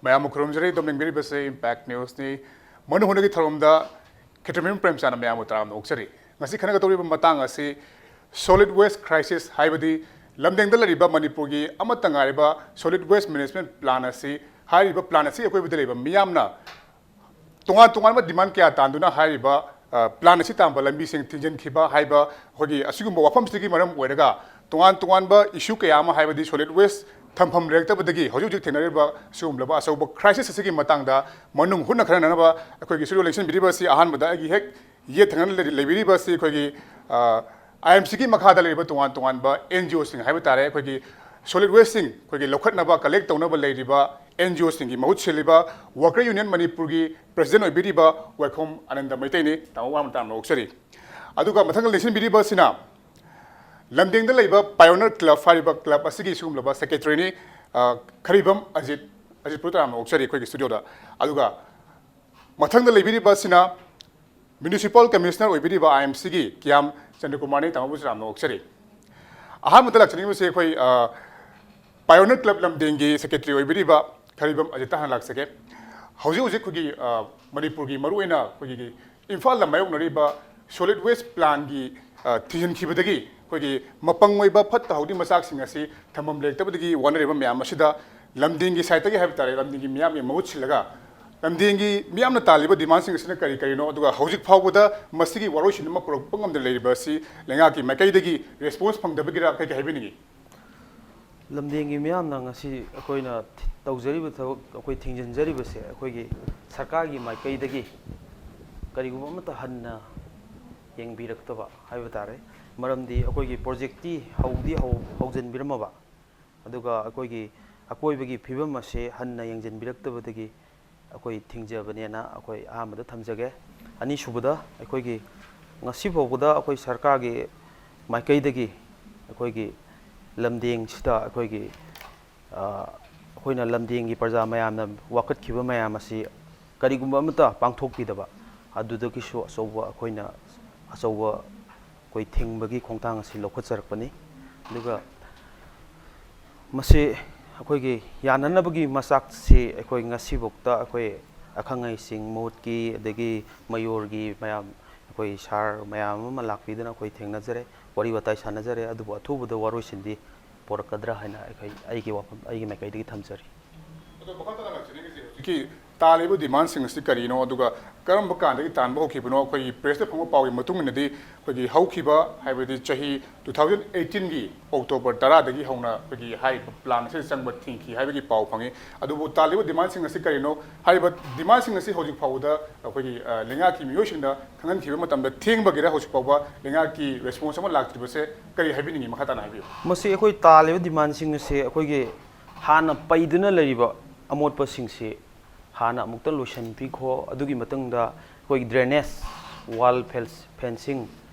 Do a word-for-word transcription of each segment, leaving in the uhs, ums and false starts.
ꯃꯌꯥꯝꯕꯨ ꯈꯨꯔꯨꯝꯖꯔꯤ꯫ ꯑꯗꯣꯝ ꯌꯦꯡꯕꯤꯔꯤꯕꯁꯤ Impact Newsꯅꯤ꯫ ꯃꯅꯨꯡ ꯍꯨꯠꯅꯒꯤ ꯊꯧꯔꯝꯗ ꯈꯦꯇ꯭ꯔꯤꯃꯌꯨꯝ ꯄ꯭ꯔꯦꯝꯆꯥꯟꯅ ꯃꯌꯥꯝꯕꯨ ꯇꯔꯥꯝꯅ ꯑꯣꯛꯆꯔꯤ꯫ ꯉꯁꯤ ꯈꯟꯅꯒꯗꯧꯔꯤꯕ ꯃꯇꯥꯡ ꯑꯁꯤ solid waste crisis, ꯍꯥꯏꯕꯗꯤ ꯂꯝꯗꯦꯡꯗ ꯂꯩꯔꯤꯕ ꯃꯅꯤꯄꯨꯔꯒꯤ ꯑꯃꯠꯇ ꯉꯥꯏꯔꯤꯕ solid waste management plan ꯑꯁꯤ, ꯍꯥꯏꯔꯤꯕ plan ꯑꯁꯤ ꯑꯀꯣꯏꯕꯗ ꯂꯩꯕ ꯃꯤꯌꯥꯝꯅ ꯇꯣꯉꯥꯟ ꯇꯣꯉꯥꯟꯕ demand ꯀꯌꯥ ꯇꯥꯟꯗꯨꯅ ꯍꯥꯏꯔꯤꯕ, ꯑ, plan ꯑꯁꯤ ꯇꯥꯟꯕ ꯂꯝꯕꯤꯁꯤꯡ ꯊꯤꯡꯖꯤꯟꯈꯤꯕ ꯍꯥꯏꯕ ꯑꯩꯈꯣꯏꯒꯤ ꯑꯁꯤꯒꯨꯝꯕ ꯋꯥꯐꯝꯁꯤꯗꯒꯤ ꯃꯔꯝ ꯑꯣꯏꯔꯒ ꯇꯣꯉꯥꯟ ꯇꯣꯉꯥꯟꯕ issue ꯀꯌꯥ ꯑꯃ, ꯍꯥꯏꯕꯗꯤ solid waste ꯊꯝꯐꯝ ꯂꯩꯔꯛꯇꯕꯗꯒꯤ ꯍꯧꯖꯤꯛ ꯍꯧꯖꯤꯛ ꯊꯦꯡꯅꯔꯤꯕ ꯁꯤꯒꯨꯝꯂꯕ ꯑꯆꯧꯕ crisis ꯑꯁꯤꯒꯤ ꯃꯇꯥꯡꯗ ꯃꯅꯨꯡ ꯍꯨꯠꯅ ꯈꯟꯅꯅꯕ ꯑꯩꯈꯣꯏꯒꯤ studio ꯂꯦꯡꯁꯤꯟꯕꯤꯔꯤꯕ ꯑꯁꯤ ꯑꯍꯥꯟꯕꯗ ꯑꯩꯒꯤ ꯍꯦꯛ ꯌꯦꯠ ꯊꯪꯅꯅ ꯂꯩ-, ꯂꯩꯕꯤꯔꯤꯕ ꯑꯁꯤ ꯑꯩꯈꯣꯏꯒꯤ, ꯑ, IMCꯒꯤ ꯃꯈꯥꯗ ꯂꯩꯔꯤꯕ ꯇꯣꯉꯥꯟ ꯇꯣꯉꯥꯟꯕ NGOꯁꯤꯡ ꯍꯥꯏꯕ ꯇꯥꯔꯦ, ꯑꯩꯈꯣꯏꯒꯤ solid wasteꯁꯤꯡ ꯑꯩꯈꯣꯏꯒꯤ ꯂꯧꯈꯠꯅꯕ, collect ꯇꯧꯅꯕ ꯂꯩꯔꯤꯕ NGOꯁꯤꯡꯒꯤ ꯃꯍꯨꯠ ꯁꯤꯜꯂꯤꯕ Worker Union ꯃꯅꯤꯄꯨꯔꯒꯤ president ꯑꯣꯏꯕꯤꯔꯤꯕ ꯋꯥꯏꯈꯣꯝ ꯑꯅꯟꯗ ꯃꯩꯇꯩꯅꯤ꯫ ꯇꯥꯃꯣ, ꯋꯥ ꯑꯃ ꯇꯥꯝꯅ ꯑꯣꯛꯆꯔꯤ꯫ ꯑꯗꯨꯒ ꯃꯊꯪꯗ ꯂꯦꯡꯁꯤꯟꯕꯤꯔꯤꯕ ꯑꯁꯤꯅ ꯂꯝꯗꯦꯡꯗ ꯂꯩꯕ Pioneer Club ꯍꯥꯏꯔꯤꯕ club ꯑꯁꯤꯒꯤ ꯁꯤꯒꯨꯝꯂꯕ secretaryꯅꯤ, ꯑ, ꯈꯔꯤꯕꯝ ꯑꯖꯤꯠ, ꯑꯖꯤꯠꯄꯨꯔ ꯇꯔꯥꯝꯅ ꯑꯣꯛꯆꯔꯤ ꯑꯩꯈꯣꯏꯒꯤ studioꯗ꯫ ꯑꯗꯨꯒ ꯃꯊꯪꯗ ꯂꯩꯕꯤꯔꯤꯕ ꯑꯁꯤꯅ Municipal Commissioner ꯑꯣꯏꯕꯤꯔꯤꯕ IMCꯒꯤ ꯀꯤꯌꯥꯝ ꯆꯟꯗ꯭ꯔꯀꯨꯃꯥꯔꯅꯤ꯫ ꯇꯥꯃꯣꯕꯨꯁꯨ ꯌꯥꯝꯅ ꯑꯣꯛꯆꯔꯤ꯫ ꯑꯍꯥꯟꯕꯗ ꯂꯥꯛꯆꯅꯤꯡꯕꯁꯤ ꯑꯩꯈꯣꯏ, ꯑ, Pioneer Club ꯂꯝꯗꯦꯡꯒꯤ secretary ꯑꯣꯏꯕꯤꯔꯤꯕ ꯈꯔꯤꯕꯝ ꯑꯖꯤꯠꯇ ꯍꯥꯟꯅ ꯂꯥꯛꯆꯒꯦ꯫ ꯍꯧꯖꯤꯛ ꯍꯧꯖꯤꯛ ꯑꯩꯈꯣꯏꯒꯤ, ꯑ, ꯃꯅꯤꯄꯨꯔꯒꯤ ꯃꯔꯨꯑꯣꯏꯅ ꯑꯩꯈꯣꯏꯒꯤ ꯏꯝꯐꯥꯜꯗ ꯃꯥꯌꯣꯛꯅꯔꯤꯕ solid waste planꯒꯤ, ꯑ, ꯊꯤꯡꯖꯤꯟꯈꯤꯕꯗꯒꯤ ꯑꯩꯈꯣꯏꯒꯤ ꯃꯄꯪ ꯑꯣꯏꯕ ꯐꯠꯇ ꯍꯥꯎꯗꯤ ꯃꯆꯥꯛꯁꯤꯡ ꯑꯁꯤ ꯊꯝꯐꯝ ꯂꯩꯔꯛꯇꯕꯗꯒꯤ ꯋꯥꯅꯔꯤꯕ ꯃꯌꯥꯝ ꯑꯁꯤꯗ ꯂꯝꯗꯤꯡꯒꯤ sideꯇꯒꯤ ꯍꯥꯏꯕ ꯇꯥꯔꯦ, ꯂꯝꯗꯤꯡꯒꯤ ꯃꯤꯌꯥꯝꯒꯤ ꯃꯍꯨꯠ ꯁꯤꯜꯂꯒ ꯂꯝꯗꯤꯡꯒꯤ ꯃꯤꯌꯥꯝꯅ ꯇꯥꯜꯂꯤꯕ demandꯁꯤꯡ ꯑꯁꯤꯅ ꯀꯔꯤ ꯀꯔꯤꯅꯣ, ꯑꯗꯨꯒ ꯍꯧꯖꯤꯛ ꯐꯥꯎꯕꯗ ꯃꯁꯤꯒꯤ ꯋꯥꯔꯣꯏꯁꯤꯟ ꯑꯃ ꯄꯨꯔꯛꯄ ꯉꯝꯗꯅ ꯂꯩꯔꯤꯕ ꯑꯁꯤ ꯂꯩꯉꯥꯛꯀꯤ ꯃꯥꯏꯀꯩꯗꯒꯤ response ꯐꯪꯗꯕꯒꯤꯔ, ꯀꯩ ꯀꯩ ꯍꯥꯏꯕꯤꯅꯤꯡꯉꯤ? ꯂꯝꯗꯤꯡꯒꯤ ꯃꯤꯌꯥꯝꯅ ꯉꯁꯤ ꯑꯩꯈꯣꯏꯅ ꯊꯤ-, ꯇꯧꯖꯔꯤꯕ ꯊꯕꯛ, ꯑꯩꯈꯣꯏ ꯊꯤꯡꯖꯤꯟꯖꯔꯤꯕꯁꯦ ꯑꯩꯈꯣꯏꯒꯤ ꯁꯔꯀꯥꯔꯒꯤ ꯃꯥꯏꯀꯩꯗꯒꯤ ꯀꯔꯤꯒꯨꯝꯕ ꯑꯃꯠꯇ ꯍꯟꯅ ꯌꯦꯡꯕꯤꯔꯛꯇꯕ ꯍꯥꯏꯕ ꯇꯥꯔꯦ꯫ ꯃꯔꯝꯗꯤ ꯑꯩꯈꯣꯏꯒꯤ projectꯇꯤ ꯍꯧꯗꯤ ꯍꯧ-, ꯍꯧꯖꯤꯟꯕꯤꯔꯝꯃꯕ, ꯑꯗꯨꯒ ꯑꯩꯈꯣꯏꯒꯤ ꯑꯀꯣꯏꯕꯒꯤ ꯐꯤꯕꯝ ꯑꯁꯦ ꯍꯟꯅ ꯌꯦꯡꯁꯤꯟꯕꯤꯔꯛꯇꯕꯗꯒꯤ ꯑꯩꯈꯣꯏ ꯊꯤꯡꯖꯕꯅꯦꯅ ꯑꯩꯈꯣꯏ ꯑꯍꯥꯟꯕꯗ ꯊꯝꯖꯒꯦ꯫ ꯑꯅꯤꯁꯨꯕꯗ, ꯑꯩꯈꯣꯏꯒꯤ ꯉꯁꯤ ꯐꯥꯎꯕꯗ ꯑꯩꯈꯣꯏ ꯁꯔꯀꯥꯔꯒꯤ ꯃꯥꯏꯀꯩꯗꯒꯤ ꯑꯩꯈꯣꯏꯒꯤ ꯂꯝꯗꯦꯡꯁꯤꯗ ꯑꯩꯈꯣꯏꯒꯤ, ꯑ, ꯑꯩꯈꯣꯏꯅ ꯂꯝꯗꯦꯡꯒꯤ ꯄ꯭ꯔꯖꯥ ꯃꯌꯥꯝꯅ ꯋꯥꯀꯠꯈꯤꯕ ꯃꯌꯥꯝ ꯑꯁꯤ ꯀꯔꯤꯒꯨꯝꯕ ꯑꯃꯠꯇ ꯄꯥꯡꯊꯣꯛꯄꯤꯗꯕ, ꯑꯗꯨꯗꯒꯤꯁꯨ ꯑꯆꯧꯕ ꯑꯩꯈꯣꯏꯅ, ꯑꯆꯧꯕ ꯑꯩꯈꯣꯏ ꯊꯤꯡꯕꯒꯤ ꯈꯣꯡꯊꯥꯡ ꯑꯁꯤ ꯂꯧꯈꯠꯆꯔꯛꯄꯅꯤ꯫ ꯑꯗꯨꯒ ꯃꯁꯤ ꯑꯩꯈꯣꯏꯒꯤ ꯌꯥꯅꯅꯕꯒꯤ ꯃꯆꯥꯛꯁꯤ ꯑꯩꯈꯣꯏ ꯉꯁꯤꯐꯥꯎꯗ ꯑꯩꯈꯣꯏ ꯑꯈꯪ ꯑꯍꯩꯁꯤꯡ, ꯃꯍꯨꯠꯀꯤ ꯑꯗꯒꯤ ꯃꯌꯣꯔꯒꯤ ꯃꯌꯥꯝ, ꯑꯩꯈꯣꯏ ꯁꯥꯔ ꯃꯌꯥꯝ ꯑꯃ ꯂꯥꯛꯄꯤꯗꯅ ꯑꯩꯈꯣꯏ ꯊꯦꯡꯅꯖꯔꯦ, ꯋꯥꯔꯤ ꯋꯥꯇꯥꯏ ꯁꯥꯟꯅꯖꯔꯦ꯫ ꯑꯗꯨꯕꯨ ꯑꯊꯨꯕꯗ ꯋꯥꯔꯣꯏꯁꯤꯟꯗꯤ ꯄꯣꯔꯛꯀꯗ꯭ꯔꯥ ꯍꯥꯏꯅ ꯑꯩꯈꯣꯏ, ꯑꯩꯒꯤ ꯋꯥꯐꯝ, ꯑꯩꯒꯤ ꯃꯥꯏꯀꯩꯗꯒꯤ ꯊꯝꯖꯔꯤ꯫ ꯑꯗꯣ ꯃꯈꯥ ꯇꯥꯅ ꯂꯥꯛꯆꯅꯤꯡꯉꯤꯁꯦ, ꯍꯧꯖꯤꯛꯀꯤ ꯇꯥꯜꯂꯤꯕ ꯗꯤꯃꯥꯟꯁꯤꯡ ꯑꯁꯤ ꯀꯔꯤꯅꯣ, ꯑꯗꯨꯒ ꯀꯔꯝꯕ ꯀꯥꯟꯗꯒꯤ ꯇꯥꯟꯕ ꯍꯧꯈꯤꯕꯅꯣ? ꯑꯩꯈꯣꯏꯒꯤ ꯄ꯭ꯔꯦꯁꯇ ꯐꯪꯕ ꯄꯥꯎꯒꯤ ꯃꯇꯨꯡ ꯏꯟꯅꯗꯤ, ꯑꯩꯈꯣꯏꯒꯤ ꯍꯧꯈꯤꯕ, ꯍꯥꯏꯕꯗꯤ ꯆꯍꯤ two thousand eighteenꯒꯤ October ꯇꯔꯥꯗꯒꯤ ꯍꯧꯅ ꯑꯩꯈꯣꯏꯒꯤ ꯍꯥꯏꯔꯤꯕ ꯄ꯭ꯂꯥꯟ ꯑꯁꯤ ꯆꯪꯕ ꯊꯤꯡꯈꯤ ꯍꯥꯏꯕꯒꯤ ꯄꯥꯎ ꯐꯪꯉꯤ꯫ ꯑꯗꯨꯕꯨ ꯇꯥꯜꯂꯤꯕ ꯗꯤꯃꯥꯟꯁꯤꯡ ꯑꯁꯤ ꯀꯔꯤꯅꯣ? ꯍꯥꯏꯔꯤꯕ ꯗꯤꯃꯥꯟꯁꯤꯡ ꯑꯁꯤ ꯍꯧꯖꯤꯛ ꯐꯥꯎꯕꯗ ꯑꯩꯈꯣꯏꯒꯤ, ꯑ, ꯂꯩꯉꯥꯛꯀꯤ ꯃꯤꯑꯣꯏꯁꯤꯡꯗ ꯈꯪꯍꯟꯈꯤꯕ ꯃꯇꯝꯗ ꯊꯦꯡꯕꯒꯤꯔ, ꯍꯧꯖꯤꯛ ꯐꯥꯎꯕ ꯂꯩꯉꯥꯛꯀꯤ ꯔꯦꯁꯄꯣꯟꯁ ꯑꯃ ꯂꯥꯛꯇ꯭ꯔꯤꯕꯁꯦ ꯀꯔꯤ ꯍꯥꯏꯕꯤꯅꯤꯡꯉꯤ? ꯃꯈꯥ ꯇꯥꯅ ꯍꯥꯏꯕꯤꯌꯨ꯫ ꯃꯁꯤ ꯑꯩꯈꯣꯏ ꯇꯥꯜꯂꯤꯕ ꯗꯤꯃꯥꯟꯁꯤꯡ ꯑꯁꯤ ꯑꯩꯈꯣꯏꯒꯤ ꯍꯥꯟꯅ ꯄꯩꯗꯨꯅ ꯂꯩꯔꯤꯕ ꯑꯃꯣꯠꯄꯁꯤꯡꯁꯤ ꯍꯥꯟꯅ ꯑꯃꯨꯛꯇ ꯂꯣꯏꯁꯤꯟꯕꯤꯈꯣ꯫ ꯑꯗꯨꯒꯤ ꯃꯇꯨꯡꯗ ꯑꯩꯈꯣꯏꯒꯤ drainage, wall fence-, fencing,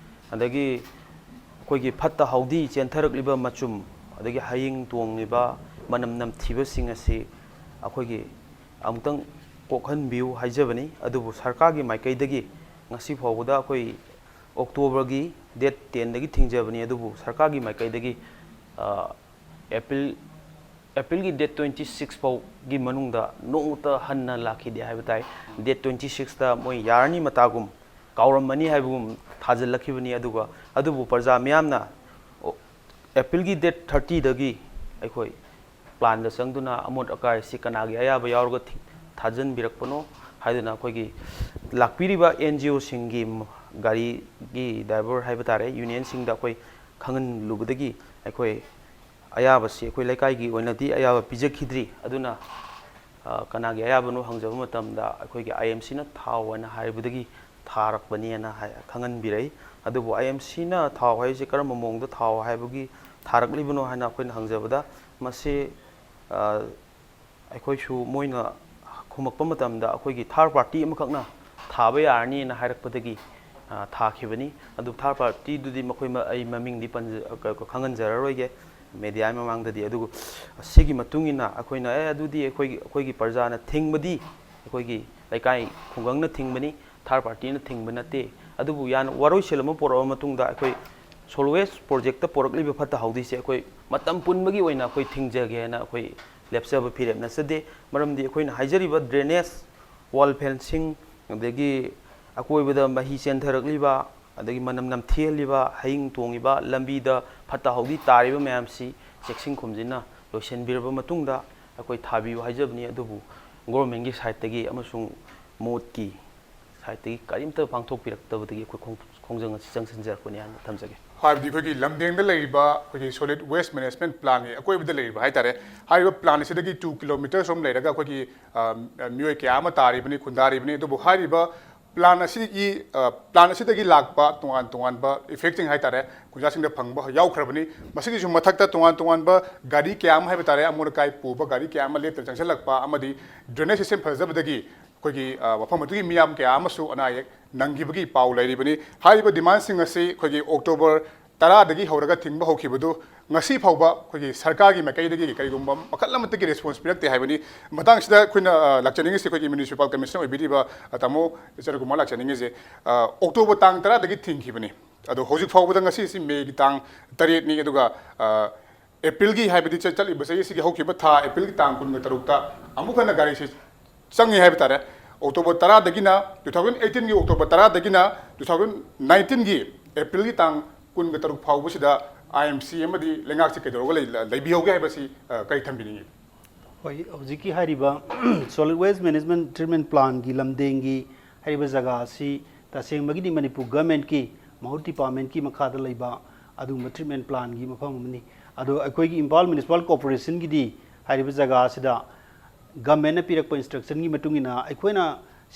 ꯑꯗꯒꯤ ꯑꯩꯈꯣꯏꯒꯤ ꯐꯠꯇ ꯍꯥꯎꯗꯤ ꯆꯦꯟꯊꯔꯛꯂꯤꯕ ꯃꯆꯨꯝ, ꯑꯗꯒꯤ ꯍꯌꯤꯡ ꯇꯣꯡꯂꯤꯕ, ꯃꯅꯝ ꯅꯝꯊꯤꯕꯁꯤꯡ ꯑꯁꯤ ꯑꯩꯈꯣꯏꯒꯤ ꯑꯃꯨꯛꯇꯪ ꯀꯣꯛꯍꯟꯕꯤꯌꯨ ꯍꯥꯏꯖꯕꯅꯤ꯫ ꯑꯗꯨꯕꯨ ꯁꯔꯀꯥꯔꯒꯤ ꯃꯥꯏꯀꯩꯗꯒꯤ ꯉꯁꯤ ꯐꯥꯎꯕꯗ ꯑꯩꯈꯣꯏ Octoberꯒꯤ date tenꯗꯒꯤ ꯊꯤꯡꯖꯕꯅꯤ, ꯑꯗꯨꯕꯨ ꯁꯔꯀꯥꯔꯒꯤ ꯃꯥꯏꯀꯩꯗꯒꯤ, ꯑ, April, Aprilꯒꯤ date twenty six ꯐꯥꯎꯒꯤ ꯃꯅꯨꯡꯗ ꯅꯣꯡꯃꯇ ꯍꯟꯅ ꯂꯥꯛꯈꯤꯗꯦ ꯍꯥꯏꯕ ꯇꯥꯏ꯫ Date twenty sixꯇ ꯃꯣꯏ ꯌꯥꯔꯅꯤ ꯃꯇꯥꯒꯨꯝ, ꯀꯥꯎꯔꯝꯃꯅꯤ ꯍꯥꯏꯕꯒꯨꯝ ꯊꯥꯖꯤꯜꯂꯛꯈꯤꯕꯅꯤ꯫ ꯑꯗꯨꯒ ꯑꯗꯨꯕꯨ ꯄ꯭ꯔꯖꯥ ꯃꯤꯌꯥꯝꯅ, ꯑꯣ, Aprilꯒꯤ date thirtyꯗꯒꯤ ꯑꯩꯈꯣꯏ plantꯗ ꯆꯪꯗꯨꯅ ꯑꯃꯣꯠ ꯑꯀꯥꯏ ꯑꯁꯤ ꯀꯅꯥꯒꯤ ꯑꯌꯥꯕ ꯌꯥꯎꯔꯒ ꯊꯤ-, ꯊꯥꯖꯤꯟꯕꯤꯔꯛꯄꯅꯣ ꯍꯥꯏꯗꯨꯅ ꯑꯩꯈꯣꯏꯒꯤ ꯂꯥꯛꯄꯤꯔꯤꯕ NGOꯁꯤꯡꯒꯤ ꯒꯥꯔꯤꯒꯤ driver ꯍꯥꯏꯕ ꯇꯥꯔꯦ, unionꯁꯤꯡꯗ ꯑꯩꯈꯣꯏ ꯈꯪꯍꯜꯂꯨꯕꯗꯒꯤ ꯑꯩꯈꯣꯏ ꯑꯌꯥꯕꯁꯤ ꯑꯩꯈꯣꯏ ꯂꯩꯀꯥꯏꯒꯤ ꯑꯣꯏꯅꯗꯤ ꯑꯌꯥꯕ ꯄꯤꯖꯈꯤꯗ꯭ꯔꯤ꯫ ꯑꯗꯨꯅ, ꯑ, ꯀꯅꯥꯒꯤ ꯑꯌꯥꯕꯅꯣ ꯍꯪꯖꯕ ꯃꯇꯝꯗ ꯑꯩꯈꯣꯏꯒꯤ IMCꯅ ꯊꯥꯎ ꯍꯥꯏꯅ ꯍꯥꯏꯕꯗꯒꯤ ꯊꯥꯔꯛꯄꯅꯦꯅ ꯍꯥꯏ, ꯈꯪꯍꯟꯕꯤꯔꯛꯏ꯫ ꯑꯗꯨꯕꯨ IMCꯅ ꯊꯥꯎ ꯍꯥꯏꯔꯤꯁꯦ ꯀꯔꯝꯕ ꯃꯑꯣꯡꯗ ꯊꯥꯎ ꯍꯥꯏꯕꯒꯤ ꯊꯥꯔꯛꯂꯤꯕꯅꯣ ꯍꯥꯏꯅ ꯑꯩꯈꯣꯏꯅ ꯍꯪꯖꯕꯗ, ꯃꯁꯤ, ꯑ, ꯑꯩꯈꯣꯏꯁꯨ ꯃꯣꯏꯅ ꯈꯨꯝꯃꯛꯄ ꯃꯇꯝꯗ ꯑꯩꯈꯣꯏꯒꯤ third party ꯑꯃꯈꯛꯅ ꯊꯥꯕ ꯌꯥꯔꯅꯤꯅ ꯍꯥꯏꯔꯛꯄꯗꯒꯤ, ꯑ, ꯊꯥꯈꯤꯕꯅꯤ꯫ ꯑꯗꯨ third partyꯗꯨꯗꯤ ꯃꯈꯣꯏ ꯃ-, ꯑꯩ ꯃꯃꯤꯡꯗꯤ ꯄꯟꯖ-, ꯈ-, ꯈ-, ꯈꯪꯍꯟꯖꯔꯔꯣꯏꯒꯦ media ꯃꯃꯥꯡꯗꯗꯤ꯫ ꯑꯗꯨꯒ ꯁꯤꯒꯤ ꯃꯇꯨꯡ ꯏꯟꯅ ꯑꯩꯈꯣꯏꯅ, "ꯑꯦ, ꯑꯗꯨꯗꯤ ꯑꯩꯈꯣꯏꯒꯤ, ꯑꯩꯈꯣꯏꯒꯤ ꯄ꯭ꯔꯖꯥꯅ ꯊꯤꯡꯕꯗꯤ, ꯑꯩꯈꯣꯏꯒꯤ ꯂꯩꯀꯥꯏ ꯈꯨꯡꯒꯪꯅ ꯊꯤꯡꯕꯅꯤ, third partyꯅ ꯊꯤꯡꯕ ꯅꯠꯇꯦ꯫ ꯑꯗꯨꯕꯨ ꯌꯥꯝꯅ ꯋꯥꯔꯣꯏꯁꯤꯜ ꯑꯃ ꯄꯨꯔꯛꯑꯕ ꯃꯇꯨꯡꯗ ꯑꯩꯈꯣꯏ ꯁꯣꯜ ꯋꯦꯁ ꯄ꯭ꯔꯣꯖꯦꯛꯇ ꯄꯣꯔꯛꯂꯤꯕ ꯐꯠꯇ ꯍꯥꯎꯗꯤꯁꯦ ꯑꯩꯈꯣꯏ ꯃꯇꯝ ꯄꯨꯟꯕꯒꯤ ꯑꯣꯏꯅ ꯑꯩꯈꯣꯏ ꯊꯤꯡꯖꯒꯦ ꯍꯥꯏꯅ ꯑꯩꯈꯣꯏ ꯂꯦꯞꯆꯕ ꯐꯤꯔꯦꯞ ꯅꯠꯆꯗꯦ꯫ ꯃꯔꯝꯗꯤ ꯑꯩꯈꯣꯏꯅ ꯍꯥꯏꯖꯔꯤꯕ ꯗ꯭ꯔꯦꯅꯦꯖ, ꯋꯥꯜ ꯐꯦꯟꯁꯤꯡ, ꯑꯗꯒꯤ ꯑꯀꯣꯏꯕꯗ ꯃꯍꯤ ꯆꯦꯟꯊꯔꯛꯂꯤꯕ, ꯑꯗꯒꯤ ꯃꯅꯝ ꯅꯝꯊꯤꯍꯜꯂꯤꯕ, ꯍꯌꯤꯡ ꯇꯣꯡꯉꯤꯕ, ꯂꯝꯕꯤꯗ ꯐꯠꯇ ꯍꯥꯎꯗꯤ ꯇꯥꯔꯤꯕ ꯃꯌꯥꯝꯁꯤ ꯆꯦꯛꯁꯤꯟ ꯈꯨꯝꯖꯤꯟꯅ ꯂꯣꯏꯁꯤꯟꯕꯤꯔꯕ ꯃꯇꯨꯡꯗ ꯑꯩꯈꯣꯏ ꯊꯥꯕꯤꯌꯨ ꯍꯥꯏꯖꯕꯅꯤ꯫ ꯑꯗꯨꯕꯨ ꯒꯣꯔꯃꯦꯟꯒꯤ ꯁꯥꯏꯠꯇꯒꯤ ꯑꯃꯁꯨꯡ ꯃꯣꯠꯀꯤ ꯁꯥꯏꯠꯇꯒꯤ ꯀꯔꯤꯝꯇ ꯄꯥꯡꯊꯣꯛꯄꯤꯔꯛꯇꯕꯗꯒꯤ ꯑꯩꯈꯣꯏ ꯈꯣꯡ-, ꯈꯣꯡꯖꯪ ꯑꯁꯤ ꯆꯪꯁꯤꯟꯖꯔꯛꯄꯅꯤ ꯍꯥꯏꯅ ꯊꯝꯖꯒꯦ꯫ ꯍꯥꯏꯕꯗꯤ ꯑꯩꯈꯣꯏꯒꯤ ꯂꯝꯗꯦꯡꯗ ꯂꯩꯔꯤꯕ ꯑꯩꯈꯣꯏꯒꯤ solid waste management plantꯒꯤ ꯑꯀꯣꯏꯕꯗ ꯂꯩꯔꯤꯕ ꯍꯥꯏꯇꯥꯔꯦ, ꯍꯥꯏꯔꯤꯕ plant ꯑꯁꯤꯗꯒꯤ two kilometres ꯔꯣꯝ ꯂꯩꯔꯒ ꯑꯩꯈꯣꯏꯒꯤ, ꯑ, ꯃꯤꯑꯣꯏ ꯀꯌꯥ ꯑꯃ ꯇꯥꯔꯤꯕꯅꯤ, ꯈꯨꯟꯗꯥꯔꯤꯕꯅꯤ꯫ ꯑꯗꯨꯕꯨ ꯍꯥꯏꯔꯤꯕ plant ꯑꯁꯤꯒꯤ, ꯑ, plant ꯑꯁꯤꯗꯒꯤ ꯂꯥꯛꯄ ꯇꯣꯉꯥꯟ ꯇꯣꯉꯥꯟꯕ effectꯁꯤꯡ ꯍꯥꯏꯇꯥꯔꯦ, ꯈꯨꯟꯖꯥꯁꯤꯡꯗ ꯐꯪꯕ ꯌꯥꯎꯈ꯭ꯔꯕꯅꯤ꯫ ꯃꯁꯤꯒꯤꯁꯨ ꯃꯊꯛꯇ ꯇꯣꯉꯥꯟ ꯇꯣꯉꯥꯟꯕ ꯒꯥꯔꯤ ꯀꯌꯥ ꯑꯃ ꯍꯥꯏꯕ ꯇꯥꯔꯦ, ꯑꯃꯣꯠ ꯑꯀꯥꯏ ꯄꯨꯕ ꯒꯥꯔꯤ ꯀꯌꯥ ꯑꯃ ꯂꯦꯞꯇꯅ ꯆꯪꯁꯤꯜꯂꯛꯄ ꯑꯃꯗꯤ drainage system ꯐꯖꯗꯕꯗꯒꯤ ꯑꯩꯈꯣꯏꯒꯤ, ꯑ, ꯃꯐꯝ ꯑꯗꯨꯒꯤ ꯃꯤꯌꯥꯝ ꯀꯌꯥ ꯑꯃꯁꯨ ꯑꯅꯥ ꯑꯌꯦꯛ ꯅꯪꯈꯤꯕꯒꯤ ꯄꯥꯎ ꯂꯩꯔꯤꯕꯅꯤ꯫ ꯍꯥꯏꯔꯤꯕ demandꯁꯤꯡ ꯑꯁꯤ ꯑꯩꯈꯣꯏꯒꯤ October ꯇꯔꯥꯗꯒꯤ ꯍꯧꯔꯒ ꯊꯤꯡꯕ ꯍꯧꯈꯤꯕꯗꯨ ꯉꯁꯤ ꯐꯥꯎꯕ ꯑꯩꯈꯣꯏꯒꯤ ꯁꯔꯀꯥꯔꯒꯤ ꯃꯥꯏꯀꯩꯗꯒꯤ ꯀꯔꯤꯒꯨꯝꯕ ꯃꯈꯜ ꯑꯃꯠꯇꯒꯤ response ꯄꯤꯔꯛꯇꯦ ꯍꯥꯏꯕꯅꯤ꯫ ꯃꯇꯥꯡꯁꯤꯗ ꯑꯩꯈꯣꯏꯅ, ꯑ, ꯂꯥꯛꯆꯅꯤꯡꯉꯤꯁꯤ ꯑꯩꯈꯣꯏꯒꯤ municipal commissioner ꯑꯣꯏꯕꯤꯔꯤꯕ, ꯑ, ꯇꯥꯃꯣ ꯆꯔꯨꯀꯨꯃꯥꯔ ꯂꯥꯛꯆꯅꯤꯡꯉꯤꯁꯦ, ꯑ, October ꯇꯥꯡ ꯇꯔꯥꯗꯒꯤ ꯊꯤꯡꯈꯤꯕꯅꯤ꯫ ꯑꯗꯣ ꯍꯧꯖꯤꯛ ꯐꯥꯎꯕꯗ ꯉꯁꯤꯁꯤ Mayꯒꯤ ꯇꯥꯡ ꯇꯔꯦꯠꯅꯤ, ꯑꯗꯨꯒ, ꯑ, Aprilꯒꯤ, ꯍꯥꯏꯕꯗꯤ ꯆꯠ-, ꯆꯠꯂꯤꯕ ꯆꯍꯤ ꯑꯁꯤꯒꯤ ꯍꯧꯈꯤꯕ ꯊꯥ Aprilꯒꯤ ꯇꯥꯡ ꯀꯨꯟꯒ ꯇꯔꯨꯛꯇ ꯑꯃꯨꯛ ꯍꯟꯅ ꯒꯥꯔꯤꯁꯤ ꯆꯪꯉꯤ ꯍꯥꯏꯕ ꯇꯥꯔꯦ꯫ October ꯇꯔꯥꯗꯒꯤꯅ, two thousand eighteenꯒꯤ October ꯇꯔꯥꯗꯒꯤꯅ two thousand nineteenꯒꯤ Aprilꯒꯤ ꯇꯥꯡ ꯀꯨꯟꯒ ꯇꯔꯨꯛ ꯐꯥꯎꯕꯁꯤꯗ IMC ꯑꯃꯗꯤ ꯂꯩꯉꯥꯛꯁꯤ ꯀꯩꯗꯧꯔꯒ ꯂꯩ-, ꯂꯩꯕꯤꯍꯧꯒꯦ ꯍꯥꯏꯕꯁꯤ, ꯑ, ꯀꯔꯤ ꯊꯝꯕꯤꯅꯤꯡꯉꯤ? ꯍꯣꯏ, ꯍꯧꯖꯤꯛꯀꯤ ꯍꯥꯏꯔꯤꯕ solid waste management treatment plantꯒꯤ ꯂꯝꯗꯦꯡꯒꯤ ꯍꯥꯏꯔꯤꯕ ꯖꯒꯥ ꯑꯁꯤ ꯇꯁꯦꯡꯕꯒꯤꯗꯤ ꯃꯅꯤꯄꯨꯔ governmentꯀꯤ ꯃꯍꯨꯠ departmentꯀꯤ ꯃꯈꯥꯗ ꯂꯩꯕ ꯑꯗꯨꯒꯨꯝꯕ treatment plantꯒꯤ ꯃꯐꯝ ꯑꯃꯅꯤ꯫ ꯑꯗꯣ ꯑꯩꯈꯣꯏꯒꯤ ꯏꯝꯐꯥꯜ municipal corporationꯒꯤꯗꯤ ꯍꯥꯏꯔꯤꯕ ꯖꯒꯥ ꯑꯁꯤꯗ governmentꯅ ꯄꯤꯔꯛꯄ instructionꯒꯤ ꯃꯇꯨꯡ ꯏꯟꯅ ꯑꯩꯈꯣꯏꯅ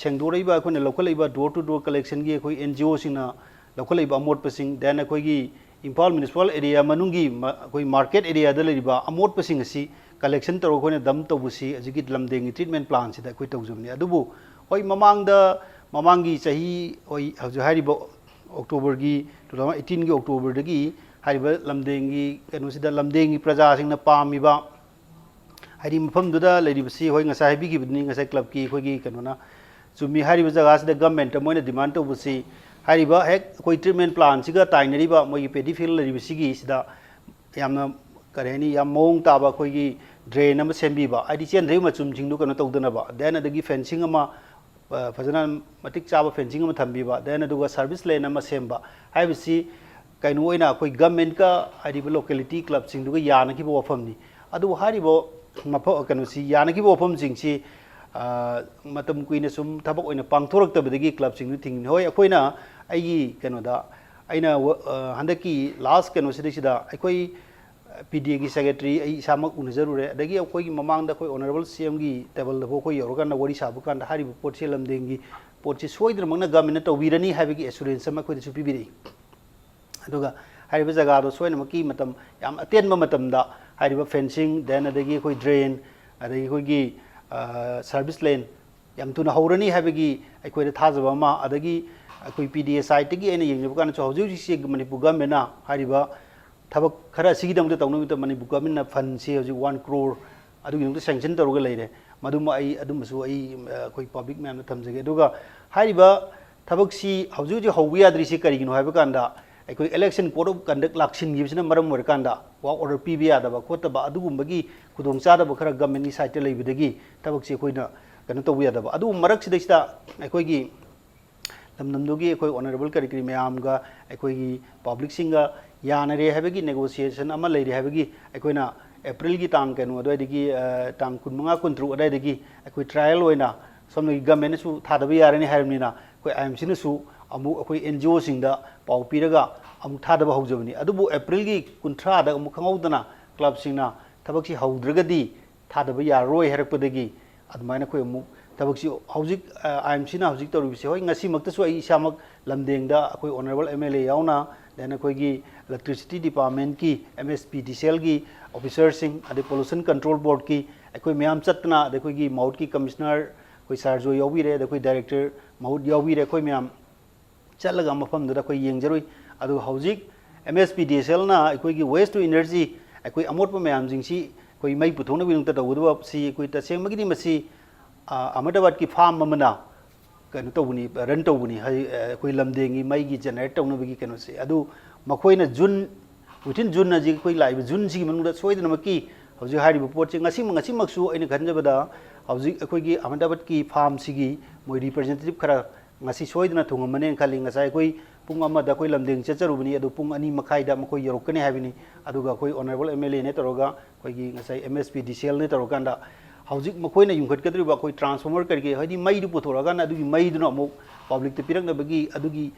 ꯁꯦꯡꯗꯣꯔꯛꯏꯕ, ꯑꯩꯈꯣꯏꯅ ꯂꯧꯈꯠꯂꯛꯏꯕ door to door collectionꯒꯤ ꯑꯩꯈꯣꯏ NGOꯁꯤꯡꯅ ꯂꯧꯈꯠꯂꯛꯏꯕ ꯑꯃꯣꯠꯄꯁꯤꯡ, then ꯑꯩꯈꯣꯏꯒꯤ ꯏꯝꯐꯥꯜ municipal area ꯃꯅꯨꯡꯒꯤ ꯃ-, ꯑꯩꯈꯣꯏ market areaꯗ ꯂꯩꯔꯤꯕ ꯑꯃꯣꯠꯄꯁꯤꯡ ꯑꯁꯤ collection ꯇꯧꯔꯒ ꯑꯩꯈꯣꯏꯅ dump ꯇꯧꯕꯁꯤ ꯍꯧꯖꯤꯛꯀꯤ ꯂꯝꯗꯦꯡꯒꯤ treatment plantꯁꯤꯗ ꯑꯩꯈꯣꯏ ꯇꯧꯖꯕꯅꯤ꯫ ꯑꯗꯨꯕꯨ ꯍꯣꯏ, ꯃꯃꯥꯡꯗ, ꯃꯃꯥꯡꯒꯤ ꯆꯍꯤ, ꯍꯣꯏ, ꯍꯧꯖꯤꯛ ꯍꯥꯏꯔꯤꯕ Octoberꯒꯤ, two thousand eighteenꯒꯤ Octoberꯗꯒꯤ ꯍꯥꯏꯔꯤꯕ ꯂꯝꯗꯦꯡꯒꯤ ꯀꯩꯅꯣꯁꯤꯗ ꯂꯝꯗꯦꯡꯒꯤ ꯄ꯭ꯔꯖꯥꯁꯤꯡꯅ ꯄꯥꯝꯃꯤꯕ ꯍꯥꯏꯗꯤ ꯃꯐꯝꯗꯨꯗ ꯂꯩꯔꯤꯕꯁꯤ, ꯍꯣꯏ, ꯉꯁꯥꯏ ꯍꯥꯏꯕꯤꯈꯤꯕꯗꯨꯅꯤ, ꯉꯁꯥꯏ clubꯀꯤ ꯑꯩꯈꯣꯏꯒꯤ ꯀꯩꯅꯣꯅ ꯆꯨꯝꯃꯤ꯫ ꯍꯥꯏꯔꯤꯕ ꯖꯒꯥꯁꯤꯗ governmentꯇ ꯃꯣꯏꯅ demand ꯇꯧꯕꯁꯤ ꯍꯥꯏꯔꯤꯕ ꯍꯦꯛ ꯑꯩꯈꯣꯏ ꯇ꯭ꯔꯤꯠꯃꯦꯟ ꯄ꯭ꯂꯥꯟꯁꯤꯒ ꯇꯥꯏꯅꯔꯤꯕ ꯃꯣꯏꯒꯤ ꯄꯦꯗꯤ ꯐꯤꯜ ꯂꯩꯔꯤꯕꯁꯤꯒꯤ ꯁꯤꯗ ꯌꯥꯝꯅ, ꯀꯔꯤ ꯍꯥꯏꯅꯤ, ꯌꯥꯝ ꯃꯑꯣꯡ ꯇꯥꯕ ꯑꯩꯈꯣꯏꯒꯤ ꯗ꯭ꯔꯦꯟ ꯑꯃ ꯁꯦꯝꯕꯤꯕ, ꯍꯥꯏꯗꯤ ꯆꯦꯟꯗ꯭ꯔꯤꯕ ꯃꯆꯨꯝꯁꯤꯡꯗꯨ ꯀꯩꯅꯣ ꯇꯧꯗꯅꯕ, ꯗꯦꯟ ꯑꯗꯒꯤ ꯐꯦꯟꯁꯤꯡ ꯑꯃ, ꯑ, ꯐꯖꯅ ꯃꯇꯤꯛ ꯆꯥꯕ ꯐꯦꯟꯁꯤꯡ ꯑꯃ ꯊꯝꯕꯤꯕ, ꯗꯦꯟ ꯑꯗꯨꯒ ꯁꯥꯔꯚꯤꯁ ꯂꯦꯟ ꯑꯃ ꯁꯦꯝꯕ ꯍꯥꯏꯕꯁꯤ ꯀꯩꯅꯣ ꯑꯣꯏꯅ ꯑꯩꯈꯣꯏ ꯒꯃꯦꯟꯠꯀ ꯍꯥꯏꯔꯤꯕ ꯂꯣꯀꯦꯂꯤꯇꯤ ꯀ꯭ꯂꯕꯁꯤꯡꯗꯨꯒ ꯌꯥꯅꯈꯤꯕ ꯋꯥꯐꯝꯅꯤ꯫ ꯑꯗꯨꯕꯨ ꯍꯥꯏꯔꯤꯕ ꯃꯐꯝ, ꯀꯩꯅꯣꯁꯤ, ꯌꯥꯅꯈꯤꯕ ꯋꯥꯐꯝꯁꯤꯡꯁꯤ, ꯑ, ꯃꯇꯝ ꯀꯨꯏꯅ ꯁꯨꯝ ꯊꯕꯛ ꯑꯣꯏꯅ ꯄꯥꯡꯊꯣꯔꯛꯇꯕꯗꯒꯤ ꯀ꯭ꯂꯕꯁꯤꯡꯗꯨ ꯊꯤꯡꯉꯤꯅꯤ꯫ ꯍꯣꯏ, ꯑꯩꯈꯣꯏꯅ, ꯑꯩꯒꯤ ꯀꯩꯅꯣꯗ, ꯑꯩꯅ ꯋ-, ꯑ, ꯍꯟꯗꯛꯀꯤ ꯂꯥꯁ ꯀꯩꯅꯣꯁꯤꯗꯩꯁꯤꯗ ꯑꯩꯈꯣꯏ ꯄꯤ ꯗꯤ ꯑꯦꯒꯤ ꯁꯦꯀ꯭ꯔꯦꯇꯔꯤ ꯑꯩ ꯏꯁꯥꯃꯛ ꯎꯅꯖꯔꯨꯔꯦ, ꯑꯗꯒꯤ ꯑꯩꯈꯣꯏꯒꯤ ꯃꯃꯥꯡꯗ ꯑꯩꯈꯣꯏ ꯑꯣꯅꯔꯦꯕꯜ ꯁꯤ ꯑꯦꯝꯒꯤ ꯇꯦꯕꯜꯗꯐꯥꯎ ꯑꯩꯈꯣꯏ ꯌꯧꯔꯀꯥꯟꯗ ꯋꯥꯔꯤ ꯁꯥꯕ ꯀꯥꯟꯗ ꯍꯥꯏꯔꯤꯕ ꯄꯣꯠꯁꯤ ꯂꯝꯗꯦꯡꯒꯤ ꯄꯣꯠꯁꯤ ꯁꯣꯏꯗꯅꯃꯛꯅ ꯒꯃꯦꯟꯠꯅ ꯇꯧꯕꯤꯔꯅꯤ ꯍꯥꯏꯕꯒꯤ ꯑꯦꯁꯨꯔꯦꯟꯁ ꯑꯃ ꯑꯩꯈꯣꯏꯗꯁꯨ ꯄꯤꯕꯤꯔꯛꯏ꯫ ꯑꯗꯨꯒ ꯍꯥꯏꯔꯤꯕ ꯖꯒꯥꯗꯣ ꯁꯣꯏꯗꯅꯃꯛꯀꯤ ꯃꯇꯝ, ꯌꯥꯝ ꯑꯇꯦꯟꯕ ꯃꯇꯝꯗ ꯍꯥꯏꯔꯤꯕ ꯐꯦꯟꯁꯤꯡ, ꯗꯦꯟ ꯑꯗꯒꯤ ꯑꯩꯈꯣꯏ ꯗ꯭ꯔꯦꯟ, ꯑꯗꯒꯤ ꯑꯩꯈꯣꯏꯒꯤ, ꯑ, ꯁꯥꯔꯚꯤꯁ ꯂꯦꯟ ꯌꯥꯝ ꯊꯨꯅ ꯍꯧꯔꯅꯤ ꯍꯥꯏꯕꯒꯤ ꯑꯩꯈꯣꯏꯗ ꯊꯥꯖꯕ ꯑꯃ, ꯑꯗꯒꯤ ꯑꯩꯈꯣꯏ ꯄꯤ ꯗꯤ ꯑꯦ ꯁꯥꯏꯠꯇꯒꯤ ꯑꯩꯅ ꯌꯦꯡꯖꯕ ꯀꯥꯟꯗꯁꯨ ꯍꯧꯖꯤꯛ ꯍꯧꯖꯤꯛꯁꯤ ꯃꯅꯤꯄꯨꯔ ꯒꯃꯦꯟꯠꯅ ꯍꯥꯏꯔꯤꯕ ꯊꯕꯛ ꯈꯔ ꯑꯁꯤꯒꯤꯗꯃꯛꯇ ꯇꯧꯅꯕꯒꯤꯗꯃꯛꯇ ꯃꯅꯤꯄꯨꯔ ꯒꯃꯦꯟꯠꯅ ꯐꯟꯁꯤ ꯍꯧꯖꯤꯛ ꯋꯥꯟ ꯀ꯭ꯔꯣꯔ ꯑꯗꯨꯒꯤꯗꯃꯛꯇ ꯁꯦꯡꯁꯟ ꯇꯧꯔꯒ ꯂꯩꯔꯦ꯫ ꯃꯗꯨꯃ ꯑꯩ ꯑꯗꯨꯃꯁꯨ ꯑꯩ, ꯑ, ꯑꯩꯈꯣꯏ ꯄꯕ꯭ꯂꯤꯛ ꯃꯌꯥꯝꯗ ꯊꯝꯖꯒꯦ꯫ ꯑꯗꯨꯒ ꯍꯥꯏꯔꯤꯕ ꯊꯕꯛꯁꯤ ꯍꯧꯖꯤꯛ ꯍꯧꯖꯤꯛ ꯍꯧꯕ ꯌꯥꯗ꯭ꯔꯤꯁꯤ ꯀꯔꯤꯒꯤꯅꯣ ꯍꯥꯏꯕ ꯀꯥꯟꯗ, ꯑꯩꯈꯣꯏ election code of conduct ꯂꯥꯛꯁꯤꯟꯈꯤꯕꯁꯤꯅ ꯃꯔꯝ ꯑꯣꯏꯔꯀꯥꯟꯗ work order ꯄꯤꯕ ꯌꯥꯗꯕ ꯈꯣꯠꯇꯕ ꯑꯗꯨꯒꯨꯝꯕꯒꯤ ꯈꯨꯗꯣꯡꯆꯥꯗꯕ ꯈꯔ ꯒꯃꯦꯟꯠꯀꯤ ꯁꯥꯏꯠꯇ ꯂꯩꯕꯗꯒꯤ ꯊꯕꯛꯁꯤ ꯑꯩꯈꯣꯏꯅ ꯀꯩꯅꯣ ꯇꯧꯕ ꯌꯥꯗꯕ꯫ ꯑꯗꯨꯕꯨ ꯃꯔꯛꯁꯤꯗꯩꯁꯤꯗ ꯑꯩꯈꯣꯏꯒꯤ ꯂꯝꯗꯝꯗꯨꯒꯤ ꯑꯩꯈꯣꯏ ꯑꯣꯅꯔꯦꯕꯜ ꯀꯔꯤ ꯀꯔꯤ ꯃꯌꯥꯝꯒ, ꯑꯩꯈꯣꯏꯒꯤ ꯄꯕ꯭ꯂꯤꯛꯁꯤꯡꯒ ꯌꯥꯅꯔꯦ ꯍꯥꯏꯕꯒꯤ, ꯅꯦꯒꯣꯁꯤꯌꯦꯁꯟ ꯑꯃ ꯂꯩꯔꯦ ꯍꯥꯏꯕꯒꯤ, ꯑꯩꯈꯣꯏꯅ ꯑꯦꯄ꯭ꯔꯤꯜꯒꯤ ꯇꯥꯡ ꯀꯩꯅꯣ ꯑꯗꯨꯋꯥꯏꯗꯒꯤ, ꯑ, ꯇꯥꯡ ꯀꯨꯟꯃꯉꯥ, ꯀꯨꯟꯇꯔꯨꯛ ꯑꯗꯨꯋꯥꯏꯗꯒꯤ ꯑꯩꯈꯣꯏ ꯇ꯭ꯔꯥꯏꯌꯦꯜ ꯑꯣꯏꯅ ꯁꯣꯝꯗꯒꯤ ꯒꯃꯦꯟꯠꯅꯁꯨ ꯊꯥꯗꯕ ꯌꯥꯔꯅꯤ ꯍꯥꯏꯔꯕꯅꯤꯅ, ꯑꯩꯈꯣꯏ ꯑꯥꯏ ꯑꯦꯝ ꯁꯤꯅꯁꯨ ꯑꯃꯨꯛ ꯑꯩꯈꯣꯏ ꯑꯦꯟ ꯖꯤ ꯑꯣꯁꯤꯡꯗ ꯄꯥꯎ ꯄꯤꯔꯒ ꯑꯃꯨꯛ ꯊꯥꯗꯕ ꯍꯧꯖꯕꯅꯤ꯫ ꯑꯗꯨꯕꯨ ꯑꯦꯄ꯭ꯔꯤꯜꯒꯤ ꯀꯨꯟꯊ꯭ꯔꯥꯗ ꯑꯃꯨꯛ ꯈꯪꯍꯧꯗꯅ ꯀ꯭ꯂꯕꯁꯤꯡꯅ ꯊꯕꯛꯁꯤ ꯍꯧꯗ꯭ꯔꯒꯗꯤ ꯊꯥꯗꯕ ꯌꯥꯔꯔꯣꯏ ꯍꯥꯏꯔꯛꯄꯗꯒꯤ ꯑꯗꯨꯃꯥꯏꯅ ꯑꯩꯈꯣꯏ ꯑꯃꯨꯛ ꯊꯕꯛꯁꯤ ꯍꯧꯖꯤꯛ, ꯑ, ꯑꯥꯏ ꯑꯦꯝ ꯁꯤꯅ ꯍꯧꯖꯤꯛ ꯇꯧꯔꯤꯕꯁꯤ, ꯍꯣꯏ, ꯉꯁꯤꯃꯛꯇꯁꯨ ꯑꯩ ꯏꯁꯥꯃꯛ ꯂꯝꯗꯦꯡꯗ ꯑꯩꯈꯣꯏ ꯑꯣꯅꯔꯦꯕꯜ ꯑꯦꯝ ꯑꯦꯜ ꯑꯦ ꯌꯥꯎꯅ, ꯗꯦꯟ ꯑꯩꯈꯣꯏꯒꯤ ꯏꯂꯦꯛꯇ꯭ꯔꯤꯁꯤꯇꯤ ꯗꯤꯄꯥꯔꯠꯃꯦꯟꯠꯀꯤ, ꯑꯦꯝ ꯑꯦꯁ ꯄꯤ ꯗꯤ ꯁꯤ ꯑꯦꯜꯒꯤ ꯑꯣꯐꯤꯁꯔꯁꯤꯡ, ꯑꯗꯩ ꯄꯣꯂꯨꯁꯟ ꯀꯟꯇ꯭ꯔꯣꯜ ꯕꯣꯔꯗꯀꯤ ꯑꯩꯈꯣꯏ ꯃꯌꯥꯝ ꯆꯠꯇꯅ, ꯑꯗꯩ ꯑꯩꯈꯣꯏꯒꯤ ꯃꯍꯨꯠꯀꯤ ꯀꯃꯤꯁꯅꯔ ꯑꯩꯈꯣꯏ ꯁꯥꯔ ꯖꯣꯏ ꯌꯥꯎꯕꯤꯔꯦ, ꯑꯗꯩ ꯑꯩꯈꯣꯏ ꯗꯥꯏꯔꯦꯛꯇꯔ ꯃꯍꯨꯠ ꯌꯥꯎꯕꯤꯔꯦ, ꯑꯩꯈꯣꯏ ꯃꯌꯥꯝ ꯆꯠꯂꯒ ꯃꯐꯝꯗꯨꯗ ꯑꯩꯈꯣꯏ ꯌꯦꯡꯖꯔꯨꯏ꯫ ꯑꯗꯨꯒ ꯍꯧꯖꯤꯛ ꯑꯦꯝ ꯑꯦꯁ ꯄꯤ ꯗꯤ ꯁꯤ ꯑꯦꯜꯅ ꯑꯩꯈꯣꯏꯒꯤ waste to energy, ꯑꯩꯈꯣꯏ ꯑꯃꯣꯠꯄ ꯃꯌꯥꯝꯁꯤꯡꯁꯤ ꯑꯩꯈꯣꯏ ꯃꯩ ꯄꯨꯊꯣꯛꯅꯕꯒꯤꯗꯃꯛꯇ ꯇꯧꯒꯗꯕ ꯁꯤ ꯑꯩꯈꯣꯏ ꯇꯁꯦꯡꯕꯒꯤꯗꯤ ꯃꯁꯤ, ꯑ, ꯑꯍꯃꯗꯥꯕꯥꯗꯀꯤ ꯐꯥꯔꯝ ꯑꯃꯅ ꯀꯩꯅꯣ ꯇꯧꯕꯅꯤ, ꯔꯟ ꯇꯧꯕꯅꯤ, ꯍꯥꯏ-, ꯑꯩꯈꯣꯏ ꯂꯝꯗꯦꯡꯒꯤ ꯃꯩꯒꯤ ꯖꯦꯅꯦꯔꯦꯠ ꯇꯧꯅꯕꯒꯤ ꯀꯩꯅꯣꯁꯦ꯫ ꯑꯗꯨ ꯃꯈꯣꯏꯅ ꯖꯨꯟ, within ꯖꯨꯟ ꯍꯧꯖꯤꯛ ꯑꯩꯈꯣꯏ ꯂꯥꯛꯏꯕ ꯖꯨꯟꯁꯤꯒꯤ ꯃꯅꯨꯡꯗ ꯁꯣꯏꯗꯅꯃꯛꯀꯤ ꯍꯧꯖꯤꯛ ꯍꯥꯏꯔꯤꯕ ꯄꯣꯠꯁꯦ ꯉꯁꯤꯃꯛ, ꯉꯁꯤꯃꯛꯁꯨ ꯑꯩꯅ ꯈꯟꯖꯕꯗ ꯍꯧꯖꯤꯛ ꯑꯩꯈꯣꯏꯒꯤ ꯑꯍꯃꯗꯥꯕꯥꯗꯀꯤ ꯐꯥꯔꯝꯁꯤꯒꯤ ꯃꯣꯏ ꯔꯤꯄ꯭ꯔꯖꯦꯟꯇꯦꯇꯤꯚ ꯈꯔ ꯉꯁꯤ ꯁꯣꯏꯗꯅ ꯊꯨꯡꯉꯝꯃꯅꯦꯅ ꯈꯜꯂꯤ꯫ ꯉꯁꯥꯏ ꯑꯩꯈꯣꯏ ꯄꯨꯡ ꯑꯃꯗ ꯑꯩꯈꯣꯏ ꯂꯝꯗꯦꯡ ꯆꯠꯆꯔꯨꯕꯅꯤ, ꯑꯗꯨ ꯄꯨꯡ ꯑꯅꯤ ꯃꯈꯥꯏꯗ ꯃꯈꯣꯏ ꯌꯧꯔꯛꯀꯅꯤ ꯍꯥꯏꯕꯅꯤ꯫ ꯑꯗꯨꯒ ꯑꯩꯈꯣꯏ ꯑꯣꯅꯔꯦꯕꯜ ꯑꯦꯝ ꯑꯦꯜ ꯑꯦꯅ ꯇꯧꯔꯒ ꯑꯩꯈꯣꯏꯒꯤ ꯉꯁꯥꯏ ꯑꯦꯝ ꯑꯦꯁ ꯄꯤ ꯗꯤ ꯁꯤ ꯑꯦꯜꯅ ꯇꯧꯔꯀꯥꯟꯗ ꯍꯧꯖꯤꯛ ꯃꯈꯣꯏꯅ ꯌꯨꯡꯈꯠꯀꯗꯧꯔꯤꯕ ꯑꯩꯈꯣꯏ ꯇ꯭ꯔꯥꯟꯁꯐꯣꯔꯃꯔ ꯀꯔꯤ ꯀꯔꯤ, ꯍꯥꯏꯗꯤ ꯃꯩꯗꯨ ꯄꯨꯊꯣꯔꯛꯑꯀꯥꯟꯗ ꯑꯗꯨꯒꯤ ꯃꯩꯗꯨꯅ ꯑꯃꯨꯛ ꯄꯕ꯭ꯂꯤꯛꯇ ꯄꯤꯔꯛꯅꯕꯒꯤ ꯑꯗꯨꯒꯤ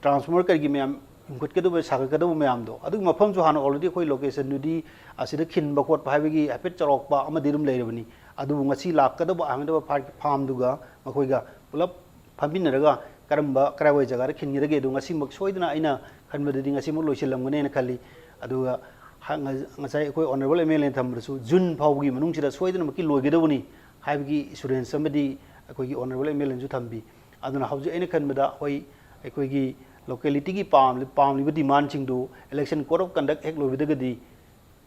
ꯇ꯭ꯔꯥꯟꯁꯐꯣꯔꯃꯔ ꯀꯔꯤꯒꯤ ꯃꯌꯥꯝ ꯌꯨꯡꯈꯠꯀꯗꯧꯕ, ꯁꯥꯒꯠꯀꯗꯧꯕ ꯃꯌꯥꯝꯗꯣ, ꯑꯗꯨꯒꯤ ꯃꯐꯝꯁꯨ ꯍꯥꯟꯅ already ꯑꯩꯈꯣꯏ ꯂꯣꯀꯦꯁꯟꯗꯨꯗꯤ ꯑꯁꯤꯗ ꯈꯤꯟꯕ ꯈꯣꯠꯄ ꯍꯥꯏꯕꯒꯤ ꯍꯥꯏꯐꯦꯠ ꯆꯥꯎꯔꯥꯛꯄ ꯑꯃꯗꯤ ꯑꯗꯨꯝ ꯂꯩꯔꯕꯅꯤ꯫ ꯑꯗꯨꯕꯨ ꯉꯁꯤ ꯂꯥꯛꯀꯗꯧꯕ ꯑꯍꯃꯗꯥꯕꯥꯗ ꯐꯥꯔ-, ꯐꯥꯔꯝꯗꯨꯒ ꯃꯈꯣꯏꯒ ꯄꯨꯂꯞ ꯐꯝꯃꯤꯟꯅꯔꯒ ꯀꯔꯝꯕ, ꯀꯔꯥꯏꯋꯥꯏ ꯖꯒꯥꯗ ꯈꯤꯟꯒꯗꯒꯦ, ꯑꯗꯨ ꯉꯁꯤꯃꯛ ꯁꯣꯏꯗꯅ ꯑꯩꯅ ꯈꯟꯕꯗꯗꯤ ꯉꯁꯤꯃꯛ ꯂꯣꯏꯁꯤꯜꯂꯝꯒꯅꯦꯅ ꯈꯜꯂꯤ꯫ ꯑꯗꯨꯒ ꯍ-, ꯉ-, ꯉꯁꯥꯏ ꯑꯩꯈꯣꯏ ꯑꯣꯅꯔꯦꯕꯜ ꯑꯦꯝ ꯑꯦꯜ ꯑꯦꯅ ꯊꯝꯕꯗꯁꯨ ꯖꯨꯟ ꯐꯥꯎꯕꯒꯤ ꯃꯅꯨꯡꯁꯤꯗ ꯁꯣꯏꯗꯅꯃꯛꯀꯤ ꯂꯣꯏꯒꯗꯧꯕꯅꯤ ꯍꯥꯏꯕꯒꯤ ꯑꯦꯁꯨꯔꯦꯟꯁ ꯑꯃꯗꯤ ꯑꯩꯈꯣꯏꯒꯤ ꯑꯣꯅꯔꯦꯕꯜ ꯑꯦꯝ ꯑꯦꯜ ꯑꯦꯅꯁꯨ ꯊꯝꯕꯤ꯫ ꯑꯗꯨꯅ ꯍꯧꯖꯤꯛ ꯑꯩꯅ ꯈꯟꯕꯗ ꯍꯣꯏ, ꯑꯩꯈꯣꯏꯒꯤ ꯂꯣꯀꯦꯂꯤꯇꯤꯒꯤ ꯄꯥꯝꯂꯤ-, ꯄꯥꯝꯂꯤꯕ ꯗꯤꯃꯥꯟꯁꯤꯡꯗꯨ election code of conduct ꯍꯦꯛ ꯂꯣꯏꯕꯗꯒꯗꯤ,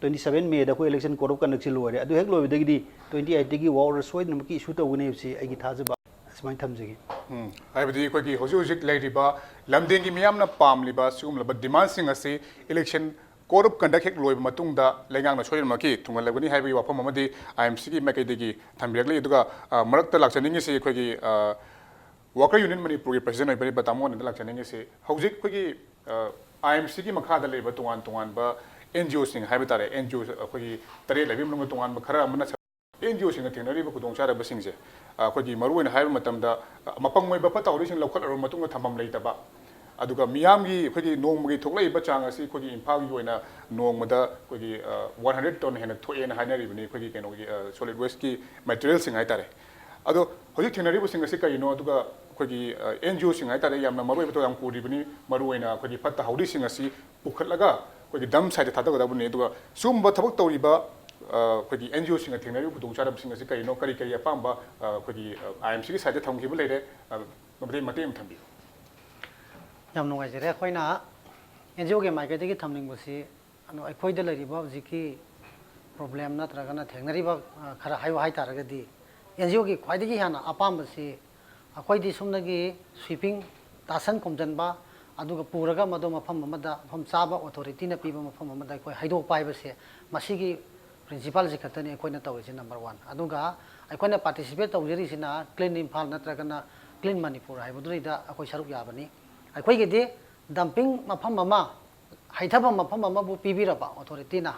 twenty seven ꯃꯦꯗ ꯑꯩꯈꯣꯏ election code of conductꯁꯤ ꯂꯣꯏꯔꯦ꯫ ꯑꯗꯨ ꯍꯦꯛ ꯂꯣꯏꯕꯗꯒꯤꯗꯤ twenty eightꯇꯒꯤ work order ꯁꯣꯏꯗꯅꯃꯛꯀꯤ issue ꯇꯧꯒꯅꯤ ꯍꯥꯏꯕꯁꯤ ꯑꯩꯒꯤ ꯊꯥꯖꯕ꯫ ꯑꯁꯨꯃꯥꯏꯅ ꯊꯝꯖꯒꯦ꯫ ꯎꯝ, ꯍꯥꯏꯕꯗꯤ ꯑꯩꯈꯣꯏꯒꯤ ꯍꯧꯖꯤꯛ ꯍꯧꯖꯤꯛ ꯂꯩꯔꯤꯕ ꯂꯝꯗꯦꯡꯒꯤ ꯃꯤꯌꯥꯝꯅ ꯄꯥꯝꯂꯤꯕ ꯁꯤꯒꯨꯝꯂꯕ ꯗꯤꯃꯥꯟꯁꯤꯡ ꯑꯁꯤ election code of conduct ꯍꯦꯛ ꯂꯣꯏꯕ ꯃꯇꯨꯡꯗ ꯂꯩꯉꯥꯛꯅ ꯁꯣꯏꯗꯅꯃꯛꯀꯤ ꯊꯨꯡꯍꯜꯂꯒꯅꯤ ꯍꯥꯏꯕꯒꯤ ꯋꯥꯐꯝ ꯑꯃꯗꯤ ꯑꯥꯏ ꯑꯦꯝ ꯁꯤꯒꯤ ꯃꯥꯏꯀꯩꯗꯒꯤ ꯊꯝꯕꯤꯔꯛꯂꯤ꯫ ꯑꯗꯨꯒ, ꯑ, ꯃꯔꯛꯇ ꯂꯥꯛꯆꯅꯤꯡꯉꯤꯁꯤ ꯑꯩꯈꯣꯏꯒꯤ, ꯑ, Worker Union ꯃꯅꯤꯄꯨꯔꯒꯤ president ꯑꯣꯏꯕꯤꯔꯤꯕ ꯇꯥꯃꯣ ꯑꯅꯟꯗ ꯂꯥꯛꯆꯅꯤꯡꯉꯤꯁꯤ, ꯍꯧꯖꯤꯛ ꯑꯩꯈꯣꯏꯒꯤ, ꯑ, ꯑꯥꯏ ꯑꯦꯝ ꯁꯤꯒꯤ ꯃꯈꯥꯗ ꯂꯩꯕ ꯇꯣꯉꯥꯟ ꯇꯣꯉꯥꯟꯕ ꯑꯦꯟ ꯖꯤ ꯑꯣꯁꯤꯡ ꯍꯥꯏꯕ ꯇꯥꯔꯦ, ꯑꯦꯟ ꯖꯤ ꯑꯣ ꯑꯩꯈꯣꯏꯒꯤ ꯇꯔꯦꯠ ꯂꯩꯕꯒꯤ ꯃꯅꯨꯡꯗ ꯇꯣꯉꯥꯟꯕ ꯈꯔ ꯑꯃꯅ ꯑꯦꯟ ꯖꯤ ꯑꯣꯁꯤꯡꯅ ꯊꯦꯡꯅꯔꯤꯕ ꯈꯨꯗꯣꯡꯆꯥꯗꯕꯁꯤꯡꯁꯦ, ꯑ, ꯑꯩꯈꯣꯏꯒꯤ ꯃꯔꯨꯑꯣꯏꯅ ꯍꯥꯏꯕ ꯃꯇꯝꯗ, ꯑ, ꯃꯄꯪ ꯑꯣꯏꯕ ꯐꯠꯇ ꯍꯥꯎꯗꯤꯁꯤꯡ ꯂꯧꯈꯠꯂꯕ ꯃꯇꯨꯡꯗ ꯊꯝꯐꯝ ꯂꯩꯇꯕ, ꯑꯗꯨꯒ ꯃꯤꯌꯥꯝꯒꯤ ꯑꯩꯈꯣꯏꯒꯤ ꯅꯣꯡꯃꯒꯤ ꯊꯣꯛꯂꯛꯏꯕ ꯆꯥꯡ ꯑꯁꯤ ꯑꯩꯈꯣꯏꯒꯤ ꯏꯝꯐꯥꯜꯒꯤ ꯑꯣꯏꯅ ꯅꯣꯡꯃꯗ ꯑꯩꯈꯣꯏꯒꯤ, ꯑ, one hundred ton ꯍꯦꯟꯅ ꯊꯣꯛꯑꯦꯅ ꯍꯥꯏꯅꯔꯤꯕꯅꯤ, ꯑꯩꯈꯣꯏꯒꯤ ꯀꯩꯅꯣꯒꯤ, ꯑ, solid wasteꯀꯤ materialꯁꯤꯡ ꯍꯥꯏꯇꯥꯔꯦ꯫ ꯑꯗꯣ ꯍꯧꯖꯤꯛ ꯊꯦꯡꯅꯔꯤꯕꯁꯤꯡ ꯑꯁꯤ ꯀꯔꯤꯅꯣ? ꯑꯗꯨꯒ ꯑꯩꯈꯣꯏꯒꯤ, ꯑ, ꯑꯦꯟ ꯖꯤ ꯑꯣꯁꯤꯡ ꯍꯥꯏꯇꯥꯔꯦ, ꯌꯥꯝꯅ ꯃꯔꯨꯑꯣꯏꯕ ꯊꯧꯗꯥꯡ ꯄꯨꯔꯤꯕꯅꯤ, ꯃꯔꯨꯑꯣꯏꯅ ꯑꯩꯈꯣꯏꯒꯤ ꯐꯠꯇ ꯍꯥꯎꯗꯤꯁꯤꯡ ꯑꯁꯤ ꯄꯨꯈꯠꯂꯒ ꯑꯩꯈꯣꯏꯒꯤ dump siteꯇ ꯊꯥꯗꯒꯗꯕꯅꯤ꯫ ꯑꯗꯨꯒ ꯁꯤꯒꯨꯝꯕ ꯊꯕꯛ ꯇꯧꯔꯤꯕ, ꯑ, ꯑꯩꯈꯣꯏꯒꯤ ꯑꯦꯟ ꯖꯤ ꯑꯣꯁꯤꯡꯅ ꯊꯦꯡꯅꯔꯤꯕ ꯈꯨꯗꯣꯡꯆꯥꯗꯕꯁꯤꯡ ꯑꯁꯤ ꯀꯔꯤꯅꯣ? ꯀꯔꯤ ꯀꯔꯤ ꯑꯄꯥꯝꯕ, ꯑ, ꯑꯩꯈꯣꯏꯒꯤ, ꯑ, ꯑꯥꯏ ꯑꯦꯝ ꯁꯤꯒꯤ siteꯇ ꯊꯝꯈꯤꯕ ꯂꯩꯔꯦ? ꯑ, ꯃꯇꯦꯡ, ꯃꯇꯦꯡ ꯑꯃ ꯊꯝꯕꯤꯌꯨ꯫ ꯌꯥꯝ ꯅꯨꯡꯉꯥꯏꯖꯔꯦ꯫ ꯑꯩꯈꯣꯏꯅ ꯑꯦꯟ ꯖꯤ ꯑꯣꯒꯤ ꯃꯥꯏꯀꯩꯗꯒꯤ ꯊꯝꯅꯤꯡꯕꯁꯤ, ꯑꯗꯣ ꯑꯩꯈꯣꯏꯗ ꯂꯩꯔꯤꯕ ꯍꯧꯖꯤꯛꯀꯤ problem ꯅꯠꯇ꯭ꯔꯒꯅ ꯊꯦꯡꯅꯔꯤꯕ, ꯑ, ꯈꯔ ꯍꯥꯏꯌꯨ ꯍꯥꯏꯇꯥꯔꯒꯗꯤ, ꯑꯦꯟ ꯖꯤ ꯑꯣꯒꯤ ꯈ꯭ꯋꯥꯏꯗꯒꯤ ꯍꯦꯟꯅ ꯑꯄꯥꯝꯕꯁꯤ ꯑꯩꯈꯣꯏꯗꯤ ꯁꯨꯞꯅꯒꯤ sweeping, ꯇꯥꯁꯟ ꯈꯣꯝꯖꯤꯟꯕ, ꯑꯗꯨꯒ ꯄꯨꯔꯒ ꯃꯗꯨ ꯃꯐꯝ ꯑꯃꯗ, ꯃꯐꯝ ꯆꯥꯕ authorityꯅ ꯄꯤꯕ ꯃꯐꯝ ꯑꯃꯗ ꯑꯩꯈꯣꯏ ꯍꯩꯗꯣꯛꯄ ꯍꯥꯏꯕꯁꯦ, ꯃꯁꯤꯒꯤ principleꯁꯤ ꯈꯛꯇꯅꯤ ꯑꯩꯈꯣꯏꯅ ꯇꯧꯔꯤꯁꯤ, number one꯫ ꯑꯗꯨꯒ ꯑꯩꯈꯣꯏꯅ participate ꯇꯧꯖꯔꯤꯁꯤꯅ Clean ꯏꯝꯐꯥꯜ ꯅꯠꯇ꯭ꯔꯒꯅ Clean ꯃꯅꯤꯄꯨꯔ ꯍꯥꯏꯕꯗꯨꯗꯩꯗ ꯑꯩꯈꯣꯏ ꯁꯔꯨꯛ ꯌꯥꯕꯅꯤ꯫ ꯑꯩꯈꯣꯏꯒꯤꯗꯤ dumping ꯃꯐꯝ ꯑꯃ, ꯍꯩꯊꯕ ꯃꯐꯝ ꯑꯃꯕꯨ ꯄꯤꯕꯤꯔꯕ authorityꯅ,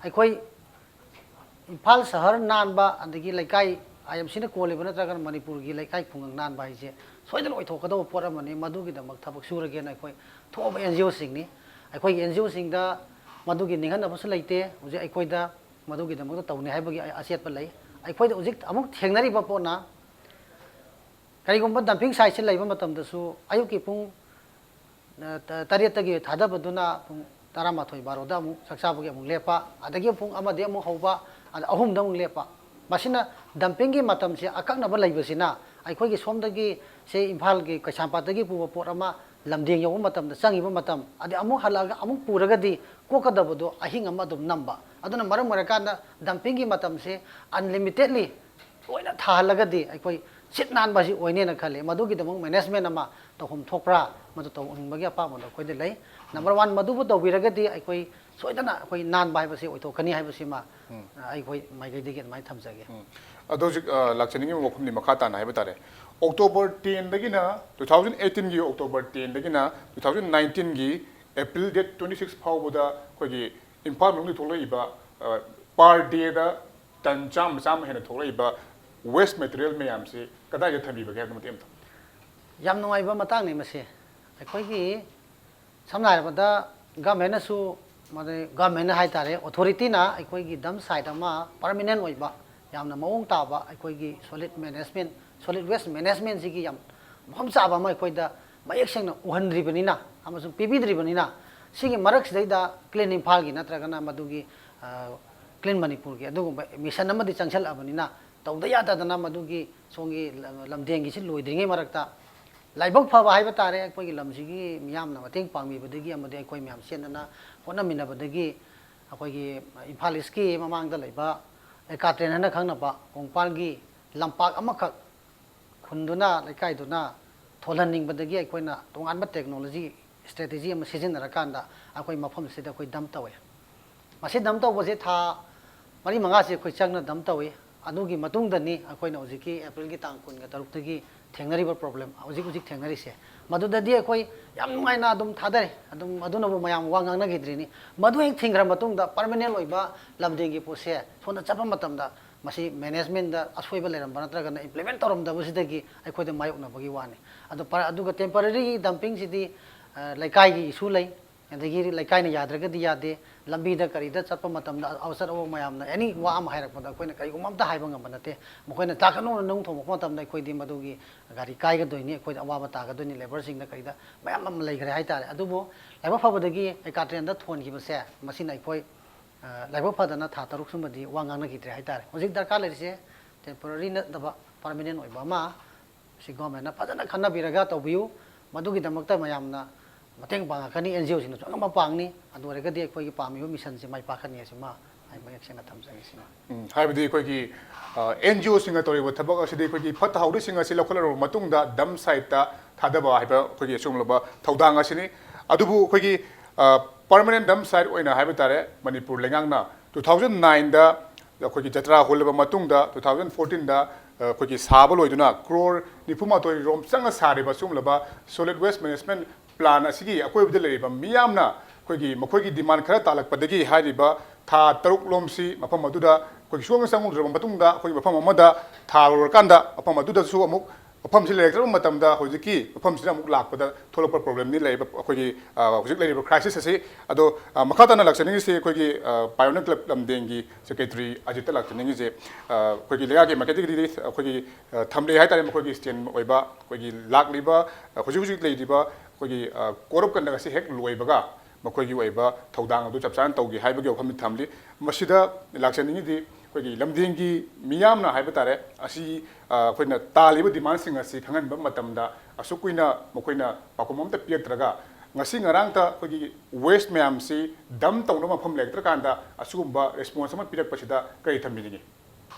ꯑꯩꯈꯣꯏ ꯏꯝꯐꯥꯜ ꯁꯍꯔ ꯅꯥꯟꯕ, ꯑꯗꯒꯤ ꯂꯩꯀꯥꯏ, IMCꯅ ꯀꯣꯜꯂꯤꯕ ꯅꯠꯇ꯭ꯔꯒꯅ ꯃꯅꯤꯄꯨꯔꯒꯤ ꯂꯩꯀꯥꯏ ꯈꯨꯡꯒꯪ ꯅꯥꯟꯕ ꯍꯥꯏꯁꯦ ꯁꯣꯏꯗꯅ ꯑꯣꯏꯊꯣꯛꯀꯗꯧꯕ ꯄꯣꯠ ꯑꯃꯅꯤ꯫ ꯃꯗꯨꯒꯤꯗꯃꯛ ꯊꯕꯛ ꯁꯨꯔꯒꯦꯅ ꯑꯩꯈꯣꯏ ꯊꯣꯛꯑꯕ NGOꯁꯤꯡꯅꯤ꯫ ꯑꯩꯈꯣꯏꯒꯤ NGOꯁꯤꯡꯗ ꯃꯗꯨꯒꯤ ꯅꯤꯡꯍꯟꯅꯕꯁꯨ ꯂꯩꯇꯦ꯫ ꯍꯧꯖꯤꯛ ꯑꯩꯈꯣꯏꯗ ꯃꯗꯨꯒꯤꯗꯃꯛꯇ ꯇꯧꯅꯤ ꯍꯥꯏꯕꯒꯤ ꯑꯆꯦꯠꯄ ꯂꯩ꯫ ꯑꯩꯈꯣꯏꯗ ꯍꯧꯖꯤꯛ ꯑꯃꯨꯛ ꯊꯦꯡꯅꯔꯤꯕ ꯄꯣꯠꯅ, ꯀꯔꯤꯒꯨꯝꯕ dumping siteꯁꯦ ꯂꯩꯕ ꯃꯇꯝꯗꯁꯨ ꯑꯌꯨꯛꯀꯤ ꯄꯨꯡ, ꯑ, ꯇ-, ꯇꯔꯦꯠꯇꯒꯤ ꯊꯥꯗꯕꯗꯨꯅ ꯄꯨꯡ ꯇꯔꯥꯃꯥꯊꯣꯏ ꯕꯥꯔꯣꯗ ꯑꯃꯨꯛ ꯆꯥꯛ ꯆꯥꯕꯒꯤ ꯑꯃꯨꯛ ꯂꯦꯞꯄ, ꯑꯗꯒꯤ ꯄꯨꯡ ꯑꯃꯗꯒꯤ ꯑꯃꯨꯛ ꯍꯧꯕ, ꯑꯗ ꯑꯍꯨꯝꯗ ꯑꯃꯨꯛ ꯂꯦꯞꯄ꯫ ꯃꯁꯤꯅ dumpingꯒꯤ ꯃꯇꯝꯁꯦ ꯑꯀꯛꯅꯕ ꯂꯩꯕꯁꯤꯅ ꯑꯩꯈꯣꯏꯒꯤ ꯁꯣꯝꯗꯒꯤ, ꯁꯦ, ꯏꯝꯐꯥꯜꯒꯤ ꯀꯩꯁꯥꯝꯄꯥꯠꯇꯒꯤ ꯄꯨꯕ ꯄꯣꯠ ꯑꯃ ꯂꯝꯗꯦꯡ ꯌꯧꯕ ꯃꯇꯝꯗ ꯆꯪꯉꯤꯕ ꯃꯇꯝ, ꯑꯗꯩ ꯑꯃꯨꯛ ꯍꯜꯂꯛꯑꯒ ꯑꯃꯨꯛ ꯄꯨꯔꯒꯗꯤ ꯀꯣꯛꯀꯗꯕꯗꯣ ꯑꯍꯤꯡ ꯑꯃ ꯑꯗꯨꯝ ꯅꯝꯕ꯫ ꯑꯗꯨꯅ ꯃꯔꯝ ꯑꯣꯏꯔꯀꯥꯟꯗ dumpingꯒꯤ ꯃꯇꯝꯁꯦ unlimitedly ꯂꯣꯏꯅ ꯊꯥꯍꯜꯂꯒꯗꯤ ꯑꯩꯈꯣꯏ ꯁꯤꯠ ꯅꯥꯟꯕ ꯑꯁꯤ ꯑꯣꯏꯅꯦꯅ ꯈꯜꯂꯤ꯫ ꯃꯗꯨꯒꯤꯗꯃꯛ management ꯑꯃ ꯇꯧꯐꯝ ꯊꯣꯛꯄ꯭ꯔꯥ, ꯃꯗꯨ ꯇꯧꯅꯤꯡꯕꯒꯤ ꯑꯄꯥꯝꯕꯗꯣ ꯑꯩꯈꯣꯏꯗ ꯂꯩ꯫ Number one, ꯃꯗꯨꯕꯨ ꯇꯧꯕꯤꯔꯒꯗꯤ ꯑꯩꯈꯣꯏ ꯁꯣꯏꯗꯅ ꯑꯩꯈꯣꯏ ꯅꯥꯟꯕ ꯍꯥꯏꯕꯁꯤ ꯑꯣꯏꯊꯣꯛꯀꯅꯤ ꯍꯥꯏꯕꯁꯤꯃ, ꯑ, ꯑꯩꯈꯣꯏ ꯃꯥꯏꯀꯩꯗꯒꯤ ꯑꯗꯨꯃꯥꯏꯅ ꯊꯝꯖꯒꯦ꯫ ꯎꯝ꯫ ꯑꯗꯣ ꯍꯧꯖꯤꯛ, ꯑ, ꯂꯥꯛꯆꯅꯤꯡꯉꯤꯕ ꯋꯥꯐꯝꯗꯤ ꯃꯈꯥ ꯇꯥꯅ ꯍꯥꯏꯕ ꯇꯥꯔꯦ꯫ October tenꯗꯒꯤꯅ, two thousand eighteenꯒꯤ October tenꯗꯒꯤꯅ two thousand nineteenꯒꯤ April date twenty six ꯐꯥꯎꯕꯗ ꯑꯩꯈꯣꯏꯒꯤ ꯏꯝꯐꯥꯜ ꯃꯅꯨꯡꯗ ꯊꯣꯛꯂꯛꯏꯕ, ꯑ, per dayꯗ ton ꯆꯥꯝꯃ, ꯆꯥꯝꯃ ꯍꯦꯟꯅ ꯊꯣꯛꯂꯛꯏꯕ waste material ꯃꯌꯥꯝꯁꯤ ꯀꯗꯥꯏꯗ ꯊꯝꯕꯤꯕꯒꯦ ꯍꯥꯏꯕꯗꯨ ꯃꯇꯦꯛ ꯑꯃꯇꯪ꯫ ꯌꯥꯝ ꯅꯨꯡꯉꯥꯏꯕ ꯃꯇꯥꯡꯅꯤ ꯃꯁꯤ꯫ ꯑꯩꯈꯣꯏꯒꯤ, ꯁꯝꯅ ꯍꯥꯏꯔꯕꯗ, governmentꯅꯁꯨ, ꯃꯗꯩ governmentꯅ ꯍꯥꯏ ꯇꯥꯔꯦ, authorityꯅ ꯑꯩꯈꯣꯏꯒꯤ dump site ꯑꯃ permanent ꯑꯣꯏꯕ, ꯌꯥꯝꯅ ꯃꯑꯣꯡ ꯇꯥꯕ ꯑꯩꯈꯣꯏꯒꯤ solid management, solid waste managementꯁꯤꯒꯤ ꯌꯥꯝ ꯃꯐꯝ ꯆꯥꯕ ꯑꯃ ꯑꯩꯈꯣꯏꯗ ꯃꯌꯦꯛ ꯁꯦꯡꯅ ꯎꯍꯟꯗ꯭ꯔꯤꯕꯅꯤꯅ ꯑꯃꯁꯨꯡ ꯄꯤꯕꯤꯗ꯭ꯔꯤꯕꯅꯤꯅ, ꯁꯤꯒꯤ ꯃꯔꯛꯁꯤꯗꯩꯗ Clean ꯏꯝꯐꯥꯜꯒꯤ ꯅꯠꯇ꯭ꯔꯒꯅ ꯃꯗꯨꯒꯤ, ꯑ, Clean ꯃꯅꯤꯄꯨꯔꯒꯤ ꯑꯗꯨꯒꯨꯝꯕ mission ꯑꯃꯗꯤ ꯆꯪꯁꯤꯜꯂꯛꯑꯕꯅꯤꯅ, ꯇꯧꯗ ꯌꯥꯗꯗꯅ ꯃꯗꯨꯒꯤ ꯁꯣꯝꯒꯤ ꯂꯝꯗꯦꯡꯒꯤꯁꯤ ꯂꯣꯏꯗ꯭ꯔꯤꯉꯩ ꯃꯔꯛꯇ ꯂꯥꯏꯕꯛ ꯐꯕ ꯍꯥꯏꯕ ꯇꯥꯔꯦ, ꯑꯩꯈꯣꯏꯒꯤ ꯂꯝꯁꯤꯒꯤ ꯃꯤꯌꯥꯝꯅ ꯃꯇꯦꯡ ꯄꯥꯡꯕꯤꯕꯗꯒꯤ ꯑꯃꯗꯤ ꯑꯩꯈꯣꯏ ꯃꯌꯥꯝ ꯆꯦꯟꯗꯅ ꯍꯣꯠꯅꯃꯤꯟꯅꯕꯗꯒꯤ ꯑꯩꯈꯣꯏꯒꯤ ꯏꯝꯐꯥꯜ ꯏꯁꯀꯤ ꯃꯃꯥꯡꯗ ꯂꯩꯕ ꯑꯦꯀꯥꯇ꯭ꯔꯦꯟ ꯍꯥꯏꯅ ꯈꯪꯅꯕ ꯀꯣꯡꯄꯥꯜꯒꯤ ꯂꯝꯄꯥꯛ ꯑꯃꯈꯛ ꯈꯨꯟꯗꯨꯅ, ꯂꯩꯀꯥꯏꯗꯨꯅ ꯊꯣꯜꯍꯟꯅꯤꯡꯕꯗꯒꯤ ꯑꯩꯈꯣꯏꯅ ꯇꯣꯉꯥꯟꯕ technology strategy ꯑꯃ ꯁꯤꯖꯤꯟꯅꯔꯀꯥꯟꯗ ꯑꯩꯈꯣꯏ ꯃꯐꯝꯁꯤꯗ ꯑꯩꯈꯣꯏ dump ꯇꯧꯋꯦ꯫ ꯃꯁꯤ dump ꯇꯧꯕꯁꯦ ꯊꯥ ꯃꯔꯤ ꯃꯉꯥꯁꯦ ꯑꯩꯈꯣꯏ ꯆꯪꯅ dump ꯇꯧꯋꯤ꯫ ꯑꯗꯨꯒꯤ ꯃꯇꯨꯡꯗꯅꯤ ꯑꯩꯈꯣꯏꯅ ꯍꯧꯖꯤꯛꯀꯤ April ꯒꯤ ꯇꯥꯡ ꯀꯨꯟꯒ ꯇꯔꯨꯛꯇꯒꯤ ꯊꯦꯡꯅꯔꯤꯕ problem, ꯍꯧꯖꯤꯛ ꯍꯧꯖꯤꯛ ꯊꯦꯡꯅꯔꯤꯁꯦ꯫ ꯃꯗꯨꯗꯗꯤ ꯑꯩꯈꯣꯏ ꯌꯥꯝ ꯅꯨꯡꯉꯥꯏꯅ ꯑꯗꯨꯝ ꯊꯥꯗꯔꯦ꯫ ꯑꯗꯨꯝ ꯑꯗꯨꯅꯕꯨ ꯃꯌꯥꯝ ꯋꯥ ꯉꯥꯡꯅꯈꯤꯗ꯭ꯔꯤꯅꯤ꯫ ꯃꯗꯨ ꯍꯦꯛ ꯊꯤꯡꯈ꯭ꯔ ꯃꯇꯨꯡꯗ permanent ꯑꯣꯏꯕ ꯂꯝꯗꯤꯡꯒꯤ ꯄꯣꯠꯁꯦ ꯁꯣꯝꯗ ꯆꯠꯄ ꯃꯇꯝꯗ ꯃꯁꯤ management ꯗ ꯑꯁꯣꯏꯕ ꯂꯩꯔꯝꯕ ꯅꯠꯇ꯭ꯔꯒꯅ implement ꯇꯧꯔꯝꯗꯕꯁꯤꯗꯒꯤ ꯑꯩꯈꯣꯏꯗ ꯃꯥꯌꯣꯛꯅꯕꯒꯤ ꯋꯥꯅꯤ꯫ ꯑꯗꯣ ꯄ-, ꯑꯗꯨꯒ temporary dumping ꯁꯤꯗꯤ, ꯑ, ꯂꯩꯀꯥꯏꯒꯤ issue ꯂꯩ, ꯑꯗꯒꯤ ꯂꯩꯀꯥꯏꯅ ꯌꯥꯗ꯭ꯔꯒꯗꯤ ꯌꯥꯗꯦ, ꯂꯝꯕꯤꯗ ꯀꯔꯤꯗ ꯆꯠꯄ ꯃꯇꯝꯗ ꯑꯆꯠ ꯑꯋꯣꯡ ꯃꯌꯥꯝꯅ any ꯋꯥ ꯑꯃ ꯍꯥꯏꯔꯛꯄꯗ ꯑꯩꯈꯣꯏꯅ ꯀꯔꯤꯒꯨꯝꯕ ꯑꯝꯇ ꯍꯥꯏꯕ ꯉꯝꯕ ꯅꯠꯇꯦ꯫ ꯃꯈꯣꯏꯅ ꯆꯥꯛ ꯀꯅꯧꯅ ꯅꯨꯡ ꯊꯣꯡꯕ ꯃꯇꯝꯗ ꯑꯩꯈꯣꯏꯗꯤ ꯃꯗꯨꯒꯤ ꯒꯥꯔꯤ ꯀꯥꯏꯒꯗꯣꯏꯅꯤ, ꯑꯩꯈꯣꯏꯗ ꯑꯋꯥꯕ ꯇꯥꯒꯗꯣꯏꯅꯤ, labour ꯁꯤꯡꯗ ꯀꯔꯤꯗ ꯃꯌꯥꯝ ꯑꯃ ꯂꯩꯈ꯭ꯔꯦ ꯍꯥꯏꯇꯥꯔꯦ꯫ ꯑꯗꯨꯕꯨ ꯂꯥꯏꯕꯛ ꯐꯕꯗꯒꯤ ꯑꯦꯀꯥꯇ꯭ꯔꯦꯟꯗ ꯊꯣꯟꯈꯤꯕꯁꯦ ꯃꯁꯤꯅ ꯑꯩꯈꯣꯏ, ꯑ, ꯂꯥꯏꯕꯛ ꯐꯗꯅ ꯊꯥ ꯇꯔꯨꯛ ꯁꯨꯝꯕꯗꯤ ꯋꯥ ꯉꯥꯡꯅꯈꯤꯗ꯭ꯔꯦ ꯍꯥꯏꯇꯥꯔꯦ꯫ ꯍꯧꯖꯤꯛ ꯗꯔꯀꯥꯔ ꯂꯩꯔꯤꯁꯦ temporary ꯅꯠꯇꯕ permanent ꯑꯣꯏꯕ ꯑꯃ ꯁꯤ government ꯅ ꯐꯖꯅ ꯈꯟꯅꯕꯤꯔꯒ ꯇꯧꯕꯤꯌꯨ꯫ ꯃꯗꯨꯒꯤꯗꯃꯛꯇ ꯃꯌꯥꯝꯅ ꯃꯇꯦꯡ ꯄꯥꯡꯉꯛꯀꯅꯤ, NGO ꯁꯤꯡꯅꯁꯨ ꯑꯉꯝꯕ ꯄꯥꯡꯅꯤ꯫ ꯑꯗꯨ ꯑꯣꯏꯔꯒꯗꯤ ꯑꯩꯈꯣꯏꯒꯤ ꯄꯥꯝꯃꯤꯕ mission ꯁꯤ ꯃꯥꯏ ꯄꯥꯛꯀꯅꯤ ꯍꯥꯏꯁꯤꯃ ꯑꯩ ꯃꯌꯦꯛ ꯁꯦꯡꯅ ꯊꯝꯖꯒꯦ ꯁꯤꯃ꯫ ꯎꯝ, ꯍꯥꯏꯕꯗꯤ ꯑꯩꯈꯣꯏꯒꯤ, ꯑ, NGO ꯁꯤꯡꯅ ꯇꯧꯔꯤꯕ ꯊꯕꯛ ꯑꯁꯤꯗꯤ ꯑꯩꯈꯣꯏꯒꯤ ꯐꯠꯇ ꯍꯥꯎꯗꯤꯁꯤꯡ ꯑꯁꯤ ꯂꯧꯈꯠꯂꯔꯕ ꯃꯇꯨꯡꯗ dump site ꯇ ꯊꯥꯗꯕ ꯍꯥꯏꯕ ꯑꯩꯈꯣꯏꯒꯤ ꯑꯁꯤꯒꯨꯝꯂꯕ ꯊꯧꯗꯥꯡ ꯑꯁꯤꯅꯤ꯫ ꯑꯗꯨꯕꯨ ꯑꯩꯈꯣꯏꯒꯤ, ꯑ, permanent dump site ꯑꯣꯏꯅ ꯍꯥꯏꯕ ꯇꯥꯔꯦ, ꯃꯅꯤꯄꯨꯔ ꯂꯩꯉꯥꯛꯅ two thousand nine ꯗ ꯑꯩꯈꯣꯏꯒꯤ ꯖꯇ꯭ꯔꯥ ꯍꯨꯜꯂꯕ ꯃꯇꯨꯡꯗ two thousand fourteen ꯗ, ꯑ, ꯑꯩꯈꯣꯏꯒꯤ ꯁꯥꯕ ꯂꯣꯏꯗꯨꯅ crore ꯅꯤꯐꯨ ꯃꯥꯊꯣꯏ ꯔꯣꯝ ꯆꯪꯅ ꯁꯥꯔꯤꯕ ꯑꯁꯤꯒꯨꯝꯂꯕ solid waste management plan ꯑꯁꯤꯒꯤ ꯑꯀꯣꯏꯕꯗ ꯂꯩꯔꯤꯕ ꯃꯤꯌꯥꯝꯅ ꯑꯩꯈꯣꯏꯒꯤ ꯃꯈꯣꯏꯒꯤ demand ꯈꯔ ꯇꯥꯜꯂꯛꯄꯗꯒꯤ ꯍꯥꯏꯔꯤꯕ ꯊꯥ ꯇꯔꯨꯛ ꯂꯣꯝꯁꯤ ꯃꯐꯝ ꯑꯗꯨꯗ ꯑꯩꯈꯣꯏꯒꯤ ꯁꯨꯡꯆꯪ ꯆꯪꯉꯨꯗ꯭ꯔꯕ ꯃꯇꯨꯡꯗ ꯑꯩꯈꯣꯏꯒꯤ ꯃꯐꯝ ꯑꯃꯗ ꯊꯥꯔꯨꯔꯀꯥꯟꯗ ꯃꯐꯝ ꯑꯗꯨꯗꯁꯨ ꯑꯃꯨꯛ ꯃꯐꯝꯁꯤ ꯂꯩꯔꯛꯇ꯭ꯔꯕ ꯃꯇꯝꯗ ꯍꯧꯖꯤꯛꯀꯤ ꯃꯐꯝꯁꯤꯗ ꯑꯃꯨꯛ ꯂꯥꯛꯄꯗ ꯊꯣꯛꯂꯛꯄ problem ꯅꯤ ꯂꯩꯔꯤꯕ ꯑꯩꯈꯣꯏꯒꯤ, ꯑ, ꯍꯧꯖꯤꯛ ꯂꯩꯔꯤꯕ crisis ꯑꯁꯤ꯫ ꯑꯗꯣ, ꯑ, ꯃꯈꯥ ꯇꯥꯅ ꯂꯥꯛꯆꯅꯤꯡꯉꯤꯁꯤ ꯑꯩꯈꯣꯏꯒꯤ, ꯑ, Pioneer Club ꯂꯝꯗꯦꯡꯒꯤ secretary ꯑꯖꯤꯠꯇ ꯂꯥꯛꯆꯅꯤꯡꯉꯤꯁꯦ꯫ ꯑ, ꯑꯩꯈꯣꯏꯒꯤ ꯂꯩꯉꯥꯛꯀꯤ ꯃꯥꯏꯀꯩꯗꯒꯤꯗꯤ ꯑꯩꯈꯣꯏꯒꯤ, ꯑ, ꯊꯝꯂꯦ ꯍꯥꯏꯇꯥꯔꯦ ꯃꯈꯣꯏꯒꯤ stand ꯑꯣꯏꯕ꯫ ꯑꯩꯈꯣꯏꯒꯤ ꯂꯥꯛꯂꯤꯕ, ꯑ, ꯍꯧꯖꯤꯛ ꯍꯧꯖꯤꯛ ꯂꯩꯔꯤꯕ ꯑꯩꯈꯣꯏꯒꯤ, ꯑ, code of conduct ꯑꯁꯤ ꯍꯦꯛ ꯂꯣꯏꯕꯒ ꯃꯈꯣꯏꯒꯤ ꯑꯣꯏꯕ ꯊꯧꯗꯥꯡ ꯑꯗꯨ ꯆꯞ ꯆꯥꯅ ꯇꯧꯒꯦ ꯍꯥꯏꯕꯒꯤ ꯋꯥꯐꯝꯗꯤ ꯊꯝꯂꯤ꯫ ꯃꯁꯤꯗ ꯂꯥꯛꯆꯅꯤꯡꯉꯤꯗꯤ ꯑꯩꯈꯣꯏꯒꯤ ꯂꯝꯗꯤꯡꯒꯤ ꯃꯤꯌꯥꯝꯅ ꯍꯥꯏꯕ ꯇꯥꯔꯦ, ꯑꯁꯤ, ꯑ, ꯑꯩꯈꯣꯏꯅ ꯇꯥꯜꯂꯤꯕ demand ꯁꯤꯡ ꯑꯁꯤ ꯈꯪꯍꯟꯕ ꯃꯇꯝꯗ ꯑꯁꯨꯛ ꯀꯨꯏꯅ ꯃꯈꯣꯏꯅ ꯄꯥꯎꯈꯨꯝ ꯑꯃꯠꯇ ꯄꯤꯔꯛꯇ꯭ꯔꯒ ꯉꯁꯤ ꯉꯔꯥꯡꯇ ꯑꯩꯈꯣꯏꯒꯤ waste ꯃꯌꯥꯝꯁꯤ dump ꯇꯧꯅꯕ ꯃꯐꯝ ꯂꯩꯔꯛꯇ꯭ꯔꯀꯥꯟꯗ ꯑꯁꯤꯒꯨꯝꯕ response ꯑꯃ ꯄꯤꯔꯛꯄꯁꯤꯗ ꯀꯔꯤ ꯊꯝꯕꯤꯅꯤꯡꯉꯤ?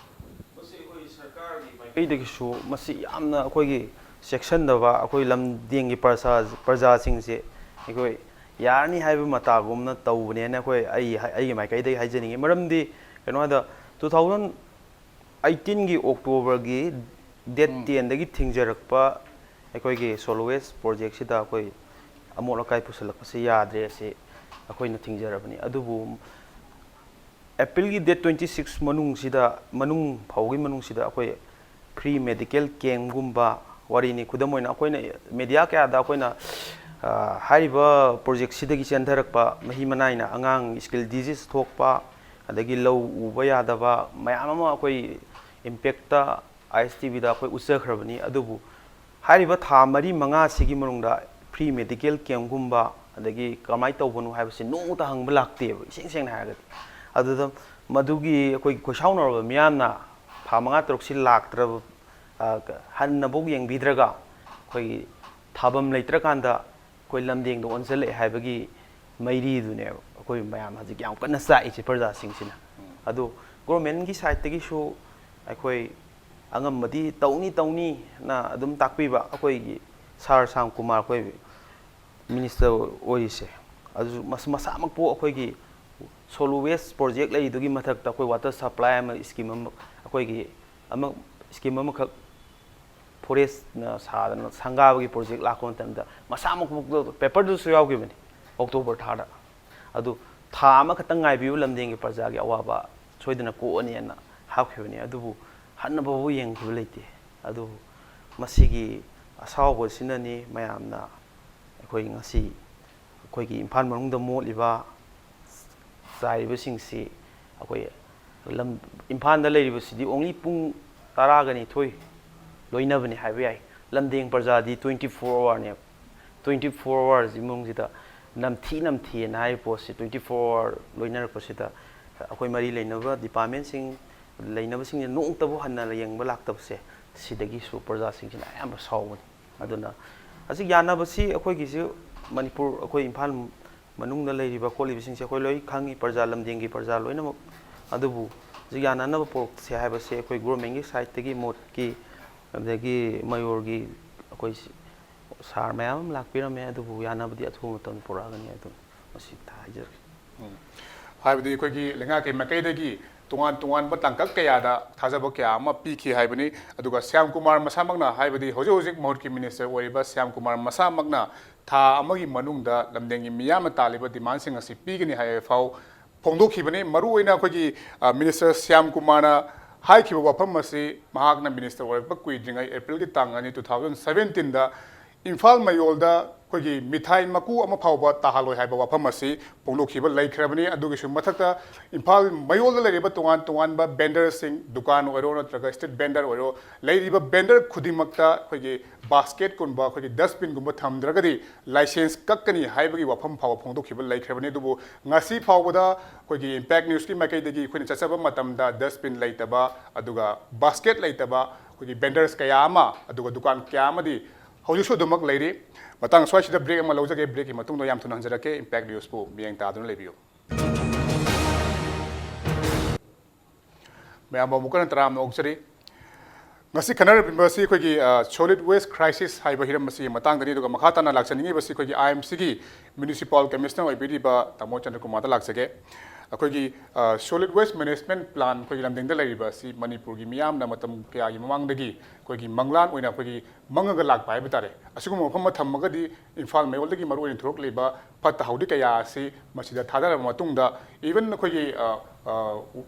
ꯃꯁꯤ ꯑꯩꯈꯣꯏ ꯁꯔ ꯑꯩꯗꯒꯤꯁꯨ ꯃꯁꯤ ꯌꯥꯝꯅ ꯑꯩꯈꯣꯏꯒꯤ ꯆꯦꯛꯁꯤꯟꯗꯕ, ꯑꯩꯈꯣꯏ ꯂꯝꯗꯦꯡꯒꯤ ꯄ꯭ꯔꯖꯥ ꯄ꯭ꯔꯖꯥꯁꯤꯡꯁꯦ ꯑꯩꯈꯣꯏ ꯌꯥꯔꯅꯤ ꯍꯥꯏꯕ ꯃꯇꯥꯒꯨꯝꯅ ꯇꯧꯕꯅꯦꯅ ꯑꯩꯈꯣꯏ ꯑꯩ ꯑꯩꯒꯤ ꯃꯥꯏꯀꯩꯗꯒꯤ ꯍꯥꯏꯖꯅꯤꯡꯉꯤ꯫ ꯃꯔꯝꯗꯤ ꯀꯩꯅꯣ ꯍꯥꯏꯗ, ꯇꯨ ꯊꯥꯎꯖꯟ ꯑꯩꯠꯇꯤꯟꯒꯤ ꯑꯣꯛꯇꯣꯕꯔꯒꯤ ꯗꯦꯠ ꯇꯦꯟꯗꯒꯤ ꯊꯤꯡꯖꯔꯛꯄ ꯑꯩꯈꯣꯏꯒꯤ solid waste projectꯁꯤꯗ ꯑꯩꯈꯣꯏ ꯑꯃꯣꯠ ꯑꯀꯥꯏ ꯄꯨꯁꯤꯜꯂꯛꯄꯁꯤ ꯌꯥꯗ꯭ꯔꯦ, ꯑꯁꯤ ꯑꯩꯈꯣꯏꯅ ꯊꯤꯡꯖꯔꯕꯅꯤ꯫ ꯑꯗꯨꯕꯨ ꯑꯦꯄ꯭ꯔꯤꯜꯒꯤ ꯗꯦꯠ ꯇ꯭ꯋꯦꯟꯇꯤ ꯁꯤꯛꯁ ꯃꯅꯨꯡꯁꯤꯗ, ꯃꯅꯨꯡ ꯐꯥꯎꯒꯤ ꯃꯅꯨꯡꯁꯤꯗ ꯑꯩꯈꯣꯏ free medical campꯒꯨꯝꯕ, ꯋꯥꯔꯤꯅꯤ, ꯈꯨꯗꯝ ꯑꯣꯏꯅ ꯑꯩꯈꯣꯏꯅ ꯃꯦꯗꯤꯌꯥ ꯀꯌꯥꯗ ꯑꯩꯈꯣꯏꯅ, ꯑ, ꯍꯥꯏꯔꯤꯕ ꯄ꯭ꯔꯣꯖꯦꯛꯁꯤꯗꯒꯤ ꯆꯦꯟꯊꯔꯛꯄ ꯃꯍꯤ ꯃꯅꯥꯏꯅ ꯑꯉꯥꯡ ꯁ꯭ꯀꯤꯜ ꯗꯤꯖꯤꯖ ꯊꯣꯛꯄ, ꯑꯗꯒꯤ ꯂꯧ ꯎꯕ ꯌꯥꯗꯕ ꯃꯌꯥꯝ ꯑꯃ ꯑꯩꯈꯣꯏ ꯏꯝꯄꯦꯛꯇ ꯑꯥꯏ ꯑꯦꯁ ꯇꯤ ꯚꯤꯗ ꯑꯩꯈꯣꯏ ꯎꯠꯆꯈ꯭ꯔꯕꯅꯤ꯫ ꯑꯗꯨꯕꯨ ꯍꯥꯏꯔꯤꯕ ꯊꯥ ꯃꯔꯤ ꯃꯉꯥꯁꯤꯒꯤ ꯃꯅꯨꯡꯗ free medical campꯒꯨꯝꯕ, ꯑꯗꯒꯤ ꯀꯃꯥꯏꯅ ꯇꯧꯕꯅꯣ ꯍꯥꯏꯕꯁꯤ ꯅꯣꯡꯃꯇ ꯍꯪꯕ ꯂꯥꯛꯇꯦꯕ, ꯏꯁꯦꯡ ꯁꯦꯡꯅ ꯍꯥꯏꯔꯒꯗꯤ꯫ ꯑꯗꯨꯗ ꯃꯗꯨꯒꯤ ꯑꯩꯈꯣꯏꯒꯤ ꯈꯣꯏꯁꯥꯎꯅꯔꯕ ꯃꯤꯌꯥꯝꯅ ꯊꯥ ꯃꯉꯥ ꯇꯔꯨꯛꯁꯤ ꯂꯥꯛꯇ꯭ꯔꯕ, ꯑ, ꯍꯟꯅꯐꯥꯎ ꯌꯦꯡꯕꯤꯗ꯭ꯔꯒ ꯑꯩꯈꯣꯏꯒꯤ ꯊꯥꯐꯝ ꯂꯩꯇ꯭ꯔꯀꯥꯟꯗ ꯑꯩꯈꯣꯏ ꯂꯝꯗꯦꯡꯗ ꯑꯣꯟꯁꯤꯜꯂꯛꯑꯦ ꯍꯥꯏꯕꯒꯤ ꯃꯩꯔꯤꯗꯨꯅꯦꯕ ꯑꯩꯈꯣꯏ ꯃꯌꯥꯝ ꯍꯧꯖꯤꯛ ꯌꯥꯝ ꯀꯟꯅ ꯆꯥꯛꯏꯁꯦ ꯄ꯭ꯔꯖꯥꯁꯤꯡꯁꯤꯅ꯫ ꯑꯗꯣ ꯒꯣꯔꯃꯦꯟꯒꯤ ꯁꯥꯏꯠꯇꯒꯤꯁꯨ ꯑꯩꯈꯣꯏ ꯑꯉꯝꯕꯗꯤ ꯇꯧꯅꯤ ꯇꯧꯅꯤꯅ ꯑꯗꯨꯝ ꯇꯥꯛꯄꯤꯕ ꯑꯩꯈꯣꯏꯒꯤ ꯁꯥꯔ ꯁꯥꯝ ꯀꯨꯃꯥꯔ, ꯑꯩꯈꯣꯏ ꯃꯤꯅꯤꯁꯇꯔ ꯑꯣꯏꯔꯤꯁꯦ, ꯑꯗꯨꯁꯨ ꯃꯁ-, ꯃꯁꯥꯃꯛꯄꯨ ꯑꯩꯈꯣꯏꯒꯤ solid waste project ꯂꯩꯔꯤꯗꯨꯒꯤ ꯃꯊꯛꯇ ꯑꯩꯈꯣꯏ water supply ꯑꯃ ꯁ꯭ꯀꯤꯝ ꯑꯃ, ꯑꯩꯈꯣꯏꯒꯤ ꯑꯃ ꯁ꯭ꯀꯤꯝ ꯑꯃꯈꯛ ꯐꯣꯔꯦꯁꯅ ꯁꯥꯗꯅ ꯁꯪꯒꯥꯕꯒꯤ ꯄ꯭ꯔꯣꯖꯦꯛ ꯂꯥꯛꯄ ꯃꯇꯝꯗ ꯃꯁꯥꯃꯛ ꯄꯦꯄꯔꯗꯨꯁꯨ ꯌꯥꯎꯈꯤꯕꯅꯤ ꯑꯣꯛꯇꯣꯕꯔ ꯊꯥꯗ꯫ ꯑꯗꯨ ꯊꯥ ꯑꯃꯈꯛꯇꯪ ꯉꯥꯏꯕꯤꯌꯨ, ꯂꯝꯗꯦꯡꯒꯤ ꯄ꯭ꯔꯖꯥꯒꯤ ꯑꯋꯥꯕ ꯁꯣꯏꯗꯅ ꯀꯣꯛꯑꯅꯤꯅ ꯍꯥꯞꯈꯤꯕꯅꯤ꯫ ꯑꯗꯨꯕꯨ ꯍꯟꯅ ꯐꯥꯎꯕ ꯌꯦꯡꯈꯤꯕ ꯂꯩꯇꯦ꯫ ꯑꯗꯨꯕꯨ ꯃꯁꯤꯒꯤ ꯑꯁꯥꯎꯕꯁꯤꯅꯅꯤ ꯃꯌꯥꯝꯅ ꯑꯩꯈꯣꯏ ꯉꯁꯤ ꯑꯩꯈꯣꯏꯒꯤ ꯏꯝꯐꯥꯜ ꯃꯅꯨꯡꯗ ꯃꯣꯠꯂꯤꯕ, ꯆꯥꯏꯔꯤꯕꯁꯤꯡꯁꯤ ꯑꯩꯈꯣꯏ ꯂꯝ, ꯏꯝꯐꯥꯜꯗ ꯂꯩꯔꯤꯕꯁꯤꯗꯤ only ꯄꯨꯡ ꯇꯔꯥꯒ ꯅꯤꯊꯣꯏ ꯂꯣꯏꯅꯕꯅꯤ ꯍꯥꯏꯕ ꯌꯥꯏ꯫ ꯂꯝꯗꯦꯡ ꯄ꯭ꯔꯖꯥꯗꯤ twenty four hourꯅꯦꯕ꯫ Twenty four hours ꯏꯃꯨꯡꯁꯤꯗ ꯅꯝꯊꯤ ꯅꯝꯊꯤꯑꯅ ꯍꯥꯏꯔꯤꯕ ꯄꯣꯠꯁꯤ twenty four hour ꯂꯣꯏꯅꯔꯛꯄꯁꯤꯗ ꯑꯩꯈꯣꯏ ꯃꯔꯤ ꯂꯩꯅꯕ departmentꯁꯤꯡ, ꯂꯩꯅꯕꯁꯤꯡꯅ ꯅꯣꯡꯃꯇꯕꯨ ꯍꯟꯅ ꯌꯦꯡꯕ ꯂꯥꯛꯇꯕꯁꯦ, ꯁꯤꯗꯒꯤꯁꯨ ꯄ꯭ꯔꯖꯥꯁꯤꯡꯁꯤꯅ ꯑꯌꯥꯝꯕ ꯁꯥꯎꯕꯅꯤ꯫ ꯑꯗꯨꯅ ꯍꯧꯖꯤꯛ ꯌꯥꯅꯕꯁꯤ ꯑꯩꯈꯣꯏꯒꯤꯁꯨ ꯃꯅꯤꯄꯨꯔ, ꯑꯩꯈꯣꯏ ꯏꯝꯐꯥꯜ ꯃꯅꯨꯡꯗ ꯂꯩꯔꯤꯕ ꯈꯣꯠꯂꯤꯕꯁꯤꯡꯁꯦ ꯑꯩꯈꯣꯏ ꯂꯣꯏ ꯈꯪꯉꯤ, ꯄ꯭ꯔꯖꯥ, ꯂꯝꯗꯦꯡꯒꯤ ꯄ꯭ꯔꯖꯥ ꯂꯣꯏꯅꯃꯛ꯫ ꯑꯗꯨꯕꯨ ꯍꯧꯖꯤꯛ ꯌꯥꯅꯅꯕ ꯄꯨꯔꯛꯁꯦ ꯍꯥꯏꯕꯁꯦ ꯑꯩꯈꯣꯏ ꯒꯣꯔꯃꯦꯟꯒꯤ ꯁꯥꯏꯠꯇꯒꯤ ꯃꯣꯠꯀꯤ, ꯑꯗꯒꯤ ꯃꯌꯣꯔꯒꯤ ꯑꯩꯈꯣꯏ ꯁꯥꯔ ꯃꯌꯥꯝ ꯑꯃ ꯂꯥꯛꯄꯤꯔꯝꯃꯦ꯫ ꯑꯗꯨꯕꯨ ꯌꯥꯅꯕꯗꯤ ꯑꯊꯨꯕ ꯃꯇꯝꯗ ꯄꯨꯔꯛꯑꯒꯅꯤ꯫ ꯑꯗꯨ ꯃꯁꯤ ꯍꯥꯏꯖꯔꯒꯦ꯫ ꯎꯝ꯫ ꯍꯥꯏꯕꯗꯤ ꯑꯩꯈꯣꯏꯒꯤ ꯂꯩꯉꯥꯛꯀꯤ ꯃꯥꯏꯀꯩꯗꯒꯤ ꯇꯣꯉꯥꯟ ꯇꯣꯉꯥꯟꯕ ꯇꯥꯡꯀꯛ ꯀꯌꯥꯗ ꯊꯥꯖꯕ ꯀꯌꯥ ꯑꯃ ꯄꯤꯈꯤ ꯍꯥꯏꯕꯅꯤ꯫ ꯑꯗꯨꯒ ꯁ꯭ꯌꯥꯝ ꯀꯨꯃꯥꯔ ꯃꯁꯥꯃꯛꯅ, ꯍꯥꯏꯕꯗꯤ ꯍꯧꯖꯤꯛ ꯍꯧꯖꯤꯛ ꯃꯍꯨꯠꯀꯤ ꯃꯤꯅꯤꯁꯇꯔ ꯑꯣꯏꯔꯤꯕ ꯁ꯭ꯌꯥꯝ ꯀꯨꯃꯥꯔ ꯃꯁꯥꯃꯛꯅ ꯊꯥ ꯑꯃꯒꯤ ꯃꯅꯨꯡꯗ ꯂꯝꯗꯦꯡꯒꯤ ꯃꯤꯌꯥꯝꯅ ꯇꯥꯜꯂꯤꯕ ꯗꯤꯃꯥꯟꯁꯤꯡ ꯑꯁꯤ ꯄꯤꯒꯅꯤ ꯍꯥꯏꯕ ꯐꯥꯎ ꯐꯣꯡꯗꯣꯛꯈꯤꯕꯅꯤ꯫ ꯃꯔꯨꯑꯣꯏꯅ ꯑꯩꯈꯣꯏꯒꯤ, ꯑ, ꯃꯤꯅꯤꯁꯇꯔ ꯁ꯭ꯌꯥꯝ ꯀꯨꯃꯥꯔꯅ ꯍꯥꯏꯈꯤꯕ ꯋꯥꯐꯝ ꯑꯁꯤ ꯃꯍꯥꯛꯅ ꯃꯤꯅꯤꯁꯇꯔ ꯑꯣꯏꯔꯛꯄ ꯀꯨꯏꯗ꯭ꯔꯤꯉꯩ ꯑꯦꯄ꯭ꯔꯤꯜꯒꯤ ꯇꯥꯡ ꯑꯅꯤ, two thousand seventeen ꯗ ꯏꯝꯐꯥꯜ ꯃꯌꯣꯜꯗ ꯑꯩꯈꯣꯏꯒꯤ ꯃꯤꯊꯥꯏ ꯃꯀꯨ ꯑꯃ ꯐꯥꯎꯕ ꯇꯥꯍꯜꯂꯣꯏ ꯍꯥꯏꯕ ꯋꯥꯐꯝ ꯑꯁꯤ ꯐꯣꯡꯗꯣꯛꯈꯤꯕ ꯂꯩꯈ꯭ꯔꯕꯅꯤ꯫ ꯑꯗꯨꯒꯤꯁꯨ ꯃꯊꯛꯇ ꯏꯝꯐꯥꯜ ꯃꯌꯣꯜꯗ ꯂꯩꯔꯤꯕ ꯇꯣꯉꯥꯟ ꯇꯣꯉꯥꯟꯕ ꯕꯦꯟꯗꯔꯁꯤꯡ, ꯗꯨꯀꯥꯟ ꯑꯣꯏꯔꯣ ꯅꯠꯇ꯭ꯔꯒ ꯁ꯭ꯇ꯭ꯔꯤꯠ ꯕꯦꯟꯗꯔ ꯑꯣꯏꯔꯣ, ꯂꯩꯔꯤꯕ ꯕꯦꯟꯗꯔ ꯈꯨꯗꯤꯡꯃꯛꯇ ꯑꯩꯈꯣꯏꯒꯤ ꯕꯥꯁꯀꯦꯠꯀꯨꯝꯕ, ꯑꯩꯈꯣꯏꯒꯤ ꯗꯁꯕꯤꯟꯒꯨꯝꯕ ꯊꯝꯗ꯭ꯔꯒꯗꯤ ꯂꯥꯏꯁꯦꯟꯁ ꯀꯛꯀꯅꯤ ꯍꯥꯏꯕꯒꯤ ꯋꯥꯐꯝ ꯐꯥꯎꯕ ꯐꯣꯡꯗꯣꯛꯈꯤꯕ ꯂꯩꯈ꯭ꯔꯕꯅꯤ꯫ ꯑꯗꯨꯕꯨ ꯉꯁꯤ ꯐꯥꯎꯕꯗ ꯑꯩꯈꯣꯏꯒꯤ ꯏꯝꯄꯦꯛ ꯅ꯭ꯌꯨꯁꯀꯤ ꯃꯥꯏꯀꯩꯗꯒꯤ ꯑꯩꯈꯣꯏꯅ ꯆꯠꯆꯕ ꯃꯇꯝꯗ ꯗꯁꯕꯤꯟ ꯂꯩꯇꯕ, ꯑꯗꯨꯒ ꯕꯥꯁꯀꯦꯠ ꯂꯩꯇꯕ ꯑꯩꯈꯣꯏꯒꯤ ꯕꯦꯟꯗꯔꯁ ꯀꯌꯥ ꯑꯃ, ꯑꯗꯨꯒ ꯗꯨꯀꯥꯟ ꯀꯌꯥ ꯑꯃꯗꯤ ꯍꯧꯖꯤꯛꯁꯨ ꯑꯗꯨꯃꯛ ꯂꯩꯔꯤ꯫ ꯃꯇꯥꯡ ꯁ꯭ꯋꯥꯏꯁꯤꯗ ꯕ꯭ꯔꯦꯛ ꯑꯃ ꯂꯧꯖꯒꯦ꯫ ꯕ꯭ꯔꯦꯛꯀꯤ ꯃꯇꯨꯡꯗ ꯌꯥꯝ ꯊꯨꯅ ꯍꯟꯖꯔꯛꯀꯦ꯫ ꯏꯝꯄꯦꯛ ꯅ꯭ꯌꯨꯁꯄꯨ ꯃꯤꯠꯌꯦꯡ ꯇꯥꯗꯨꯅ ꯂꯩꯕꯤꯌꯨ꯫ ꯃꯌꯥꯝꯕꯨ ꯑꯃꯨꯛꯀ ꯍꯟꯅ ꯇꯔꯥꯝꯅ ꯑꯣꯛꯆꯔꯤ꯫ ꯉꯁꯤ ꯈꯟꯅꯔꯤꯕ ꯑꯁꯤ ꯑꯩꯈꯣꯏꯒꯤ, ꯑ, solid waste crisis ꯍꯥꯏꯕ ꯍꯤꯔꯝ ꯑꯁꯤꯒꯤ ꯃꯇꯥꯡꯗꯅꯤ꯫ ꯑꯗꯨꯒ ꯃꯈꯥ ꯇꯥꯅ ꯂꯥꯛꯆꯅꯤꯡꯉꯤꯕꯁꯤ ꯑꯩꯈꯣꯏꯒꯤ ꯑꯥꯏ ꯑꯦꯝ ꯁꯤꯒꯤ municipal commissioner ꯑꯣꯏꯕꯤꯔꯤꯕ ꯇꯥꯃꯣ ꯆꯟꯗ꯭ꯔꯀꯨꯃꯥꯔꯗ ꯂꯥꯛꯆꯒꯦ꯫ ꯑꯩꯈꯣꯏꯒꯤ, ꯑ, solid waste management plan ꯑꯩꯈꯣꯏꯒꯤ ꯂꯝꯗꯤꯡꯗ ꯂꯩꯔꯤꯕ ꯑꯁꯤ ꯃꯅꯤꯄꯨꯔꯒꯤ ꯃꯤꯌꯥꯝꯅ ꯃꯇꯝ ꯀꯌꯥꯒꯤ ꯃꯃꯥꯡꯗꯒꯤ ꯑꯩꯈꯣꯏꯒꯤ ꯃꯪꯂꯥꯟ ꯑꯣꯏꯅ ꯑꯩꯈꯣꯏꯒꯤ ꯃꯪꯉꯒ ꯂꯥꯛꯄ ꯍꯥꯏꯕ ꯇꯥꯔꯦ꯫ ꯑꯁꯤꯒꯨꯝꯕ ꯃꯐꯝ ꯑꯃ ꯊꯝꯃꯒꯗꯤ ꯏꯝꯐꯥꯜ ꯃꯌꯣꯜꯗꯒꯤ ꯃꯔꯨꯑꯣꯏꯅ ꯊꯣꯔꯛꯂꯤꯕ ꯐꯠꯇ ꯍꯥꯎꯗꯤ ꯀꯌꯥ ꯑꯁꯤ ꯃꯁꯤꯗ ꯊꯥꯗꯔꯕ ꯃꯇꯨꯡꯗ, even ꯑꯩꯈꯣꯏꯒꯤ, ꯑ, ꯑ,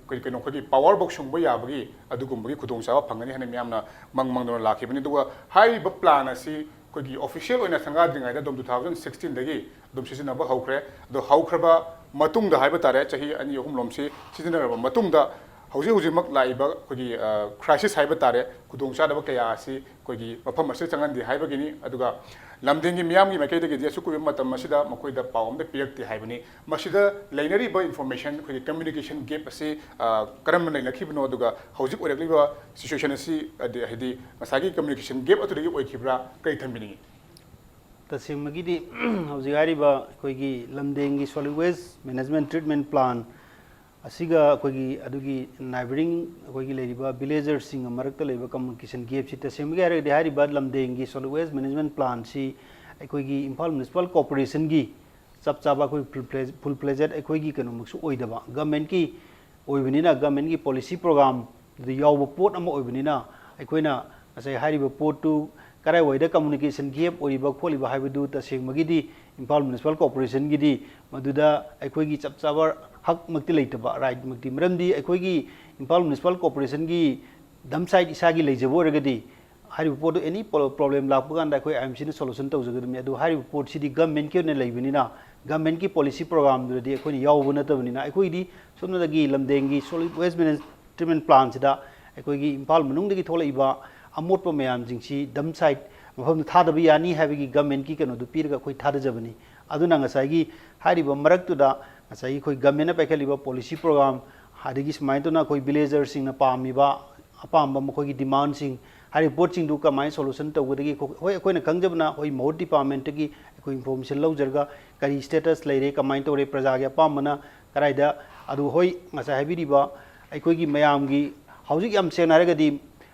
ꯀꯩ-, ꯀꯩꯅꯣ, ꯑꯩꯈꯣꯏꯒꯤ power ꯐꯥꯎ ꯁꯨꯡꯕ ꯌꯥꯕꯒꯤ ꯑꯗꯨꯒꯨꯝꯕꯒꯤ ꯈꯨꯗꯣꯡꯆꯥꯕ ꯐꯪꯒꯅꯤ ꯍꯥꯏꯅ ꯃꯤꯌꯥꯝꯅ ꯃꯪ ꯃꯪꯗꯨꯅ ꯂꯥꯛꯈꯤꯕꯅꯤ꯫ ꯑꯗꯨꯒ ꯍꯥꯏꯔꯤꯕ plan ꯑꯁꯤ ꯑꯩꯈꯣꯏꯒꯤ official ꯑꯣꯏꯅ ꯁꯪꯒꯥꯗ꯭ꯔꯤꯉꯩꯗ ꯑꯗꯨꯝ two thousand sixteen ꯗꯒꯤ ꯑꯗꯨꯝ ꯁꯤꯖꯤꯟꯅꯕ ꯍꯧꯈ꯭ꯔꯦ꯫ ꯑꯗꯣ ꯍꯧꯈ꯭ꯔꯕ ꯃꯇꯨꯡꯗ ꯍꯥꯏꯕ ꯇꯥꯔꯦ, ꯆꯍꯤ ꯑꯅꯤ ꯑꯍꯨꯝꯂꯣꯝꯁꯤ ꯁꯤꯖꯤꯟꯅꯔꯕ ꯃꯇꯨꯡꯗ ꯍꯧꯖꯤꯛ ꯍꯧꯖꯤꯛꯃꯛ ꯂꯥꯛꯏꯕ ꯑꯩꯈꯣꯏꯒꯤ, ꯑ, crisis ꯍꯥꯏꯕ ꯇꯥꯔꯦ, ꯈꯨꯗꯣꯡꯆꯥꯗꯕ ꯀꯌꯥ ꯑꯁꯤ ꯑꯩꯈꯣꯏꯒꯤ ꯃꯐꯝ ꯑꯁꯤꯗ ꯆꯪꯍꯟꯗꯦ ꯍꯥꯏꯕꯒꯤꯅꯤ꯫ ꯑꯗꯨꯒ ꯂꯝꯗꯤꯡꯒꯤ ꯃꯤꯌꯥꯝꯒꯤ ꯃꯥꯏꯀꯩꯗꯒꯤꯗꯤ ꯑꯁꯨꯛ ꯀꯨꯏꯕ ꯃꯇꯝ ꯑꯁꯤꯗ ꯃꯈꯣꯏꯗ ꯄꯥꯎ ꯑꯝꯇ ꯄꯤꯔꯛꯇꯦ ꯍꯥꯏꯕꯅꯤ꯫ ꯃꯁꯤꯗ ꯂꯩꯅꯔꯤꯕ information, ꯑꯩꯈꯣꯏꯒꯤ communication gap ꯑꯁꯤ, ꯑ, ꯀꯔꯝꯅ ꯂꯩꯅꯈꯤꯕꯅꯣ, ꯑꯗꯨꯒ ꯍꯧꯖꯤꯛ ꯑꯣꯏꯔꯛꯂꯤꯕ situation ꯑꯁꯤ, ꯑꯗꯤ-, ꯍꯥꯏꯗꯤ ꯉꯁꯥꯏꯒꯤ communication gap ꯑꯗꯨꯗꯒꯤ ꯑꯣꯏꯈꯤꯕ꯭ꯔꯥ, ꯀꯔꯤ ꯊꯝꯕꯤꯅꯤꯡꯉꯤ? ꯇꯁꯦꯡꯕꯒꯤꯗꯤ ꯍꯧꯖꯤꯛ ꯍꯥꯏꯔꯤꯕ ꯑꯩꯈꯣꯏꯒꯤ ꯂꯝꯗꯦꯡꯒꯤ solid waste management treatment plant ꯑꯁꯤꯒ ꯑꯩꯈꯣꯏꯒꯤ ꯑꯗꯨꯒꯤ neighbouring ꯑꯩꯈꯣꯏꯒꯤ ꯂꯩꯔꯤꯕ villagersꯁꯤꯡꯒ ꯃꯔꯛꯇ ꯂꯩꯕ communication gapꯁꯤ ꯇꯁꯦꯡꯕꯒꯤ ꯍꯥꯏꯔꯒꯗꯤ ꯍꯥꯏꯔꯤꯕ ꯂꯝꯗꯦꯡꯒꯤ solid waste management plantꯁꯤ ꯑꯩꯈꯣꯏꯒꯤ ꯏꯝꯐꯥꯜ ꯃ꯭ꯌꯨꯅꯤꯁꯤꯄꯥꯜ ꯀꯣꯔꯄꯣꯔꯦꯁꯟꯒꯤ ꯆꯞ ꯆꯥꯕ ꯑꯩꯈꯣꯏ full fledged ꯑꯩꯈꯣꯏꯒꯤ ꯀꯩꯅꯣꯃꯛꯁꯨ ꯑꯣꯏꯗꯕ, governmentꯀꯤ ꯑꯣꯏꯕꯅꯤꯅ, governmentꯀꯤ policy programꯗ ꯌꯥꯎꯕ ꯄꯣꯠ ꯑꯃ ꯑꯣꯏꯕꯅꯤꯅ, ꯑꯩꯈꯣꯏꯅ ꯉꯁꯥꯏ ꯍꯥꯏꯔꯤꯕ ꯄꯣꯠꯇꯨ ꯀꯗꯥꯏꯋꯥꯏꯗ communication gap ꯑꯣꯏꯔꯤꯕ ꯈꯣꯠꯂꯤꯕ ꯍꯥꯏꯕꯗꯨ ꯇꯁꯦꯡꯕꯒꯤꯗꯤ ꯏꯝꯐꯥꯜ ꯃ꯭ꯌꯨꯅꯤꯁꯤꯄꯥꯜ ꯀꯣꯔꯄꯣꯔꯦꯁꯟꯒꯤꯗꯤ ꯃꯗꯨꯗ ꯑꯩꯈꯣꯏꯒꯤ ꯆꯞ ꯆꯥꯕ ꯍꯛꯃꯛꯇꯤ ꯂꯩꯇꯕ, rightꯃꯛꯇꯤ, ꯃꯔꯝꯗꯤ ꯑꯩꯈꯣꯏꯒꯤ ꯏꯝꯐꯥꯜ ꯃ꯭ꯌꯨꯅꯤꯁꯤꯄꯥꯜ ꯀꯣꯔꯄꯣꯔꯦꯁꯟꯒꯤ dump site ꯏꯁꯥꯒꯤ ꯂꯩꯖꯕ ꯑꯣꯏꯔꯒꯗꯤ ꯍꯥꯏꯔꯤꯕ ꯄꯣꯠꯇꯨ any pro-, problem ꯂꯥꯛꯄ ꯀꯥꯟꯗ ꯑꯩꯈꯣꯏ IMCꯅ solution ꯇꯧꯖꯒꯗꯕꯅꯤ꯫ ꯑꯗꯨ ꯍꯥꯏꯔꯤꯕ ꯄꯣꯠꯁꯤꯗꯤ governmentꯀꯤ ꯑꯣꯏꯅ ꯂꯩꯕꯅꯤꯅ, governmentꯀꯤ policy programꯗꯨꯗꯗꯤ ꯑꯩꯈꯣꯏꯅ ꯌꯥꯎꯕ ꯅꯠꯇꯕꯅꯤꯅ, ꯑꯩꯈꯣꯏꯗꯤ ꯁꯣꯝꯗꯒꯤ ꯂꯝꯗꯦꯡꯒꯤ solid waste management treatment plantꯁꯤꯗ ꯑꯩꯈꯣꯏꯒꯤ ꯏꯝꯐꯥꯜ ꯃꯅꯨꯡꯗꯒꯤ ꯊꯣꯛꯂꯛꯏꯕ ꯑꯃꯣꯠꯄ ꯃꯌꯥꯝꯁꯤꯡꯁꯤ dump site ꯃꯐꯝꯗ ꯊꯥꯗꯕ ꯌꯥꯅꯤ ꯍꯥꯏꯕꯒꯤ governmentꯀꯤ ꯀꯩꯅꯣꯗꯨ ꯄꯤꯔꯒ ꯑꯩꯈꯣꯏ ꯊꯥꯗꯖꯕꯅꯤ꯫ ꯑꯗꯨꯅ ꯉꯁꯥꯏꯒꯤ ꯍꯥꯏꯔꯤꯕ ꯃꯔꯛꯇꯨꯗ ꯉꯁꯥꯏꯒꯤ ꯑꯩꯈꯣꯏ governmentꯅ ꯄꯥꯏꯈꯠꯂꯤꯕ policy program, ꯑꯗꯒꯤ ꯁꯨꯃꯥꯏꯅ ꯇꯧꯅ ꯑꯩꯈꯣꯏ villagersꯁꯤꯡꯅ ꯄꯥꯝꯃꯤꯕ ꯑꯄꯥꯝꯕ ꯃꯈꯣꯏꯒꯤ demandꯁꯤꯡ, ꯍꯥꯏꯔꯤꯕ ꯄꯣꯠꯁꯤꯡꯗꯨ ꯀꯃꯥꯏꯅ solution ꯇꯧꯒꯗꯒꯦ? ꯍꯣꯏ, ꯑꯩꯈꯣꯏꯅ ꯈꯪꯖꯕꯅ ꯑꯩꯈꯣꯏ ꯃꯍꯨꯠ departmentꯇꯒꯤ ꯑꯩꯈꯣꯏ information ꯂꯧꯖꯔꯒ ꯀꯔꯤ status ꯂꯩꯔꯦ, ꯀꯃꯥꯏꯅ ꯇꯧꯔꯦ, ꯄ꯭ꯔꯖꯥꯒꯤ ꯑꯄꯥꯝꯕꯅ ꯀꯗꯥꯏꯗ, ꯑꯗꯨ ꯍꯣꯏ, ꯉꯁꯥꯏ ꯍꯥꯏꯕꯤꯔꯤꯕ ꯑꯩꯈꯣꯏꯒꯤ ꯃꯌꯥꯝꯒꯤ ꯍꯧꯖꯤꯛ ꯌꯥꯝ ꯁꯦꯡꯅ ꯍꯥꯏꯔꯒꯗꯤ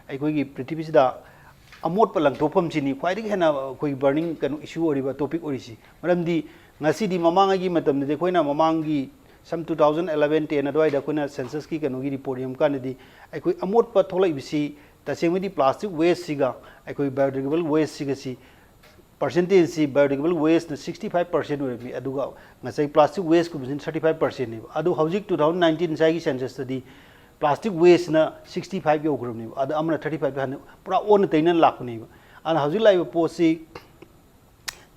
ꯑꯩꯈꯣꯏꯒꯤ ꯄ꯭ꯔꯤꯊꯤꯕꯤꯁꯤꯗ ꯑꯃꯣꯠꯄ ꯂꯪꯊꯣꯛꯐꯝꯁꯤꯅꯤ ꯈ꯭ꯋꯥꯏꯗꯒꯤ ꯍꯦꯟꯅ ꯑꯩꯈꯣꯏ burning ꯀꯩꯅꯣ issue ꯑꯣꯏꯔꯤꯕ, topic ꯑꯣꯏꯔꯤꯁꯤ꯫ ꯃꯔꯝꯗꯤ ꯉꯁꯤꯗꯤ ꯃꯃꯥꯡꯉꯩꯒꯤ ꯃꯇꯝꯗꯗꯤ ꯑꯩꯈꯣꯏꯅ ꯃꯃꯥꯡꯒꯤ some two thousand eleven ten ꯑꯗꯨꯋꯥꯏꯗ ꯑꯩꯈꯣꯏꯅ censusꯀꯤ ꯀꯩꯅꯣꯒꯤ report ꯌꯦꯡꯕ ꯀꯥꯟꯗꯗꯤ ꯑꯩꯈꯣꯏ ꯑꯃꯣꯠꯄ ꯊꯣꯛꯂꯛꯏꯕꯁꯤ ꯇꯁꯦꯡꯕꯗꯤ plastic wasteꯁꯤꯒ ꯑꯩꯈꯣꯏ biodegradable wasteꯁꯤꯒꯁꯤ percentageꯁꯤ biodegradable wasteꯅ sixty five percent ꯑꯣꯏꯔꯝꯃꯤ, ꯑꯗꯨꯒ ꯉꯁꯥꯏ plastic wasteꯀꯨꯝꯕꯁꯤꯅ thirty five percentꯅꯦꯕ꯫ ꯑꯗꯨ ꯍꯧꯖꯤꯛ two thousand nineteen ꯉꯁꯥꯏꯒꯤ censusꯇꯗꯤ plastic wasteꯅ sixty five ꯌꯧꯈ꯭ꯔꯕꯅꯦꯕ, ꯑꯗ ꯑꯃꯅ thirty five ꯍꯥꯟꯅ ꯄꯨꯔꯥ ꯑꯣꯟꯅ ꯇꯩꯅꯅ ꯂꯥꯛꯄꯅꯦꯕ꯫ ꯑꯗꯨꯅ ꯍꯧꯖꯤꯛ ꯂꯥꯛꯏꯕ ꯄꯣꯠꯁꯤ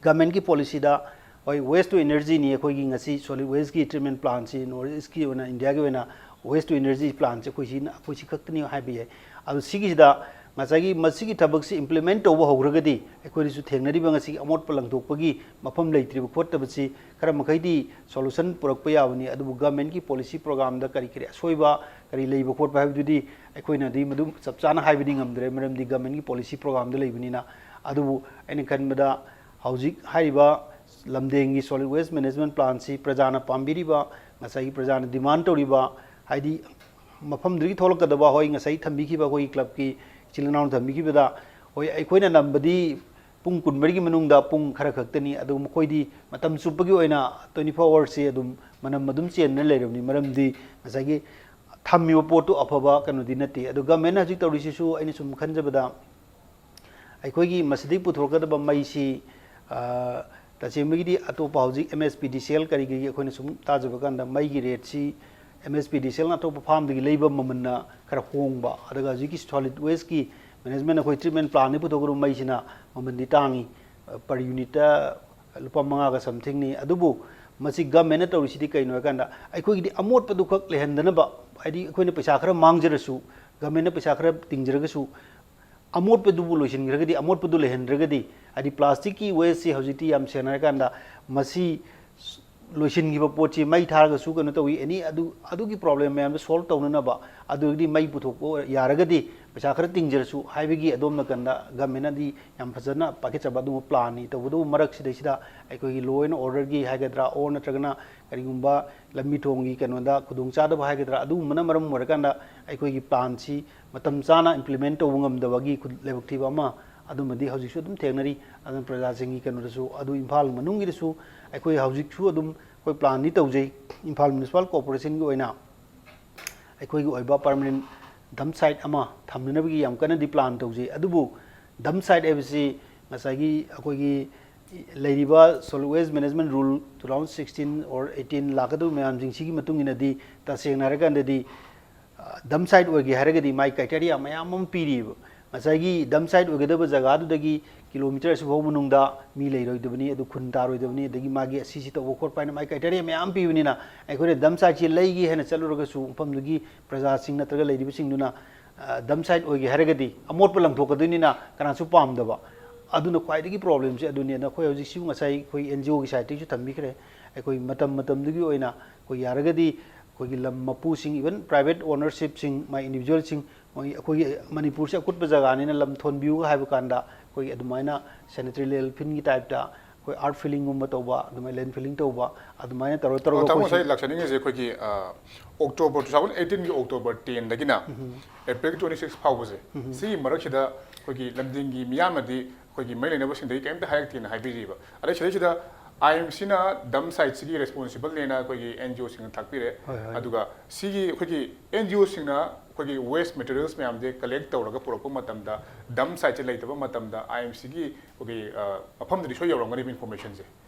governmentꯀꯤ policyꯗ, ꯍꯣꯏ, waste to energyꯅꯤ ꯑꯩꯈꯣꯏꯒꯤ ꯉꯁꯤ solid wasteꯀꯤ treatment plantꯁꯤ North Eastꯀꯤ ꯑꯣꯏꯅ, ꯏꯟꯗꯤꯌꯥꯒꯤ ꯑꯣꯏꯅ waste to energy plantꯁꯦ ꯑꯩꯈꯣꯏ ꯁꯤꯅ, ꯑꯩꯈꯣꯏ ꯁꯤ ꯈꯛꯇꯅꯤ ꯍꯥꯏꯕ ꯌꯥꯏ꯫ ꯑꯗꯨ ꯁꯤꯒꯤꯁꯤꯗ ꯉꯁꯥꯏꯒꯤ ꯃꯁꯤꯒꯤ ꯊꯕꯛꯁꯤ implement ꯇꯧꯕ ꯍꯧꯈ꯭ꯔꯒꯗꯤ ꯑꯩꯈꯣꯏꯗꯁꯨ ꯊꯦꯡꯅꯔꯤꯕ ꯉꯁꯤꯒꯤ ꯑꯃꯣꯠꯄ ꯂꯪꯊꯣꯛꯄꯒꯤ ꯃꯐꯝ ꯂꯩꯇ꯭ꯔꯤꯕ ꯈꯣꯠꯇꯕꯁꯤ ꯈꯔ ꯃꯈꯩꯗꯤ solution ꯄꯨꯔꯛꯄ ꯌꯥꯕꯅꯤ꯫ ꯑꯗꯨꯕꯨ governmentꯀꯤ policy programꯗ ꯀꯔꯤ ꯀꯔꯤ ꯑꯁꯣꯏꯕ, ꯀꯔꯤ ꯂꯩꯕ ꯈꯣꯠꯄ ꯍꯥꯏꯕꯗꯨꯗꯤ ꯑꯩꯈꯣꯏꯅꯗꯤ ꯃꯗꯨ ꯆꯞ ꯆꯥꯅ ꯍꯥꯏꯕꯗꯤ ꯉꯝꯗ꯭ꯔꯦ, ꯃꯔꯝꯗꯤ governmentꯀꯤ policy programꯗ ꯂꯩꯕꯅꯤꯅ꯫ ꯑꯗꯨꯕꯨ ꯑꯩꯅ ꯈꯟꯕꯗ ꯍꯧꯖꯤꯛ ꯍꯥꯏꯔꯤꯕ ꯂꯝꯗꯦꯡꯒꯤ solid waste management plantꯁꯤ ꯄ꯭ꯔꯖꯥꯅ ꯄꯥꯝꯕꯤꯔꯤꯕ ꯉꯁꯥꯏꯒꯤ ꯄ꯭ꯔꯖꯥꯅ demand ꯇꯧꯔꯤꯕ, ꯍꯥꯏꯗꯤ ꯃꯐꯝꯗꯨꯗꯒꯤ ꯊꯣꯛꯂꯛꯀꯗꯕ, ꯍꯣꯏ, ꯉꯁꯥꯏ ꯊꯝꯕꯤꯈꯤꯕ ꯑꯩꯈꯣꯏꯒꯤ clubꯀꯤ ꯏꯆꯤꯜ ꯏꯅꯥꯎꯅ ꯊꯝꯕꯤꯈꯤꯕꯗ, ꯍꯣꯏ, ꯑꯩꯈꯣꯏꯅ ꯅꯝꯕꯗꯤ ꯄꯨꯡ ꯀꯨꯟꯃꯔꯤꯒꯤ ꯃꯅꯨꯡꯗ ꯄꯨꯡ ꯈꯔ ꯈꯛꯇꯅꯤ, ꯑꯗꯨꯒ ꯃꯈꯣꯏꯗꯤ ꯃꯇꯝ ꯆꯨꯞꯄꯒꯤ ꯑꯣꯏꯅ twenty four hoursꯁꯤ ꯑꯗꯨꯝ ꯃꯅꯝ ꯑꯗꯨꯝ ꯆꯦꯟꯗꯨꯅ ꯂꯩꯔꯕꯅꯤ꯫ ꯃꯔꯝꯗꯤ ꯉꯁꯥꯏꯒꯤ ꯊꯝꯃꯤꯕ ꯄꯣꯠꯇꯨ ꯑꯐꯕ ꯀꯩꯅꯣꯗꯤ ꯅꯠꯇꯦ꯫ ꯑꯗꯣ governmentꯅ ꯍꯧꯖꯤꯛ ꯇꯧꯔꯤꯁꯤꯁꯨ ꯑꯩꯅ ꯁꯨꯝ ꯈꯟꯖꯕꯗ, ꯑꯩꯈꯣꯏꯒꯤ ꯃꯁꯤꯗꯒꯤ ꯄꯨꯊꯣꯔꯛꯀꯗꯕ ꯃꯩꯁꯤ, ꯑ, ꯇꯁꯦꯡꯕꯒꯤꯗꯤ ꯑꯇꯣꯞꯄ ꯍꯧꯖꯤꯛ MSPDCL ꯀꯔꯤ ꯀꯔꯤꯒꯤ ꯑꯩꯈꯣꯏꯅ ꯁꯨꯝ ꯇꯥꯖꯕ ꯀꯥꯟꯗ, ꯃꯩꯒꯤ rateꯁꯤ MSPDCLꯅ ꯑꯇꯣꯞꯄ farmꯗꯒꯤ ꯂꯩꯕ ꯃꯃꯜꯅ ꯈꯔ ꯍꯣꯡꯕ, ꯑꯗꯨꯒ ꯍꯧꯖꯤꯛꯀꯤ solid wasteꯀꯤ management, ꯑꯩꯈꯣꯏ treatment plantꯗꯒꯤ ꯄꯨꯊꯣꯛꯀꯗꯕ ꯃꯩꯁꯤꯅ ꯃꯃꯜꯗꯤ ꯇꯥꯡꯉꯤ, ꯑ, per unitꯇ ꯂꯨꯄꯥ ꯃꯉꯥꯒ somethingꯅꯤ꯫ ꯑꯗꯨꯕꯨ ꯃꯁꯤ governmentꯅ ꯇꯧꯔꯤꯁꯤꯗꯤ ꯀꯩꯅꯣ ꯍꯥꯏꯀꯥꯟꯗ, ꯑꯩꯈꯣꯏꯒꯤꯗꯤ ꯑꯃꯣꯠꯄꯗꯨ ꯈꯛ ꯂꯩꯍꯟꯗꯅꯕ, ꯍꯥꯏꯗꯤ ꯑꯩꯈꯣꯏꯅ ꯄꯩꯁꯥ ꯈꯔ ꯃꯥꯡꯖꯔꯁꯨ, governmentꯅ ꯄꯩꯁꯥ ꯈꯔ ꯇꯤꯡꯖꯔꯒꯁꯨ, ꯑꯃꯣꯠꯄꯗꯨꯕꯨ ꯂꯣꯏꯁꯤꯟꯈ꯭ꯔꯒꯗꯤ, ꯑꯃꯣꯠꯄꯗꯨ ꯂꯩꯍꯟꯗ꯭ꯔꯒꯗꯤ, ꯍꯥꯏꯗꯤ plasticꯀꯤ wasteꯁꯤ ꯍꯧꯖꯤꯛꯇꯤ ꯌꯥꯝ ꯁꯦꯡꯅ ꯍꯥꯏꯔꯀꯥꯟꯗ ꯃꯁꯤ ꯂꯣꯏꯁꯤꯟꯈꯤꯕ ꯄꯣꯠꯁꯤ ꯃꯩ ꯊꯥꯔꯒꯁꯨ ꯀꯩꯅꯣ ꯇꯧꯏ, any ꯑꯗꯨ, ꯑꯗꯨꯒꯤ problem ꯃꯌꯥꯝꯗꯣ solve ꯇꯧꯅꯅꯕ, ꯑꯗꯨꯗꯒꯤꯗꯤ ꯃꯩ ꯄꯨꯊꯣꯛꯄ ꯌꯥꯔꯒꯗꯤ ꯄꯩꯁꯥ ꯈꯔ ꯇꯤꯡꯖꯔꯁꯨ ꯍꯥꯏꯕꯒꯤ ꯑꯗꯣꯝ ꯅꯥꯀꯟꯗ governmentꯅꯗꯤ ꯌꯥꯝ ꯐꯖꯅ ꯄꯥꯏꯈꯠꯆꯕ ꯑꯗꯨꯒꯨꯝꯕ planꯅꯤ꯫ ꯇꯧꯕꯇꯕꯨ ꯃꯔꯛꯁꯤꯗꯩꯁꯤꯗ ꯑꯩꯈꯣꯏꯒꯤ law and orderꯒꯤ ꯍꯥꯏꯒꯗ꯭ꯔꯥ, or ꯅꯠꯇ꯭ꯔꯒꯅ ꯀꯔꯤꯒꯨꯝꯕ ꯂꯝꯕꯤ ꯊꯣꯡꯒꯤ ꯀꯩꯅꯣꯗ ꯈꯨꯗꯣꯡꯆꯥꯗꯕ ꯍꯥꯏꯒꯗ꯭ꯔꯥ, ꯑꯗꯨꯒꯨꯝꯕꯅ ꯃꯔꯝ ꯑꯣꯏꯔꯀꯥꯟꯗ ꯑꯩꯈꯣꯏꯒꯤ planꯁꯤ ꯃꯇꯝ ꯆꯥꯅ implement ꯇꯧꯕ ꯉꯝꯗꯕꯒꯤ ꯈꯨ-, ꯂꯥꯏꯕꯛ ꯊꯤꯕ ꯑꯃ ꯑꯗꯨꯃꯗꯤ ꯍꯧꯖꯤꯛꯁꯨ ꯑꯗꯨꯝ ꯊꯦꯡꯅꯔꯤ꯫ ꯑꯗꯨꯅ ꯄ꯭ꯔꯖꯥꯁꯤꯡꯒꯤ ꯀꯩꯅꯣꯗꯁꯨ, ꯑꯗꯨ ꯏꯝꯐꯥꯜ ꯃꯅꯨꯡꯒꯤꯗꯁꯨ ꯑꯩꯈꯣꯏ ꯍꯧꯖꯤꯛꯁꯨ ꯑꯗꯨꯝ ꯑꯩꯈꯣꯏ planꯗꯤ ꯇꯧꯖꯩ꯫ ꯏꯝꯐꯥꯜ Municipal Corporationꯒꯤ ꯑꯣꯏꯅ ꯑꯩꯈꯣꯏꯒꯤ ꯑꯣꯏꯕ permanent dump site ꯑꯃ ꯊꯝꯅꯅꯕꯒꯤ ꯌꯥꯝ ꯀꯟꯅꯗꯤ plan ꯇꯧꯖꯩ꯫ ꯑꯗꯨꯕꯨ dump site ꯍꯥꯏꯕꯁꯤ ꯉꯁꯥꯏꯒꯤ ꯑꯩꯈꯣꯏꯒꯤ ꯂꯩꯔꯤꯕ Solid Waste Management Rule two thousand sixteen or eighteen ꯂꯥꯛꯀꯗꯧꯔꯤꯕ ꯃꯌꯥꯝꯁꯤꯡꯁꯤꯒꯤ ꯃꯇꯨꯡ ꯏꯟꯅꯗꯤ, ꯇꯁꯦꯡꯅ ꯍꯥꯏꯔꯀꯥꯟꯗꯗꯤ, ꯑ, dump site ꯑꯣꯏꯒꯦ ꯍꯥꯏꯔꯒꯗꯤ ꯃꯥꯒꯤ criteria ꯃꯌꯥꯝ ꯑꯃ ꯄꯤꯔꯤꯕ꯫ ꯉꯁꯥꯏꯒꯤ dump site ꯑꯣꯏꯒꯗꯕ ꯖꯒꯥꯗꯨꯗꯒꯤ kilometre ꯑꯁꯨꯛ ꯐꯥꯎ ꯃꯅꯨꯡꯗ ꯃꯤ ꯂꯩꯔꯣꯏꯗꯕꯅꯤ, ꯑꯗꯨ ꯈꯨꯟ ꯇꯥꯔꯣꯏꯗꯕꯅꯤ, ꯑꯗꯒꯤ ꯃꯥꯒꯤ ꯑꯁꯤꯁꯤ ꯇꯧꯕ ꯈꯣꯠꯄ ꯍꯥꯏꯅ ꯃꯥꯒꯤ criteria ꯃꯌꯥꯝ ꯄꯤꯕꯅꯤꯅ, ꯑꯩꯈꯣꯏꯅ dump siteꯁꯤ ꯂꯩꯒꯦ ꯍꯥꯏꯅ ꯆꯠꯂꯨꯔꯒꯁꯨ ꯃꯐꯝꯗꯨꯒꯤ ꯄ꯭ꯔꯖꯥꯁꯤꯡ ꯅꯠꯇ꯭ꯔꯒ ꯂꯩꯔꯤꯕꯁꯤꯡꯗꯨꯅ, ꯑ, dump site ꯑꯣꯏꯒꯦ ꯍꯥꯏꯔꯒꯗꯤ ꯑꯃꯣꯠꯄ ꯂꯪꯊꯣꯛꯀꯗꯣꯏꯅꯤꯅ ꯀꯅꯥꯁꯨ ꯄꯥꯝꯗꯕ꯫ ꯑꯗꯨꯅ ꯈ꯭ꯋꯥꯏꯗꯒꯤ problemꯁꯦ ꯑꯗꯨꯅꯤ꯫ ꯑꯗꯨꯅ ꯑꯩꯈꯣꯏ ꯍꯧꯖꯤꯛꯁꯨ ꯉꯁꯥꯏ ꯑꯩꯈꯣꯏ NGOꯒꯤ sideꯇꯒꯤꯁꯨ ꯊꯝꯕꯤꯈ꯭ꯔꯦ꯫ ꯑꯩꯈꯣꯏ ꯃꯇꯝ ꯃꯇꯝꯗꯨꯒꯤ ꯑꯣꯏꯅ ꯑꯩꯈꯣꯏ ꯌꯥꯔꯒꯗꯤ ꯑꯩꯈꯣꯏꯒꯤ ꯂꯝ ꯃꯄꯨꯁꯤꯡ, even private ownershipꯁꯤꯡ, ꯃꯥꯏ individualꯁꯤꯡ, ꯃꯣꯏ ꯑꯩꯈꯣꯏꯒꯤ ꯃꯅꯤꯄꯨꯔꯁꯦ ꯑꯀꯨꯠꯄ ꯖꯒꯥꯅꯤꯅ ꯂꯝ ꯊꯣꯟꯕꯤꯌꯨ ꯍꯥꯏꯕ ꯀꯥꯟꯗ ꯑꯩꯈꯣꯏꯒꯤ ꯑꯗꯨꯃꯥꯏꯅ sanitary landfillꯒꯤ typeꯇ ꯑꯩꯈꯣꯏ earth fillingꯒꯨꯝꯕ ꯇꯧꯕ, ꯑꯗꯨꯃꯥꯏꯅ land filling ꯇꯧꯕ, ꯑꯗꯨꯃꯥꯏꯅ ꯇꯧꯔ ꯇꯧꯔꯒ ꯇꯥꯃꯣ ꯑꯩꯈꯣꯏ ꯉꯁꯥꯏ ꯂꯥꯛꯆꯅꯤꯡꯉꯤꯁꯦ ꯑꯩꯈꯣꯏꯒꯤ ꯑꯣꯛꯇꯣꯕꯔ two thousand eighteenꯒꯤ ꯑꯣꯛꯇꯣꯕꯔ tenꯗꯒꯤꯅ April twenty six ꯐꯥꯎꯕꯁꯦ, ꯁꯤꯒꯤ ꯃꯔꯛꯁꯤꯗ ꯑꯩꯈꯣꯏꯒꯤ ꯂꯝꯗꯤꯡꯒꯤ ꯃꯤꯌꯥꯝꯅꯗꯤ ꯑꯩꯈꯣꯏꯒꯤ ꯃꯔꯤ ꯂꯩꯅꯕꯁꯤꯡꯗꯒꯤ ꯀꯩꯝꯇ ꯍꯥꯏꯔꯛꯇꯦꯅ ꯍꯥꯏꯕꯤꯔꯤꯕ꯫ ꯑꯗꯩ ꯁꯤꯗꯩꯁꯤꯗ I M Cꯅ dump siteꯁꯤꯒꯤ responsible ꯅꯦꯅ ꯑꯩꯈꯣꯏꯒꯤ N G Oꯁꯤꯡꯅ ꯇꯥꯛꯄꯤꯔꯦ꯫ ꯍꯣꯏ, ꯍꯣꯏ꯫ ꯑꯗꯨꯒ ꯁꯤꯒꯤ ꯑꯩꯈꯣꯏꯒꯤ N G Oꯁꯤꯡꯅ ꯑꯩꯈꯣꯏꯒꯤ waste materials ꯃꯌꯥꯝꯁꯦ collect ꯇꯧꯔꯒ ꯄꯨꯔꯛꯄ ꯃꯇꯝꯗ dump siteꯁꯦ ꯂꯩꯇꯕ ꯃꯇꯝꯗ I M Cꯒꯤ ꯑꯩꯈꯣꯏꯒꯤ ꯃꯐꯝꯗꯗꯤ ꯁꯣꯏ ꯌꯧꯔꯝꯒꯅꯦꯕ informationꯁꯦ꯫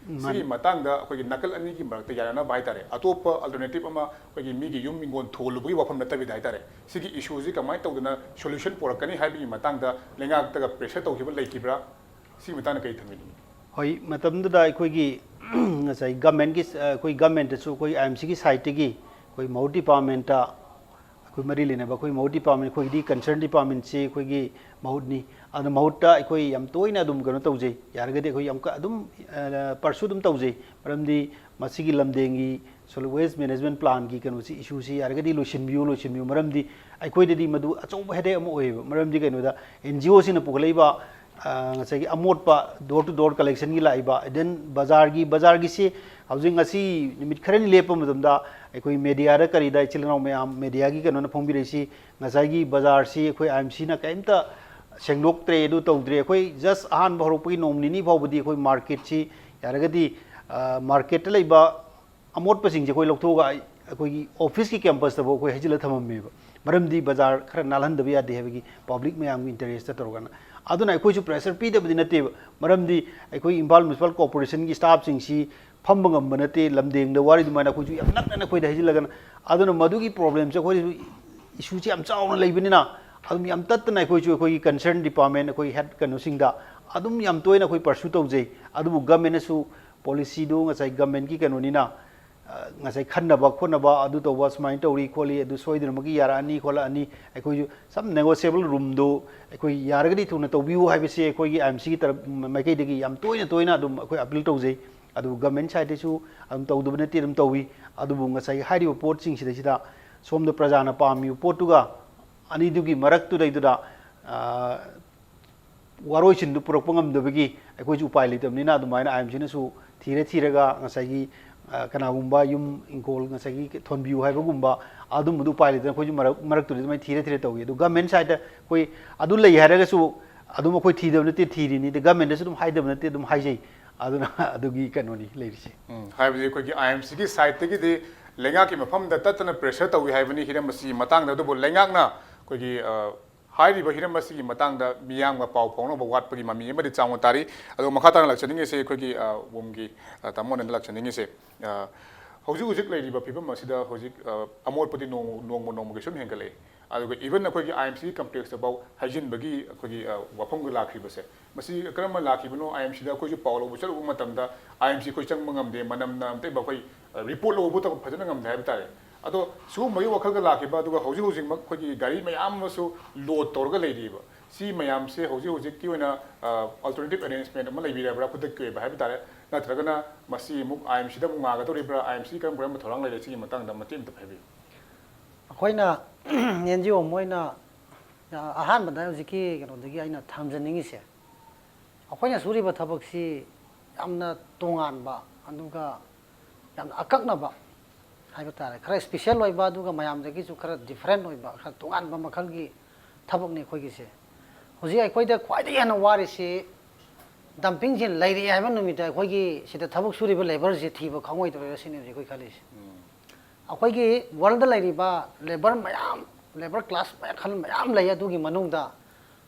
ꯁꯤꯒꯤ ꯃꯇꯥꯡꯗ ꯑꯩꯈꯣꯏꯒꯤ ꯅꯥꯀꯜ ꯑꯅꯤꯒꯤ ꯃꯔꯛꯇ ꯌꯥꯅꯅꯕ ꯍꯥꯏꯇꯥꯔꯦ, ꯑꯇꯣꯞꯄ alternative ꯑꯃ ꯑꯩꯈꯣꯏꯒꯤ ꯃꯤꯒꯤ ꯌꯨꯝ ꯍꯤꯡꯒꯣꯜ ꯊꯣꯜꯂꯨꯕꯒꯤ ꯋꯥꯐꯝ ꯅꯠꯇꯕꯤꯗ ꯍꯥꯏꯇꯥꯔꯦ, ꯁꯤꯒꯤ issueꯁꯤ ꯀꯃꯥꯏꯅ ꯇꯧꯗꯅ solution ꯄꯨꯔꯛꯀꯅꯤ ꯍꯥꯏꯕꯒꯤ ꯃꯇꯥꯡꯗ ꯂꯩꯉꯥꯛꯇꯒ pressure ꯇꯧꯈꯤꯕ ꯂꯩꯈꯤꯕ꯭ꯔꯥ? ꯁꯤꯒꯤ ꯃꯇꯥꯡꯗ ꯀꯔꯤ ꯊꯝꯕꯤꯅꯤꯡꯉꯤ? ꯍꯣꯏ, ꯃꯇꯝꯗꯨꯗ ꯑꯩꯈꯣꯏꯒꯤ ꯉꯁꯥꯏ governmentꯀꯤ, ꯑꯩꯈꯣꯏ governmentꯇꯁꯨ ꯑꯩꯈꯣꯏ I M Cꯒꯤ sideꯇꯒꯤ ꯑꯩꯈꯣꯏ ꯃꯍꯨꯠ departmentꯇ ꯑꯩꯈꯣꯏ ꯃꯔꯤ ꯂꯩꯅꯕ ꯑꯩꯈꯣꯏ ꯃꯍꯨꯠ department, ꯑꯩꯈꯣꯏꯒꯤꯗꯤ concern departmentꯁꯤ ꯑꯩꯈꯣꯏꯒꯤ ꯃꯍꯨꯠꯅꯤ꯫ ꯑꯗꯨꯅ ꯃꯍꯨꯠꯇ ꯑꯩꯈꯣꯏ ꯌꯥꯝ ꯇꯣꯏꯅ ꯑꯗꯨꯝ ꯀꯩꯅꯣ ꯇꯧꯖꯩ, ꯌꯥꯔꯒꯗꯤ ꯑꯩꯈꯣꯏ ꯌꯥꯝ ꯀ- ꯑꯗꯨꯝ pursue ꯑꯗꯨꯝ ꯇꯧꯖꯩ꯫ ꯃꯔꯝꯗꯤ ꯃꯁꯤꯒꯤ ꯂꯝꯗꯦꯡꯒꯤ solid waste management planꯒꯤ ꯀꯩꯅꯣꯁꯤ, issueꯁꯤ ꯌꯥꯔꯒꯗꯤ ꯂꯣꯏꯁꯤꯟꯕꯤꯌꯨ, ꯂꯣꯏꯁꯤꯟꯕꯤꯌꯨ꯫ ꯃꯔꯝꯗꯤ ꯑꯩꯈꯣꯏꯗꯗꯤ ꯃꯗꯨ ꯑꯆꯧꯕ headache ꯑꯃ ꯑꯣꯏꯌꯦꯕ꯫ ꯃꯔꯝꯗꯤ ꯀꯩꯅꯣꯗ, N G Oꯁꯤꯡꯅ ꯄꯨꯈꯠꯂꯛꯏꯕ ꯉꯁꯥꯏꯒꯤ ꯑꯃꯣꯠꯄ door to door collectionꯒꯤ ꯂꯥꯛꯏꯕ, then ꯕꯖꯥꯔꯒꯤ, ꯕꯖꯥꯔꯒꯤꯁꯤ ꯍꯧꯖꯤꯛ ꯉꯁꯤ ꯅꯨꯃꯤꯠ ꯈꯔꯅꯤ ꯂꯦꯞꯄ ꯃꯇꯝꯗ ꯑꯩꯈꯣꯏ mediaꯗ ꯀꯔꯤꯗ ꯏꯆꯤꯜ ꯏꯅꯥꯎ ꯃꯌꯥꯝ mediaꯒꯤ ꯀꯩꯅꯣꯅ ꯐꯣꯡꯕꯤꯔꯛꯏꯁꯤ, ꯉꯁꯥꯏꯒꯤ ꯕꯖꯥꯔꯁꯤ ꯑꯩꯈꯣꯏ I M Cꯅ ꯀꯩꯝꯇ ꯁꯦꯡꯗꯣꯛꯇ꯭ꯔꯦ, ꯑꯗꯨ ꯇꯧꯗ꯭ꯔꯦ꯫ ꯑꯩꯈꯣꯏ just ꯑꯍꯥꯟꯕ ꯍꯧꯔꯛꯄꯒꯤ ꯅꯣꯡ ꯅꯤꯅꯤ ꯐꯥꯎꯕꯗꯤ ꯑꯩꯈꯣꯏ marketꯁꯤ ꯌꯥꯔꯒꯗꯤ marketꯇ ꯂꯩꯕ ꯑꯃꯣꯠꯄꯁꯤꯡꯁꯦ ꯑꯩꯈꯣꯏ ꯂꯧꯊꯣꯛꯑꯒ ꯑꯩꯈꯣꯏꯒꯤ officeꯀꯤ campusꯇꯐꯥꯎ ꯑꯩꯈꯣꯏ ꯍꯩꯖꯤꯜꯂ ꯊꯝꯃꯝꯃꯦꯕ꯫ ꯃꯔꯝꯗꯤ ꯕꯖꯥꯔ ꯈꯔ ꯅꯥꯜꯍꯟꯗꯕ ꯌꯥꯗꯦ ꯍꯥꯏꯕꯒꯤ public ꯃꯌꯥꯝꯒꯤ interestꯇ ꯇꯧꯔꯒꯅ꯫ ꯑꯗꯨꯅ ꯑꯩꯈꯣꯏꯁꯨ pressure ꯄꯤꯗꯕꯗꯤ ꯅꯠꯇꯦꯕ, ꯃꯔꯝꯗꯤ ꯑꯩꯈꯣꯏ ꯏꯝꯐꯥꯜ municipal corporationꯒꯤ staffꯁꯤꯡꯁꯤ ꯐꯝꯕ ꯉꯝꯕ ꯅꯠꯇꯦ, ꯂꯝꯗꯦꯡꯗ ꯋꯥꯔꯤ ꯑꯗꯨꯃꯥꯏꯅ ꯑꯩꯈꯣꯏꯁꯨ ꯌꯥꯝ ꯅꯛꯅꯅ ꯑꯩꯈꯣꯏꯗ ꯍꯩꯖꯤꯜꯂꯒꯅ꯫ ꯑꯗꯨꯅ ꯃꯗꯨꯒꯤ problemꯁꯦ ꯑꯩꯈꯣꯏꯗꯁꯨ issueꯁꯦ ꯌꯥꯝ ꯆꯥꯎꯅ ꯂꯩꯕꯅꯤꯅ, ꯑꯗꯨꯝ ꯌꯥꯝ ꯇꯠꯇꯅ ꯑꯩꯈꯣꯏꯁꯨ ꯑꯩꯈꯣꯏꯒꯤ concern department, ꯑꯩꯈꯣꯏ head ꯀꯩꯅꯣꯁꯤꯡꯗ ꯑꯗꯨꯝ ꯌꯥꯝ ꯇꯣꯏꯅ ꯑꯩꯈꯣꯏ pursue ꯇꯧꯖꯩ꯫ ꯑꯗꯨꯕꯨ governmentꯅꯁꯨ policyꯗꯨ ꯉꯁꯥꯏ governmentꯀꯤ ꯀꯩꯅꯣꯅꯤꯅ, ꯉꯁꯥꯏ ꯈꯟꯅꯕ ꯈꯣꯠꯅꯕ ꯑꯗꯨ ꯇꯧꯕ, ꯁꯨꯃꯥꯏꯅ ꯇꯧꯔꯤ ꯈꯣꯠꯂꯤ, ꯑꯗꯨ ꯁꯣꯏꯗꯅꯃꯛꯀꯤ ꯌꯥꯔꯛꯑꯅꯤ ꯈꯣꯠꯂꯛꯑꯅꯤ, ꯑꯩꯈꯣꯏꯁꯨ some negotiable roomꯗꯨ ꯑꯩꯈꯣꯏ ꯌꯥꯔꯒꯗꯤ ꯊꯨꯅ ꯇꯧꯕꯤꯌꯨ ꯍꯥꯏꯕꯁꯤ ꯑꯩꯈꯣꯏꯒꯤ I M Cꯒꯤ ꯇꯔꯞ ꯃꯥꯏꯀꯩꯗꯒꯤ ꯌꯥꯝ ꯇꯣꯏꯅ ꯇꯣꯏꯅ ꯑꯗꯨꯝ ꯑꯩꯈꯣꯏ appeal ꯇꯧꯖꯩ꯫ ꯑꯗꯨꯕꯨ government sideꯇꯁꯨ ꯑꯗꯨꯝ ꯇꯧꯗꯕ ꯅꯠꯇꯦ, ꯑꯗꯨꯝ ꯇꯧꯏ꯫ ꯑꯗꯨꯕꯨ ꯉꯁꯥꯏ ꯍꯥꯏꯔꯤꯕ ꯄꯣꯠꯁꯤꯡꯁꯤꯗꯩꯁꯤꯗ ꯁꯣꯝꯗ ꯄ꯭ꯔꯖꯥꯅ ꯄꯥꯝꯃꯤꯕ ꯄꯣꯠꯇꯨꯒ ꯑꯅꯤꯗꯨꯒꯤ ꯃꯔꯛꯇꯨꯗꯩꯗꯨꯗ, ꯑ, ꯋꯥꯔꯣꯏꯁꯤꯟꯗꯨ ꯄꯨꯔꯛꯄ ꯉꯝꯗꯕꯒꯤ ꯑꯩꯈꯣꯏꯁꯨ ꯎꯄꯥꯏ ꯂꯩꯇꯕꯅꯤꯅ ꯑꯗꯨꯃꯥꯏꯅ ꯑꯥꯏ ꯑꯦꯝ ꯁꯤꯅꯁꯨ ꯊꯤꯔ ꯊꯤꯔꯒ ꯉꯁꯥꯏꯒꯤ, ꯑ, ꯀꯅꯥꯒꯨꯝꯕ ꯌꯨꯝ ꯏꯪꯈꯣꯜ ꯉꯁꯥꯏꯒꯤ ꯊꯣꯟꯕꯤꯌꯨ ꯍꯥꯏꯕꯒꯨꯝꯕ ꯑꯗꯨꯝꯕꯗꯨ ꯎꯄꯥꯏ ꯂꯩꯇꯅ ꯑꯩꯈꯣꯏꯁꯨ ꯃꯔꯛ-, ꯃꯔꯛꯇꯨꯗꯤ ꯑꯗꯨꯃꯥꯏꯅ ꯊꯤꯔ ꯊꯤꯔ ꯇꯧꯏ꯫ ꯑꯗꯨ ꯒꯃꯦꯟ ꯁꯥꯏꯠꯇ ꯑꯩꯈꯣꯏ ꯑꯗꯨ ꯂꯩ ꯍꯥꯏꯔꯒꯁꯨ ꯑꯗꯨꯝ ꯑꯩꯈꯣꯏ ꯊꯤꯗꯕ ꯅꯠꯇꯦ, ꯊꯤꯔꯤꯅꯤ꯫ ꯑꯗ ꯒꯃꯦꯟꯗꯁꯨ ꯑꯗꯨꯝ ꯍꯥꯏꯗꯕ ꯅꯠꯇꯦ, ꯑꯗꯨꯝ ꯍꯥꯏꯖꯩ꯫ ꯑꯗꯨꯅ ꯑꯗꯨꯒꯤ ꯀꯩꯅꯣꯅꯤ ꯂꯩꯔꯤꯁꯦ꯫ ꯎꯝ, ꯍꯥꯏꯕꯗꯤ ꯑꯩꯈꯣꯏꯒꯤ ꯑꯥꯏ ꯑꯦꯝ ꯁꯤꯒꯤ ꯁꯥꯏꯠꯇꯒꯤꯗꯤ ꯂꯩꯉꯥꯛꯀꯤ ꯃꯐꯝꯗ ꯇꯠꯇꯅ ꯄ꯭ꯔꯦꯁꯔ ꯇꯧꯏ ꯍꯥꯏꯕꯅꯤ ꯍꯤꯔꯝ ꯑꯁꯤꯒꯤ ꯃꯇꯥꯡꯗ꯫ ꯑꯗꯨꯕꯨ ꯂꯩꯉꯥꯛꯅ ꯑꯩꯈꯣꯏꯒꯤ, ꯑ, ꯍꯥꯏꯔꯤꯕ ꯍꯤꯔꯝ ꯑꯁꯤꯒꯤ ꯃꯇꯥꯡꯗ ꯃꯤꯌꯥꯝꯒ ꯄꯥꯎ ꯐꯥꯎꯅꯕ ꯋꯥꯠꯄꯒꯤ ꯃꯃꯤ ꯑꯃꯗꯤ ꯆꯥꯎꯅ ꯇꯥꯔꯤ꯫ ꯑꯗꯣ ꯃꯈꯥ ꯇꯥꯅ ꯂꯥꯛꯆꯅꯤꯡꯉꯤꯁꯦ ꯑꯩꯈꯣꯏꯒꯤ, ꯑ, ꯋꯨꯝꯒꯤ, ꯑ, ꯇꯥꯃꯣ ꯑꯅꯟꯗ ꯂꯥꯛꯆꯅꯤꯡꯉꯤꯁꯦ, ꯑ, ꯍꯧꯖꯤꯛ ꯍꯧꯖꯤꯛ ꯂꯩꯔꯤꯕ ꯐꯤꯕꯝ ꯑꯁꯤꯗ ꯍꯧꯖꯤꯛ, ꯑ, ꯑꯃꯣꯠꯄꯗꯤ ꯅꯣꯡ-, ꯅꯣꯡꯃ ꯅꯣꯡꯃꯒꯤ ꯁꯨꯝ ꯍꯦꯟꯒꯠꯂꯛꯏ꯫ ꯑꯗꯨꯒ even ꯑꯩꯈꯣꯏꯒꯤ ꯑꯥꯏ ꯑꯦꯝ ꯁꯤ ꯀꯝꯄ꯭ꯂꯦꯛꯁꯇꯐꯥꯎ ꯍꯩꯖꯤꯟꯕꯒꯤ ꯑꯩꯈꯣꯏꯒꯤ, ꯑ, ꯋꯥꯐꯝꯒ ꯂꯥꯛꯈꯤꯕꯁꯦ, ꯃꯁꯤ ꯀꯔꯝꯕ ꯂꯥꯛꯈꯤꯕꯅꯣ? ꯑꯥꯏ ꯑꯦꯝ ꯁꯤꯗ ꯑꯩꯈꯣꯏꯁꯨ ꯄꯥꯎ ꯂꯧꯕ ꯆꯠꯂꯨꯕ ꯃꯇꯝꯗ ꯑꯥꯏ ꯑꯦꯝ ꯁꯤ ꯑꯩꯈꯣꯏ ꯆꯪꯕ ꯉꯝꯗꯦ, ꯃꯅꯝꯅ ꯑꯝꯇ ꯑꯩꯈꯣꯏ, ꯑ, ꯔꯤꯄꯣꯔꯠ ꯂꯧꯕ ꯐꯖꯅ ꯉꯝꯗꯦ ꯍꯥꯏꯕ ꯇꯥꯔꯦ꯫ ꯑꯗꯣ ꯁꯤꯒꯨꯝꯕꯒꯤ ꯋꯥꯈꯜꯒ ꯂꯥꯛꯈꯤꯕ, ꯑꯗꯨꯒ ꯍꯧꯖꯤꯛ ꯍꯧꯖꯤꯛꯃꯛ ꯑꯩꯈꯣꯏꯒꯤ ꯒꯥꯔꯤ ꯃꯌꯥꯝ ꯑꯃꯁꯨ ꯂꯣꯗ ꯇꯧꯔꯒ ꯂꯩꯔꯤꯕ, ꯁꯤ ꯃꯌꯥꯝꯁꯦ ꯍꯧꯖꯤꯛ ꯍꯧꯖꯤꯛꯀꯤ ꯑꯣꯏꯅ, ꯑ, alternative arrangement ꯑꯃ ꯂꯩꯕꯤꯔꯕ꯭ꯔꯥ, ꯈꯨꯗꯛꯀꯤ ꯑꯣꯏꯕ ꯍꯥꯏꯕ ꯇꯥꯔꯦ? ꯅꯠꯇ꯭ꯔꯒꯅ ꯃꯁꯤ ꯑꯃꯨꯛ ꯑꯥꯏ ꯑꯦꯝ ꯁꯤꯗ ꯑꯃꯨꯛ ꯉꯥꯒꯗꯧꯔꯤꯕ꯭ꯔꯥ? ꯑꯥꯏ ꯑꯦꯝ ꯁꯤ ꯀꯔꯝ ꯀꯔꯝꯕ ꯊꯧꯔꯥꯡ ꯂꯩꯔꯦ? ꯁꯤꯒꯤ ꯃꯇꯥꯡꯗ ꯃꯇꯦꯛ ꯑꯃꯇ ꯍꯥꯏꯕꯤꯌꯨ꯫ ꯑꯩꯈꯣꯏꯅ ꯑꯦꯟ ꯖꯤ ꯑꯣ ꯑꯃ ꯑꯣꯏꯅ ꯑꯍꯥꯟꯕꯗ ꯍꯧꯖꯤꯛꯀꯤ ꯀꯩꯅꯣꯗꯒꯤ ꯑꯩꯅ ꯊꯝꯖꯅꯤꯡꯉꯤꯁꯦ, ꯑꯩꯈꯣꯏꯅ ꯁꯨꯔꯤꯕ ꯊꯕꯛꯁꯤ ꯌꯥꯝꯅ ꯇꯣꯉꯥꯟꯕ, ꯑꯗꯨꯒ ꯌꯥꯝꯅ ꯑꯀꯛꯅꯕ ꯍꯥꯏꯕ ꯇꯥꯔꯦ, ꯈꯔ ꯏꯁꯄꯤꯁꯦꯜ ꯑꯣꯏꯕ, ꯑꯗꯨꯒ ꯃꯌꯥꯝꯗꯒꯤꯁꯨ ꯈꯔ ꯗꯤꯐ꯭ꯔꯦꯟ ꯑꯣꯏꯕ, ꯈꯔ ꯇꯣꯉꯥꯟꯕ ꯃꯈꯜꯒꯤ ꯊꯕꯛꯅꯤ ꯑꯩꯈꯣꯏꯒꯤꯁꯦ꯫ ꯍꯧꯖꯤꯛ ꯑꯩꯈꯣꯏꯗ ꯈ꯭ꯋꯥꯏꯗꯒꯤ ꯍꯦꯟꯅ ꯋꯥꯔꯤꯁꯤ ꯗꯝꯄꯤꯡꯁꯦ ꯂꯩꯔꯛꯑꯦ ꯍꯥꯏꯕ ꯅꯨꯃꯤꯠꯇ ꯑꯩꯈꯣꯏꯒꯤ ꯁꯤꯗ ꯊꯕꯛ ꯁꯨꯔꯤꯕ ꯂꯦꯕꯔꯁꯦ ꯊꯤꯕ ꯈꯪꯉꯣꯏꯗꯧꯔꯤꯕ ꯁꯤꯅꯤ ꯍꯧꯖꯤꯛ ꯑꯩꯈꯣꯏ ꯈꯜꯂꯤꯁꯦ꯫ ꯑꯩꯈꯣꯏꯒꯤ ꯋꯥꯔꯜꯗ ꯂꯩꯔꯤꯕ ꯂꯦꯕꯔ ꯃꯌꯥꯝ, ꯂꯦꯕꯔ ꯀ꯭ꯂꯥꯁ ꯃꯈꯜ ꯃꯌꯥꯝ ꯂꯩ, ꯑꯗꯨꯒꯤ ꯃꯅꯨꯡꯗ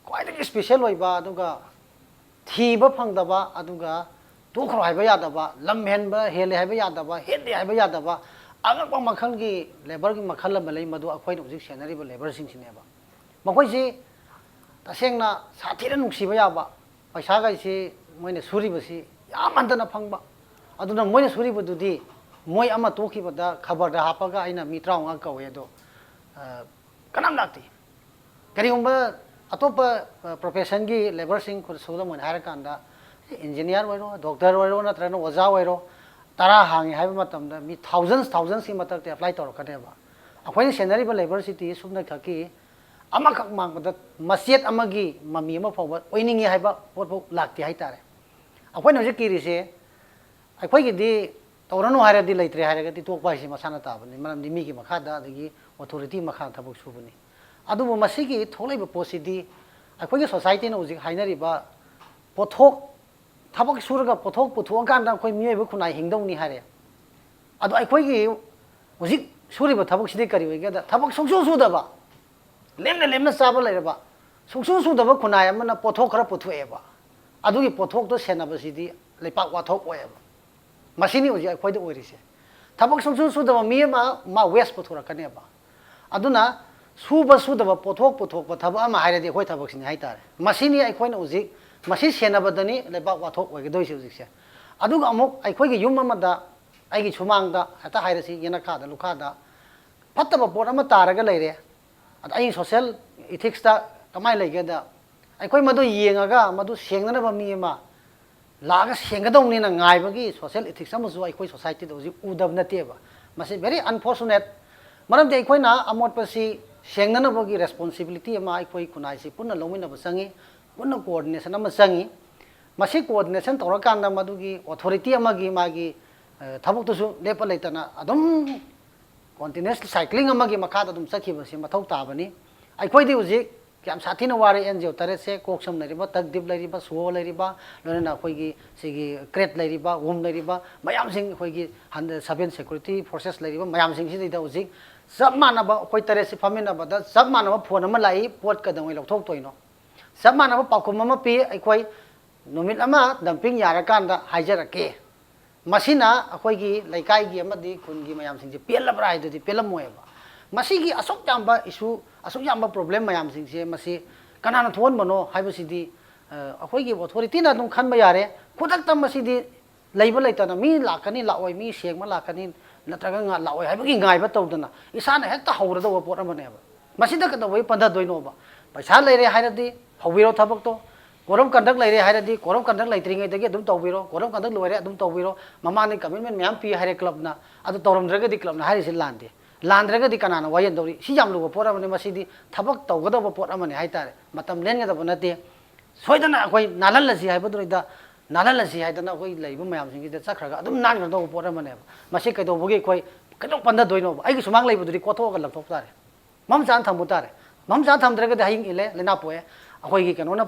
ꯈ꯭ꯋꯥꯏꯗꯒꯤ ꯏꯁꯄꯤꯁꯦꯜ ꯑꯣꯏꯕ, ꯑꯗꯨꯒ ꯊꯤꯕ ꯐꯪꯗꯕ, ꯑꯗꯨꯒ ꯇꯣꯛꯈ꯭ꯔꯣ ꯍꯥꯏꯕ ꯌꯥꯗꯕ, ꯂꯝ ꯍꯦꯟꯕ ꯍꯦꯜꯂꯦ ꯍꯥꯏꯕ ꯌꯥꯗꯕ, ꯍꯦꯟꯗꯦ ꯍꯥꯏꯕ ꯌꯥꯗꯕ, ꯑꯉꯛꯄ ꯃꯈꯜꯒꯤ ꯂꯦꯕꯔꯒꯤ ꯃꯈꯜ ꯑꯃ ꯂꯩ, ꯃꯗꯨ ꯑꯩꯈꯣꯏꯅ ꯍꯧꯖꯤꯛ ꯁꯦꯟꯅꯔꯤꯕ ꯂꯦꯕꯔꯁꯤꯡꯁꯤꯅꯦꯕ꯫ ꯃꯈꯣꯏꯁꯤ ꯇꯁꯦꯡꯅ ꯁꯥꯊꯤꯅ ꯅꯨꯡꯁꯤꯕ ꯌꯥꯕ, ꯄꯩꯁꯥꯈꯩꯁꯤ ꯃꯣꯏꯅ ꯁꯨꯔꯤꯕꯁꯤ ꯌꯥꯝ ꯍꯟꯊꯅ ꯐꯪꯕ꯫ ꯑꯗꯨꯅ ꯃꯣꯏꯅ ꯁꯨꯔꯤꯕꯗꯨꯗꯤ ꯃꯣꯏ ꯑꯃ ꯇꯣꯛꯈꯤꯕꯗ ꯈꯕꯔꯗ ꯍꯥꯞꯄꯒ ꯑꯩꯅ ꯃꯤ ꯇꯔꯥꯃꯉꯥ ꯀꯧꯋꯦ, ꯑꯗꯣ, ꯑ, ꯀꯅꯥꯝ ꯂꯥꯛꯇꯦ꯫ ꯀꯔꯤꯒꯨꯝꯕ ꯑꯇꯣꯞꯄ, ꯑ, ꯄ꯭ꯔꯣꯐꯦꯁꯟꯒꯤ ꯂꯦꯕꯔꯁꯤꯡ, ꯈꯨꯗ-, ꯈꯨꯗꯝ ꯑꯣꯏꯅ ꯍꯥꯏꯔꯀꯥꯟꯗ, ꯏꯟꯖꯤꯅꯤꯌꯥꯔ ꯑꯣꯏꯔꯣ, ꯗꯣꯛꯇꯔ ꯑꯣꯏꯔꯣ, ꯅꯠꯇ꯭ꯔꯒꯅ ꯑꯣꯖꯥ ꯑꯣꯏꯔꯣ, ꯇꯔꯥ ꯍꯥꯡꯉꯦ ꯍꯥꯏꯕ ꯃꯇꯝꯗ ꯃꯤ ꯊꯥꯎꯖꯟꯁ, ꯊꯥꯎꯖꯟꯁꯀꯤ ꯃꯊꯛꯇ ꯑꯦꯄ꯭ꯂꯥꯏ ꯇꯧꯔꯛꯀꯅꯦꯕ꯫ ꯑꯩꯈꯣꯏꯅ ꯁꯦꯟꯅꯔꯤꯕ ꯂꯦꯕꯔꯁꯤꯗꯤ ꯁꯨꯞꯅꯈꯛꯀꯤ ꯑꯃꯈꯛ ꯃꯥꯡꯕꯗ ꯃꯆꯦꯠ ꯑꯃꯒꯤ ꯃꯃꯤ ꯑꯃ ꯐꯥꯎꯕ ꯑꯣꯏꯅꯤꯡꯉꯤ ꯍꯥꯏꯕ ꯄꯣꯠꯐꯥꯎ ꯂꯥꯛꯇꯦ ꯍꯥꯏꯇꯥꯔꯦ꯫ ꯑꯩꯈꯣꯏꯅ ꯍꯧꯖꯤꯛ ꯀꯤꯔꯤꯁꯦ, ꯑꯩꯈꯣꯏꯒꯤꯗꯤ ꯇꯧꯔꯅꯨ ꯍꯥꯏꯔꯗꯤ, ꯂꯩꯇ꯭ꯔꯦ ꯍꯥꯏꯔꯒꯗꯤ ꯇꯣꯛꯄ ꯍꯥꯏꯁꯤ ꯃꯁꯥꯅ ꯇꯥꯕꯅꯤ, ꯃꯔꯝꯗꯤ ꯃꯤꯒꯤ ꯃꯈꯥꯗ ꯑꯗꯒꯤ ꯑꯣꯊꯣꯔꯤꯇꯤ ꯃꯈꯥꯗ ꯊꯕꯛ ꯁꯨꯕꯅꯤ꯫ ꯑꯗꯨꯕꯨ ꯃꯁꯤꯒꯤ ꯊꯣꯛꯂꯛꯏꯕ ꯄꯣꯠꯁꯤꯗꯤ ꯑꯩꯈꯣꯏꯒꯤ ꯁꯣꯁꯥꯏꯇꯤꯅ ꯍꯧꯖꯤꯛ ꯍꯥꯏꯅꯔꯤꯕ ꯄꯣꯠꯊꯣꯛ, ꯊꯕꯛ ꯁꯨꯔꯒ ꯄꯣꯠꯊꯣꯛ ꯄꯨꯊꯣꯛꯑꯀꯥꯟꯗ ꯑꯩꯈꯣꯏ ꯃꯤꯑꯣꯏꯕ ꯈꯨꯟꯅꯥꯏ ꯍꯤꯡꯗꯧꯅꯤ ꯍꯥꯏꯔꯦ꯫ ꯑꯗꯣ ꯑꯩꯈꯣꯏꯒꯤ ꯍꯧꯖꯤꯛ ꯁꯨꯔꯤꯕ ꯊꯕꯛꯁꯤꯗꯤ ꯀꯔꯤ ꯑꯣꯏꯒꯦꯗ, ꯊꯕꯛ ꯁꯨꯡꯁꯨ ꯁꯨꯗꯕ, ꯂꯦꯝꯅ ꯂꯦꯝꯅ ꯆꯥꯕ ꯂꯩꯔꯕ, ꯁꯨꯡꯁꯨ ꯁꯨꯗꯕ ꯈꯨꯟꯅꯥꯏ ꯑꯃꯅ ꯄꯣꯠꯊꯣꯛ ꯈꯔ ꯄꯨꯊꯣꯛꯑꯦꯕ, ꯑꯗꯨꯒꯤ ꯄꯣꯠꯊꯣꯛꯇꯣ ꯁꯦꯟꯅꯕꯁꯤꯗꯤ ꯂꯩꯄꯥꯛ ꯋꯥꯊꯣꯛ ꯑꯣꯏꯌꯦꯕ꯫ ꯃꯁꯤꯅꯤ ꯍꯧꯖꯤꯛ ꯑꯩꯈꯣꯏꯗ ꯑꯣꯏꯔꯤꯁꯦ꯫ ꯊꯕꯛ ꯁꯨꯡꯁꯨ ꯁꯨꯗꯕ ꯃꯤ ꯑꯃ ꯃꯥ ꯋꯦꯁ ꯄꯨꯊꯣꯔꯛꯀꯅꯦꯕ꯫ ꯑꯗꯨꯅ ꯁꯨꯕ ꯁꯨꯗꯕ, ꯄꯣꯠꯊꯣꯛ ꯄꯨꯊꯣꯛꯄ ꯊꯕꯛ ꯑꯃ ꯍꯥꯏꯔꯗꯤ ꯑꯩꯈꯣꯏ ꯊꯕꯛꯁꯤꯅꯤ ꯍꯥꯏꯇꯥꯔꯦ꯫ ꯃꯁꯤꯅꯤ ꯑꯩꯈꯣꯏꯅ ꯍꯧꯖꯤꯛ, ꯃꯁꯤ ꯁꯦꯟꯅꯕꯗꯅꯤ ꯂꯩꯕꯥꯛ ꯋꯥꯊꯣꯛ ꯑꯣꯏꯒꯗꯣꯏꯁꯦ ꯍꯧꯖꯤꯛꯁꯦ꯫ ꯑꯗꯨꯒ ꯑꯃꯨꯛ ꯑꯩꯈꯣꯏꯒꯤ ꯌꯨꯝ ꯑꯃꯗ, ꯑꯩꯒꯤ ꯁꯨꯃꯥꯡꯗ ꯍꯦꯛꯇ ꯍꯥꯏꯔꯁꯤ, ꯌꯦꯅꯈꯥꯗ, ꯂꯨꯈꯥꯗ ꯐꯠꯇꯕ ꯄꯣꯠ ꯑꯃ ꯇꯥꯔꯒ ꯂꯩꯔꯦ꯫ ꯑꯗ ꯑꯩ ꯁꯣꯁꯦꯜ ꯏꯊꯤꯛꯁꯇ ꯀꯃꯥꯏꯅ ꯂꯩꯒꯦꯗ, ꯑꯩꯈꯣꯏ ꯃꯗꯨ ꯌꯦꯡꯉꯒ ꯃꯗꯨ ꯁꯦꯡꯅꯅꯕ ꯃꯤ ꯑꯃ ꯂꯥꯛꯑꯒ ꯁꯦꯡꯒꯗꯧꯅꯤꯅ ꯉꯥꯏꯕꯒꯤ ꯁꯣꯁꯦꯜ ꯏꯊꯤꯛꯁ ꯑꯃꯁꯨ ꯑꯩꯈꯣꯏ ꯁꯣꯁꯥꯏꯇꯤꯗ ꯍꯧꯖꯤꯛ ꯎꯗꯕ ꯅꯠꯇꯦꯕ꯫ ꯃꯁꯤ very unfortunate꯫ ꯃꯔꯝꯗꯤ ꯑꯩꯈꯣꯏꯅ ꯑꯃꯣꯠꯄꯁꯤ ꯁꯦꯡꯅꯅꯕꯒꯤ ꯔꯦꯁꯄꯣꯟꯁꯤꯕꯤꯂꯤꯇꯤ ꯑꯃ ꯑꯩꯈꯣꯏ ꯈꯨꯟꯅꯥꯏꯁꯤ ꯄꯨꯟꯅ ꯂꯧꯃꯤꯟꯅꯕ ꯆꯪꯉꯤ, ꯄꯨꯟꯅ ꯀꯣꯑꯣꯔꯗꯤꯅꯦꯁꯟ ꯑꯃ ꯆꯪꯉꯤ꯫ ꯃꯁꯤ ꯀꯣꯑꯣꯔꯗꯤꯅꯦꯁꯟ ꯇꯧꯔꯀꯥꯟꯗ ꯃꯗꯨꯒꯤ ꯑꯣꯊꯣꯔꯤꯇꯤ ꯑꯃꯒꯤ ꯃꯥꯒꯤ, ꯑ, ꯊꯕꯛꯇꯨꯁꯨ ꯂꯦꯞꯄ ꯂꯩꯇꯅ ꯑꯗꯨꯝ ꯀꯣꯟꯇꯤꯅ꯭ꯌꯨꯁ ꯁꯥꯏꯀ꯭ꯂꯤꯡ ꯑꯃꯒꯤ ꯃꯈꯥꯗ ꯑꯗꯨꯝ ꯆꯠꯈꯤꯕꯁꯤ ꯃꯊꯧ ꯇꯥꯕꯅꯤ꯫ ꯑꯩꯈꯣꯏꯗꯤ ꯍꯧꯖꯤꯛ ꯌꯥꯝ ꯁꯥꯊꯤꯅ ꯋꯥꯔꯦ꯫ ꯑꯦꯟ ꯖꯤ ꯑꯣ ꯇꯔꯦꯠꯁꯦ, ꯀꯣꯛꯁꯝ ꯂꯩꯔꯤꯕ, ꯇꯛꯗꯤꯞ ꯂꯩꯔꯤꯕ, ꯁꯨꯑꯣ ꯂꯩꯔꯤꯕ, ꯂꯣꯏꯅꯅ ꯑꯩꯈꯣꯏꯒꯤ ꯁꯤꯒꯤ ꯀ꯭ꯔꯦꯠ ꯂꯩꯔꯤꯕ, ꯋꯨꯝ ꯂꯩꯔꯤꯕ ꯃꯌꯥꯝꯁꯤꯡ, ꯑꯩꯈꯣꯏꯒꯤ ꯍꯟ-, ꯁꯚꯦꯟ ꯁꯦꯀ꯭ꯌꯨꯔꯤꯇꯤ ꯐꯣꯔꯁꯦꯁ ꯂꯩꯔꯤꯕ ꯃꯌꯥꯝꯁꯤꯡꯁꯤꯗꯩꯗ ꯍꯧꯖꯤꯛ ꯆꯞ ꯃꯥꯟꯅꯕ, ꯑꯩꯈꯣꯏ ꯇꯔꯦꯠꯁꯤ ꯐꯝꯃꯤꯟꯅꯕꯗ ꯆꯞ ꯃꯥꯟꯅꯕ ꯐꯣꯟ ꯑꯃ ꯂꯥꯛꯏ, ꯄꯣꯠ ꯀꯩꯗꯧꯉꯩ ꯂꯧꯊꯣꯛꯇꯣꯏꯅꯣ? ꯆꯞ ꯃꯥꯟꯅꯕ ꯄꯥꯎꯈꯨꯝ ꯑꯃ ꯄꯤ꯫ ꯑꯩꯈꯣꯏ ꯅꯨꯃꯤꯠ ꯑꯃ ꯗꯝꯄꯤꯡ ꯌꯥꯔꯀꯥꯟꯗ ꯍꯥꯏꯖꯔꯛꯀꯦ꯫ ꯃꯁꯤꯅ ꯑꯩꯈꯣꯏꯒꯤ ꯂꯩꯀꯥꯏꯒꯤ ꯑꯃꯗꯤ ꯈꯨꯟꯒꯤ ꯃꯌꯥꯝꯁꯤꯡꯁꯦ ꯄꯦꯜꯂꯕ꯭ꯔꯥ ꯍꯥꯏꯗꯨꯗꯤ ꯄꯦꯜꯂꯝꯃꯣꯏꯕ꯫ ꯃꯁꯤꯒꯤ ꯑꯁꯨꯛ ꯌꯥꯝꯕ ꯏꯁꯨ, ꯑꯁꯨꯛ ꯌꯥꯝꯕ ꯄ꯭ꯔꯣꯕ꯭ꯂꯦꯝ ꯃꯌꯥꯝꯁꯤꯡꯁꯦ ꯃꯁꯤ ꯀꯅꯥꯅ ꯊꯣꯛꯍꯟꯕꯅꯣ ꯍꯥꯏꯕꯁꯤꯗꯤ, ꯑ, ꯑꯩꯈꯣꯏꯒꯤ ꯑꯣꯊꯣꯔꯤꯇꯤꯅ ꯑꯗꯨꯝ ꯈꯟꯕ ꯌꯥꯔꯦ꯫ ꯈꯨꯗꯛꯇ ꯃꯁꯤꯗꯤ ꯂꯩꯕ ꯂꯩꯇꯅ ꯃꯤ ꯂꯥꯛꯀꯅꯤ, ꯂꯥꯛꯑꯣꯏ, ꯃꯤ ꯁꯦꯡꯕ ꯂꯥꯛꯀꯅꯤ, ꯅꯠꯇ꯭ꯔꯒ ꯉꯥ-, ꯂꯥꯛꯑꯣꯏ ꯍꯥꯏꯕꯒꯤ ꯉꯥꯏꯕ ꯇꯧꯗꯅ ꯏꯁꯥꯅ ꯍꯦꯛꯇ ꯍꯧꯔꯗꯧꯕ ꯄꯣꯠ ꯑꯃꯅꯦꯕ꯫ ꯃꯁꯤꯗ ꯀꯩꯗꯧꯕꯩ ꯄꯟꯊꯗꯣꯏꯅꯣꯕ? ꯄꯩꯁꯥ ꯂꯩꯔꯦ ꯍꯥꯏꯔꯗꯤ ꯍꯧꯕꯤꯔꯣ ꯊꯕꯛꯇꯣ, code of conduct ꯂꯩꯔꯦ ꯍꯥꯏꯔꯗꯤ, code of conduct ꯂꯩꯇ꯭ꯔꯤꯉꯩꯗꯒꯤ ꯑꯗꯨꯝ ꯇꯧꯕꯤꯔꯣ, code of conduct ꯂꯣꯏꯔꯦ ꯑꯗꯨꯝ ꯇꯧꯕꯤꯔꯣ, ꯃꯃꯥꯡꯗ ꯀꯃꯤꯠꯃꯦꯟ ꯃꯌꯥꯝ ꯄꯤ ꯍꯥꯏꯔꯦ ꯀ꯭ꯂꯕꯅ, ꯑꯗꯨ ꯇꯧꯔꯝꯗ꯭ꯔꯒꯗꯤ ꯀ꯭ꯂꯕꯅ ꯍꯥꯏꯔꯤꯁꯤ ꯂꯥꯟꯗꯦ꯫ ꯂꯥꯟꯗ꯭ꯔꯒꯗꯤ ꯀꯅꯥꯅ ꯋꯥꯌꯦꯟꯗꯧꯔꯤ? ꯁꯤ ꯌꯥꯝ ꯂꯨꯕ ꯄꯣꯠ ꯑꯃꯅꯤ꯫ ꯃꯁꯤꯗꯤ ꯊꯕꯛ ꯇꯧꯒꯗꯕ ꯄꯣꯠ ꯑꯃꯅꯤ ꯍꯥꯏꯇꯥꯔꯦ꯫ ꯃꯇꯝ ꯂꯦꯟꯒꯗꯕ ꯅꯠꯇꯦ꯫ ꯁꯣꯏꯗꯅ ꯑꯩꯈꯣꯏ ꯅꯥꯜꯍꯜꯂꯁꯤ ꯍꯥꯏꯕꯗꯨꯗ, ꯅꯥꯜꯍꯜꯂꯁꯤ ꯍꯥꯏꯗꯅ ꯑꯩꯈꯣꯏ ꯂꯩꯔꯤꯕ ꯃꯌꯥꯝꯁꯤꯡꯁꯤꯗ ꯆꯠꯈ꯭ꯔꯒ ꯑꯗꯨꯝ ꯅꯥꯟꯒꯗꯧꯕ ꯄꯣꯠ ꯑꯃꯅꯦꯕ꯫ ꯃꯁꯤ ꯀꯩꯗꯧꯕꯒꯤ ꯑꯩꯈꯣꯏ ꯀꯩꯗꯧ ꯄꯟꯊꯗꯣꯏꯅꯣꯕ? ꯑꯩꯒꯤ ꯁꯨꯃꯥꯡ ꯂꯩꯕꯗꯨꯗꯤ ꯀꯣꯠꯊꯣꯛꯑꯒ ꯂꯪꯊꯣꯛ ꯇꯥꯔꯦ꯫ ꯃꯐꯝ ꯆꯥꯅ ꯊꯝꯕ ꯇꯥꯔꯦ꯫ ꯃꯐꯝ ꯆꯥꯅ ꯊꯝꯗ꯭ꯔꯒꯗꯤ ꯍꯌꯦꯡ ꯏꯜꯂꯦ, ꯂꯩꯅꯥ ꯄꯣꯛꯑꯦ꯫ ꯑꯩꯈꯣꯏꯒꯤ ꯀꯩꯅꯣꯅ,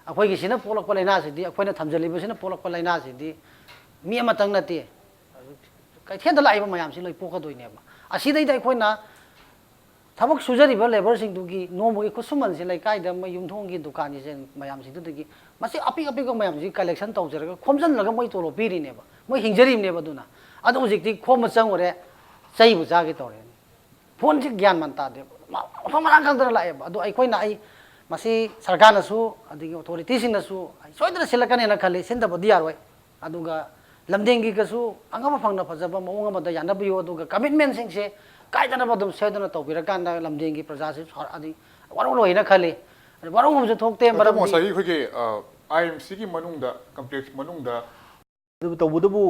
ꯑꯩꯈꯣꯏꯒꯤ ꯁꯤꯅ ꯄꯣꯛꯂꯛꯄ ꯂꯩꯅꯥꯁꯤꯗꯤ, ꯑꯩꯈꯣꯏꯅ ꯊꯝꯖꯤꯜꯂꯤꯕꯁꯤꯅ ꯄꯣꯛꯂꯛꯄ ꯂꯩꯅꯥꯁꯤꯗꯤ ꯃꯤ ꯑꯃꯇꯪ ꯅꯠꯇꯦ, ꯀꯩꯊꯦꯜꯗ ꯂꯥꯛꯏꯕ ꯃꯌꯥꯝꯁꯤ ꯂꯣꯏ ꯄꯣꯛꯀꯗꯣꯏꯅꯦꯕ꯫ ꯑꯁꯤꯗꯩꯗ ꯑꯩꯈꯣꯏꯅ ꯊꯕꯛ ꯁꯨꯖꯔꯤꯕ ꯂꯦꯕꯔꯁꯤꯡꯗꯨꯒꯤ ꯅꯣꯡꯃꯒꯤ ꯈꯨꯠꯁꯨꯃꯟꯁꯤ, ꯂꯩꯀꯥꯏꯗ ꯃꯣꯏ ꯌꯨꯝꯊꯣꯡꯒꯤ ꯗꯨꯀꯥꯟꯒꯤ ꯁꯦꯟ ꯃꯌꯥꯝꯁꯤꯡꯗꯨꯗꯒꯤ ꯃꯁꯤ ꯑꯄꯤꯛ ꯑꯄꯤꯛꯄ ꯃꯌꯥꯝꯁꯤ ꯀꯂꯦꯛꯁꯟ ꯇꯧꯖꯔꯒ ꯈꯣꯝꯖꯤꯜꯂꯒ ꯃꯣꯏ ꯇꯣꯂꯣꯞ ꯄꯤꯔꯤꯅꯦꯕ, ꯃꯣꯏ ꯍꯤꯡꯖꯔꯤꯕꯅꯦꯕ꯫ ꯑꯗꯨꯅ ꯑꯗꯣ ꯍꯧꯖꯤꯛꯇꯤ ꯈꯣꯝꯕ ꯆꯪꯉꯨꯔꯦ, ꯆꯩꯕꯨ ꯆꯥꯒꯦ ꯇꯧꯔꯦ꯫ ꯐꯣꯟꯁꯤ ꯒ꯭ꯌꯥꯟ ꯃꯥꯟ ꯇꯥꯗꯦꯕ, ꯃ-, ꯃꯐꯝ ꯃꯔꯥꯡ ꯈꯪꯗꯅ ꯂꯥꯛꯑꯦꯕ꯫ ꯑꯗꯣ ꯑꯩꯈꯣꯏꯅ, ꯑꯩ ꯃꯁꯤ ꯁꯔꯀꯥꯔꯅꯁꯨ ꯑꯗꯒꯤ ꯑꯣꯊꯣꯔꯤꯇꯤꯁꯤꯡꯅꯁꯨ ꯑꯩ ꯁꯣꯏꯗꯅ ꯁꯤꯜꯂꯛꯀꯅꯦꯅ ꯈꯜꯂꯤ, ꯁꯤꯟꯗꯕꯗꯤ ꯌꯥꯔꯣꯏ꯫ ꯑꯗꯨꯒ ꯂꯝꯗꯦꯡꯒꯤꯒꯁꯨ ꯑꯉꯝ ꯑꯐꯪꯅ ꯐꯖꯕ ꯃꯑꯣꯡ ꯑꯃꯗ ꯌꯥꯅꯕꯤꯌꯨ, ꯑꯗꯨꯒ ꯀꯃꯤꯠꯃꯦꯟꯁꯤꯡꯁꯦ ꯀꯥꯏꯗꯅꯕ ꯑꯗꯨꯝ ꯁꯣꯏꯗꯅ ꯇꯧꯕꯤꯔꯀꯥꯟꯗ ꯂꯝꯗꯦꯡꯒꯤ ꯄ꯭ꯔꯖꯥꯁꯤ ꯁꯥꯎꯔꯛꯑꯗꯤ ꯋꯥꯔꯧꯔꯣꯏꯅ ꯈꯜꯂꯤ꯫ ꯋꯥꯔꯧꯕꯁꯨ ꯊꯣꯛꯇꯦ, ꯑꯗꯨꯕꯨ ꯃꯔꯝꯗꯤ ꯉꯁꯥꯏꯒꯤ ꯑꯩꯈꯣꯏꯒꯤ ꯑꯥꯏ ꯑꯦꯝ ꯁꯤꯒꯤ ꯃꯅꯨꯡꯗ, ꯀꯝꯄ꯭ꯂꯦꯛꯁ ꯃꯅꯨꯡꯗ ꯑꯗꯨꯕꯨ ꯇꯧꯕꯇꯕꯨ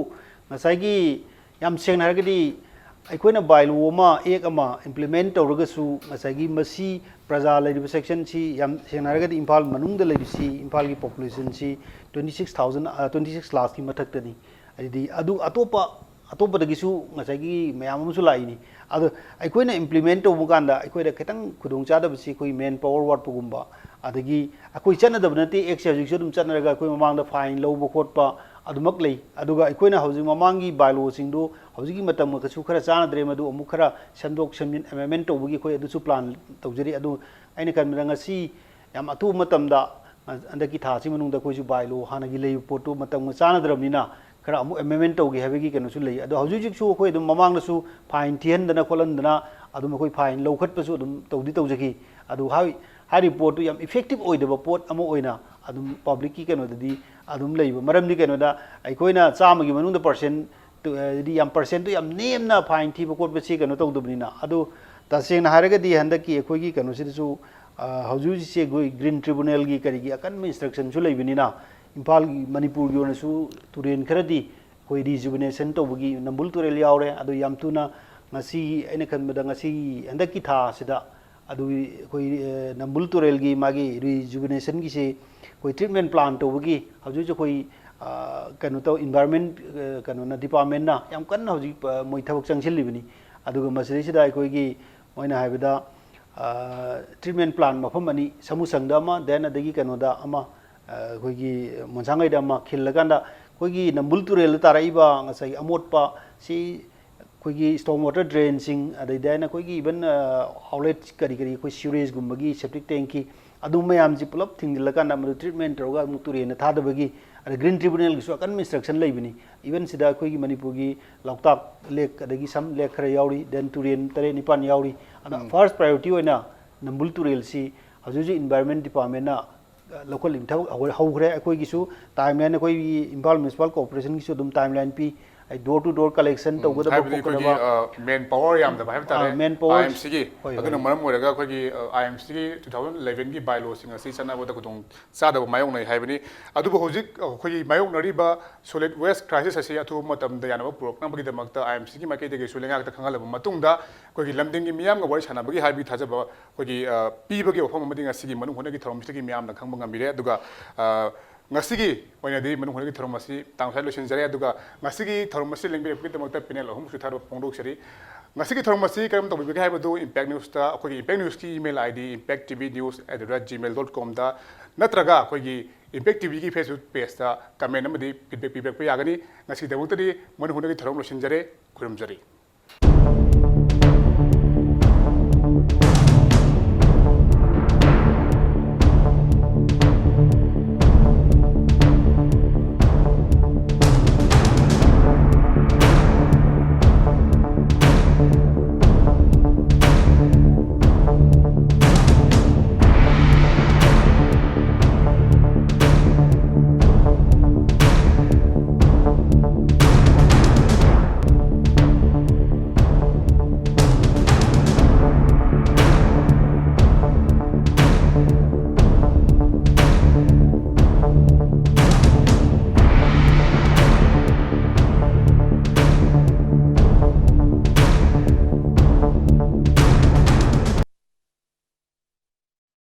ꯉꯁꯥꯏꯒꯤ ꯌꯥꯝ ꯁꯦꯡꯅ ꯍꯥꯏꯔꯒꯗꯤ ꯑꯩꯈꯣꯏꯅ ꯕꯥꯏꯂꯣ ꯑꯃ, ꯑꯦꯛ ꯑꯃ ꯏꯝꯄ꯭ꯂꯤꯃꯦꯟ ꯇꯧꯔꯒꯁꯨ ꯉꯁꯥꯏꯒꯤ ꯃꯁꯤ ꯄ꯭ꯔꯖꯥ ꯂꯩꯔꯤꯕ ꯁꯦꯛꯁꯟꯁꯤ ꯌꯥꯝ ꯁꯦꯡꯅ ꯍꯥꯏꯔꯒꯗꯤ ꯏꯝꯐꯥꯜ ꯃꯅꯨꯡꯗ ꯂꯩꯔꯤꯁꯤ, ꯏꯝꯐꯥꯜꯒꯤ ꯄꯣꯄꯨꯂꯦꯁꯟꯁꯤ twenty six thousand, ꯑ, twenty six lakhꯀꯤ ꯃꯊꯛꯇꯅꯤ꯫ ꯑꯗꯨꯗꯤ ꯑꯗꯨ ꯑꯇꯣꯞꯄ, ꯑꯇꯣꯞꯄꯗꯒꯤꯁꯨ ꯉꯁꯥꯏꯒꯤ ꯃꯌꯥꯝ ꯑꯃꯁꯨ ꯂꯥꯛꯏꯅꯤ꯫ ꯑꯗꯣ ꯑꯩꯈꯣꯏꯅ ꯏꯝꯄ꯭ꯂꯤꯃꯦꯟ ꯇꯧꯕ ꯀꯥꯟꯗ ꯑꯩꯈꯣꯏꯗ ꯈꯤꯇꯪ ꯈꯨꯗꯣꯡꯆꯥꯗꯕꯁꯤ ꯑꯩꯈꯣꯏ ꯃꯦꯟ ꯄꯥꯋꯔ ꯋꯥꯠꯄꯒꯨꯝꯕ, ꯑꯗꯒꯤ ꯑꯩꯈꯣꯏ ꯆꯠꯅꯗꯕ ꯅꯠꯇꯦ, ꯑꯦꯛꯁꯦ ꯍꯧꯖꯤꯛꯁꯨ ꯑꯗꯨꯝ ꯆꯠꯅꯔꯒ ꯑꯩꯈꯣꯏ ꯃꯃꯥꯡꯗ ꯐꯥꯏꯟ ꯂꯧꯕ ꯈꯣꯠꯄ ꯑꯗꯨꯃꯛ ꯂꯩ꯫ ꯑꯗꯨꯒ ꯑꯩꯈꯣꯏꯅ ꯍꯧꯖꯤꯛ ꯃꯃꯥꯡꯒꯤ ꯕꯥꯏꯂꯣꯁꯤꯡꯗꯨ ꯍꯧꯖꯤꯛꯀꯤ ꯃꯇꯝꯒꯁꯨ ꯈꯔ ꯆꯥꯟꯅꯗ꯭ꯔꯦ, ꯃꯗꯨ ꯑꯃꯨꯛ ꯈꯔ ꯁꯦꯝꯗꯣꯛ ꯁꯦꯝꯖꯤꯟ, ꯑꯦꯃꯦꯟꯃꯦꯟ ꯇꯧꯕꯒꯤ ꯑꯩꯈꯣꯏ ꯑꯗꯨꯁꯨ ꯄ꯭ꯂꯥꯟ ꯇꯧꯖꯔꯤ꯫ ꯑꯗꯨ ꯑꯩꯅ ꯈꯟꯕꯗ ꯉꯁꯤ ꯌꯥꯝ ꯑꯊꯨꯕ ꯃꯇꯝꯗ, ꯍꯟꯗꯛꯀꯤ ꯊꯥꯁꯤ ꯃꯅꯨꯡꯗ ꯑꯩꯈꯣꯏꯁꯨ ꯕꯥꯏꯂꯣ ꯍꯥꯟꯅꯒꯤ ꯂꯩꯕ ꯄꯣꯠꯇꯨ ꯃꯇꯝꯒ ꯆꯥꯟꯅꯗ꯭ꯔꯕꯅꯤꯅ ꯈꯔ ꯑꯃꯨꯛ ꯑꯦꯃꯦꯟꯃꯦꯟ ꯇꯧꯒꯦ ꯍꯥꯏꯕꯒꯤ ꯀꯩꯅꯣꯁꯨ ꯂꯩ꯫ ꯑꯗꯣ ꯍꯧꯖꯤꯛ ꯍꯧꯖꯤꯛꯁꯨ ꯑꯩꯈꯣꯏ ꯑꯗꯨꯝ ꯃꯃꯥꯡꯗꯁꯨ ꯐꯥꯏꯟ ꯊꯤꯍꯟꯗꯅ ꯈꯣꯠꯍꯟꯗꯅ ꯑꯗꯨꯝ ꯑꯩꯈꯣꯏ ꯐꯥꯏꯟ ꯂꯧꯈꯠꯄꯁꯨ ꯑꯗꯨꯝ ꯇꯧꯗꯤ ꯇꯧꯖꯈꯤ꯫ ꯑꯗꯨ ꯍꯥꯏ-, ꯍꯥꯏꯔꯤꯕ ꯄꯣꯠꯇꯨ ꯌꯥꯝ ꯏꯐꯦꯛꯇꯤꯞ ꯑꯣꯏꯗꯕ ꯄꯣꯠ ꯑꯃ ꯑꯣꯏꯅ ꯑꯗꯨꯝ ꯄꯕ꯭ꯂꯤꯛꯀꯤ ꯀꯩꯅꯣꯗꯗꯤ ꯑꯗꯨꯝ ꯂꯩꯕ꯫ ꯃꯔꯝꯗꯤ ꯀꯩꯅꯣꯗ, ꯑꯩꯈꯣꯏꯅ ꯆꯥꯝꯃꯒꯤ ꯃꯅꯨꯡꯗ ꯄꯥꯔꯁꯦꯟ ꯇꯨ-, ꯍꯥꯏꯗꯤ ꯌꯥꯝ ꯄꯥꯔꯁꯦꯟꯗꯨ ꯌꯥꯝ ꯅꯦꯝꯅ ꯐꯥꯏꯟ ꯊꯤꯕ ꯈꯣꯠꯄꯁꯤ ꯀꯩꯅꯣ ꯇꯧꯗꯕꯅꯤꯅ꯫ ꯑꯗꯨ ꯇꯁꯦꯡꯅ ꯍꯥꯏꯔꯒꯗꯤ ꯍꯟꯗꯛꯀꯤ ꯑꯩꯈꯣꯏꯒꯤ ꯀꯩꯅꯣꯁꯤꯗꯁꯨ, ꯑ, ꯍꯧꯖꯤꯛ ꯍꯧꯖꯤꯛꯁꯦ ꯑꯩꯈꯣꯏ ꯒ꯭ꯔꯤꯟ ꯇ꯭ꯔꯤꯕꯨꯅꯦꯜꯒꯤ ꯀꯔꯤꯒꯤ ꯑꯀꯟꯕ ꯏꯟꯁꯇ꯭ꯔꯛꯁꯟꯁꯨ ꯂꯩꯕꯅꯤꯅ, ꯏꯝꯐꯥꯜꯒꯤ, ꯃꯅꯤꯄꯨꯔꯒꯤ ꯑꯣꯏꯅꯁꯨ ꯇꯨꯔꯦꯜ ꯈꯔꯗꯤ ꯑꯩꯈꯣꯏ ꯔꯤꯖꯨꯕꯤꯅꯦꯁꯟ ꯇꯧꯕꯒꯤ ꯅꯝꯕꯨꯜ ꯇꯨꯔꯦꯜ ꯌꯥꯎꯔꯦ꯫ ꯑꯗꯨ ꯌꯥꯝ ꯊꯨꯅ ꯉꯁꯤ ꯑꯩꯅ ꯈꯟꯕꯗ ꯉꯁꯤ ꯍꯟꯗꯛꯀꯤ ꯊꯥ ꯑꯁꯤꯗ ꯑꯗꯨꯒꯤ ꯑꯩꯈꯣꯏ, ꯑ, ꯅꯝꯕꯨꯜ ꯇꯨꯔꯦꯜꯒꯤ ꯃꯥꯒꯤ rejuvenationꯒꯤꯁꯤ ꯑꯩꯈꯣꯏ treatment plant ꯇꯧꯕꯒꯤ ꯍꯧꯖꯤꯛ ꯍꯧꯖꯤꯛ ꯑꯩꯈꯣꯏ, ꯑ, ꯀꯩꯅꯣ ꯇꯧ, environment, ꯑ, ꯀꯩꯅꯣꯅ, departmentꯅ ꯌꯥꯝ ꯀꯟꯅ ꯍꯧꯖꯤꯛ, ꯑ, ꯃꯣꯏ ꯊꯕꯛ ꯆꯪꯁꯤꯜꯂꯤꯕꯅꯤ꯫ ꯑꯗꯨꯒ ꯃꯁꯤꯗꯩꯁꯤꯗ ꯑꯩꯈꯣꯏꯒꯤ ꯃꯣꯏꯅ ꯍꯥꯏꯕꯗ, ꯑ, treatment plant ꯃꯐꯝ ꯑꯅꯤ, ꯁꯃꯨꯁꯪꯗ ꯑꯃ, then ꯑꯗꯒꯤ ꯀꯩꯅꯣꯗ ꯑꯃ, ꯑ, ꯑꯩꯈꯣꯏꯒꯤ ꯃꯣꯟꯁꯥꯡꯉꯩꯗ ꯑꯃ ꯈꯤꯜꯂꯀꯥꯟꯗ ꯑꯩꯈꯣꯏꯒꯤ ꯅꯝꯕꯨꯜ ꯇꯨꯔꯦꯜꯗ ꯇꯥꯔꯛꯏꯕ ꯉꯁꯥꯏꯒꯤ ꯑꯃꯣꯠꯄ ꯁꯤ ꯑꯩꯈꯣꯏꯒꯤ storm water drainꯁꯤꯡ, ꯑꯗꯩꯗꯤ ꯑꯩꯅ ꯑꯩꯈꯣꯏꯒꯤ even, ꯑ, outlet ꯀꯔꯤ ꯀꯔꯤ, ꯑꯩꯈꯣꯏ sewageꯀꯨꯝꯕꯒꯤ septic tankꯀꯤ ꯑꯗꯨ ꯃꯌꯥꯝꯁꯤ ꯄꯨꯂꯞ ꯊꯤꯡꯖꯤꯜꯂꯀꯥꯟꯗ ꯃꯗꯨ treatment ꯇꯧꯔꯒ ꯑꯃꯨꯛ ꯇꯨꯔꯦꯟꯗ ꯊꯥꯗꯕꯒꯤ, ꯑꯗ Green Tribunalꯒꯤꯁꯨ ꯑꯀꯟꯕ instruction ꯂꯩꯕꯅꯤ꯫ Even ꯁꯤꯗ ꯑꯩꯈꯣꯏꯒꯤ ꯃꯅꯤꯄꯨꯔꯒꯤ ꯂꯣꯛꯇꯥꯛ lake, ꯑꯗꯒꯤ some lake ꯈꯔ ꯌꯥꯎꯔꯤ, then ꯇꯨꯔꯦꯟ ꯇꯔꯦꯠ ꯅꯤꯄꯥꯟ ꯌꯥꯎꯔꯤ꯫ ꯑꯗ first priority ꯑꯣꯏꯅ ꯅꯝꯕꯨꯜ ꯇꯨꯔꯦꯜꯁꯤ ꯍꯧꯖꯤꯛ ꯍꯧꯖꯤꯛ environment departmentꯅ ꯂꯧꯈꯠꯂꯤꯕ ꯊꯕꯛ ꯍꯧ-, ꯍꯧꯈ꯭ꯔꯦ꯫ ꯑꯩꯈꯣꯏꯒꯤꯁꯨ timeline, ꯑꯩꯈꯣꯏꯒꯤ ꯏꯝꯐꯥꯜ Municipal Corporationꯒꯤꯁꯨ ꯑꯗꯨꯝ timeline ꯄꯤ꯫ ꯑꯩ door to door collection ꯇꯧꯒꯗꯕ, ꯍꯥꯏꯕꯗꯤ ꯑꯩꯈꯣꯏꯒꯤ, ꯈꯣꯠꯀꯗꯕ꯫ ꯑ, manpower ꯌꯥꯝꯗꯕ ꯍꯥꯏꯕ ꯇꯥꯔꯦ, ꯑꯥ, manpower꯫ IMCꯒꯤ꯫ ꯍꯣꯏ, ꯑꯗꯨꯅ ꯍꯣꯏ꯫ ꯃꯔꯝ ꯑꯣꯏꯔꯒ ꯑꯩꯈꯣꯏꯒꯤ, ꯑ, IMCꯒꯤ two thousand elevenꯒꯤ bylawꯁꯤꯡ ꯑꯁꯤ ꯆꯠꯅꯕꯗ ꯈꯨꯗꯣꯡ ꯆꯥꯗꯕ ꯃꯥꯌꯣꯛꯅꯩ ꯍꯥꯏꯕꯅꯤ꯫ ꯑꯗꯨꯕꯨ ꯍꯧꯖꯤꯛ ꯑꯩꯈꯣꯏꯒꯤ ꯃꯥꯌꯣꯛꯅꯔꯤꯕ solid waste crisis ꯑꯁꯤ ꯑꯊꯨꯕ ꯃꯇꯝꯗ ꯌꯥꯅꯕ ꯄꯨꯔꯛꯅꯕꯒꯤꯗꯃꯛꯇ IMCꯒꯤ ꯃꯥꯏꯀꯩꯗꯒꯤꯁꯨ ꯂꯩꯉꯥꯛꯇ ꯈꯪꯍꯜꯂꯕ ꯃꯇꯨꯡꯗ ꯑꯩꯈꯣꯏꯒꯤ ꯂꯝꯗꯤꯡꯒꯤ ꯃꯤꯌꯥꯝꯒ ꯋꯥꯔꯤ ꯁꯥꯟꯅꯕꯒꯤ ꯍꯥꯏꯕꯒꯤ ꯊꯥꯖꯕ ꯑꯩꯈꯣꯏꯒꯤ, ꯑ, ꯄꯤꯕꯒꯤ ꯋꯥꯐꯝ ꯑꯃꯗꯤ ꯉꯁꯤꯒꯤ ꯃꯅꯨꯡ ꯍꯨꯠꯅꯒꯤ ꯊꯧꯔꯝꯁꯤꯗꯒꯤ ꯃꯤꯌꯥꯝꯅ ꯈꯪꯕ ꯉꯝꯕꯤꯔꯦ꯫ ꯑꯗꯨꯒ, ꯑ, ꯉꯁꯤꯒꯤ ꯑꯣꯏꯅꯗꯤ ꯃꯅꯨꯡ ꯍꯨꯠꯅꯒꯤ ꯊꯧꯔꯝ ꯑꯁꯤ ꯇꯥꯡ ꯁ꯭ꯋꯥꯏꯗ ꯂꯣꯏꯁꯤꯟꯖꯔꯦ꯫ ꯑꯗꯨꯒ ꯉꯁꯤꯒꯤ ꯊꯧꯔꯝ ꯑꯁꯤ ꯂꯦꯡꯕꯤꯔꯛꯄꯒꯤꯗꯃꯛꯇ panel ꯑꯍꯨꯝꯁꯨ ꯊꯥꯒꯠꯄ ꯐꯣꯡꯗꯣꯛꯆꯔꯤ꯫ ꯉꯁꯤꯒꯤ ꯊꯧꯔꯝ ꯑꯁꯤ ꯀꯔꯝ ꯇꯧꯕꯤꯕꯒꯦ ꯍꯥꯏꯕꯗꯨ Impact Newsꯇ ꯑꯩꯈꯣꯏꯒꯤ Impact Newsꯀꯤ email ID impact T V news at the rate gmail dot comꯗ ꯅꯠꯇ꯭ꯔꯒ ꯑꯩꯈꯣꯏꯒꯤ Impact TVꯒꯤ Facebook pageꯇ comment ꯑꯃꯗꯤ feedback ꯄꯤꯕꯤꯔꯛꯄ ꯌꯥꯒꯅꯤ꯫ ꯉꯁꯤꯒꯤꯗꯃꯛꯇꯗꯤ ꯃꯅꯨꯡ ꯍꯨꯠꯅꯒꯤ ꯊꯧꯔꯝ ꯂꯣꯏꯁꯤꯟꯖꯔꯦ꯫ ꯈꯨꯔꯨꯝꯖꯔꯤ꯫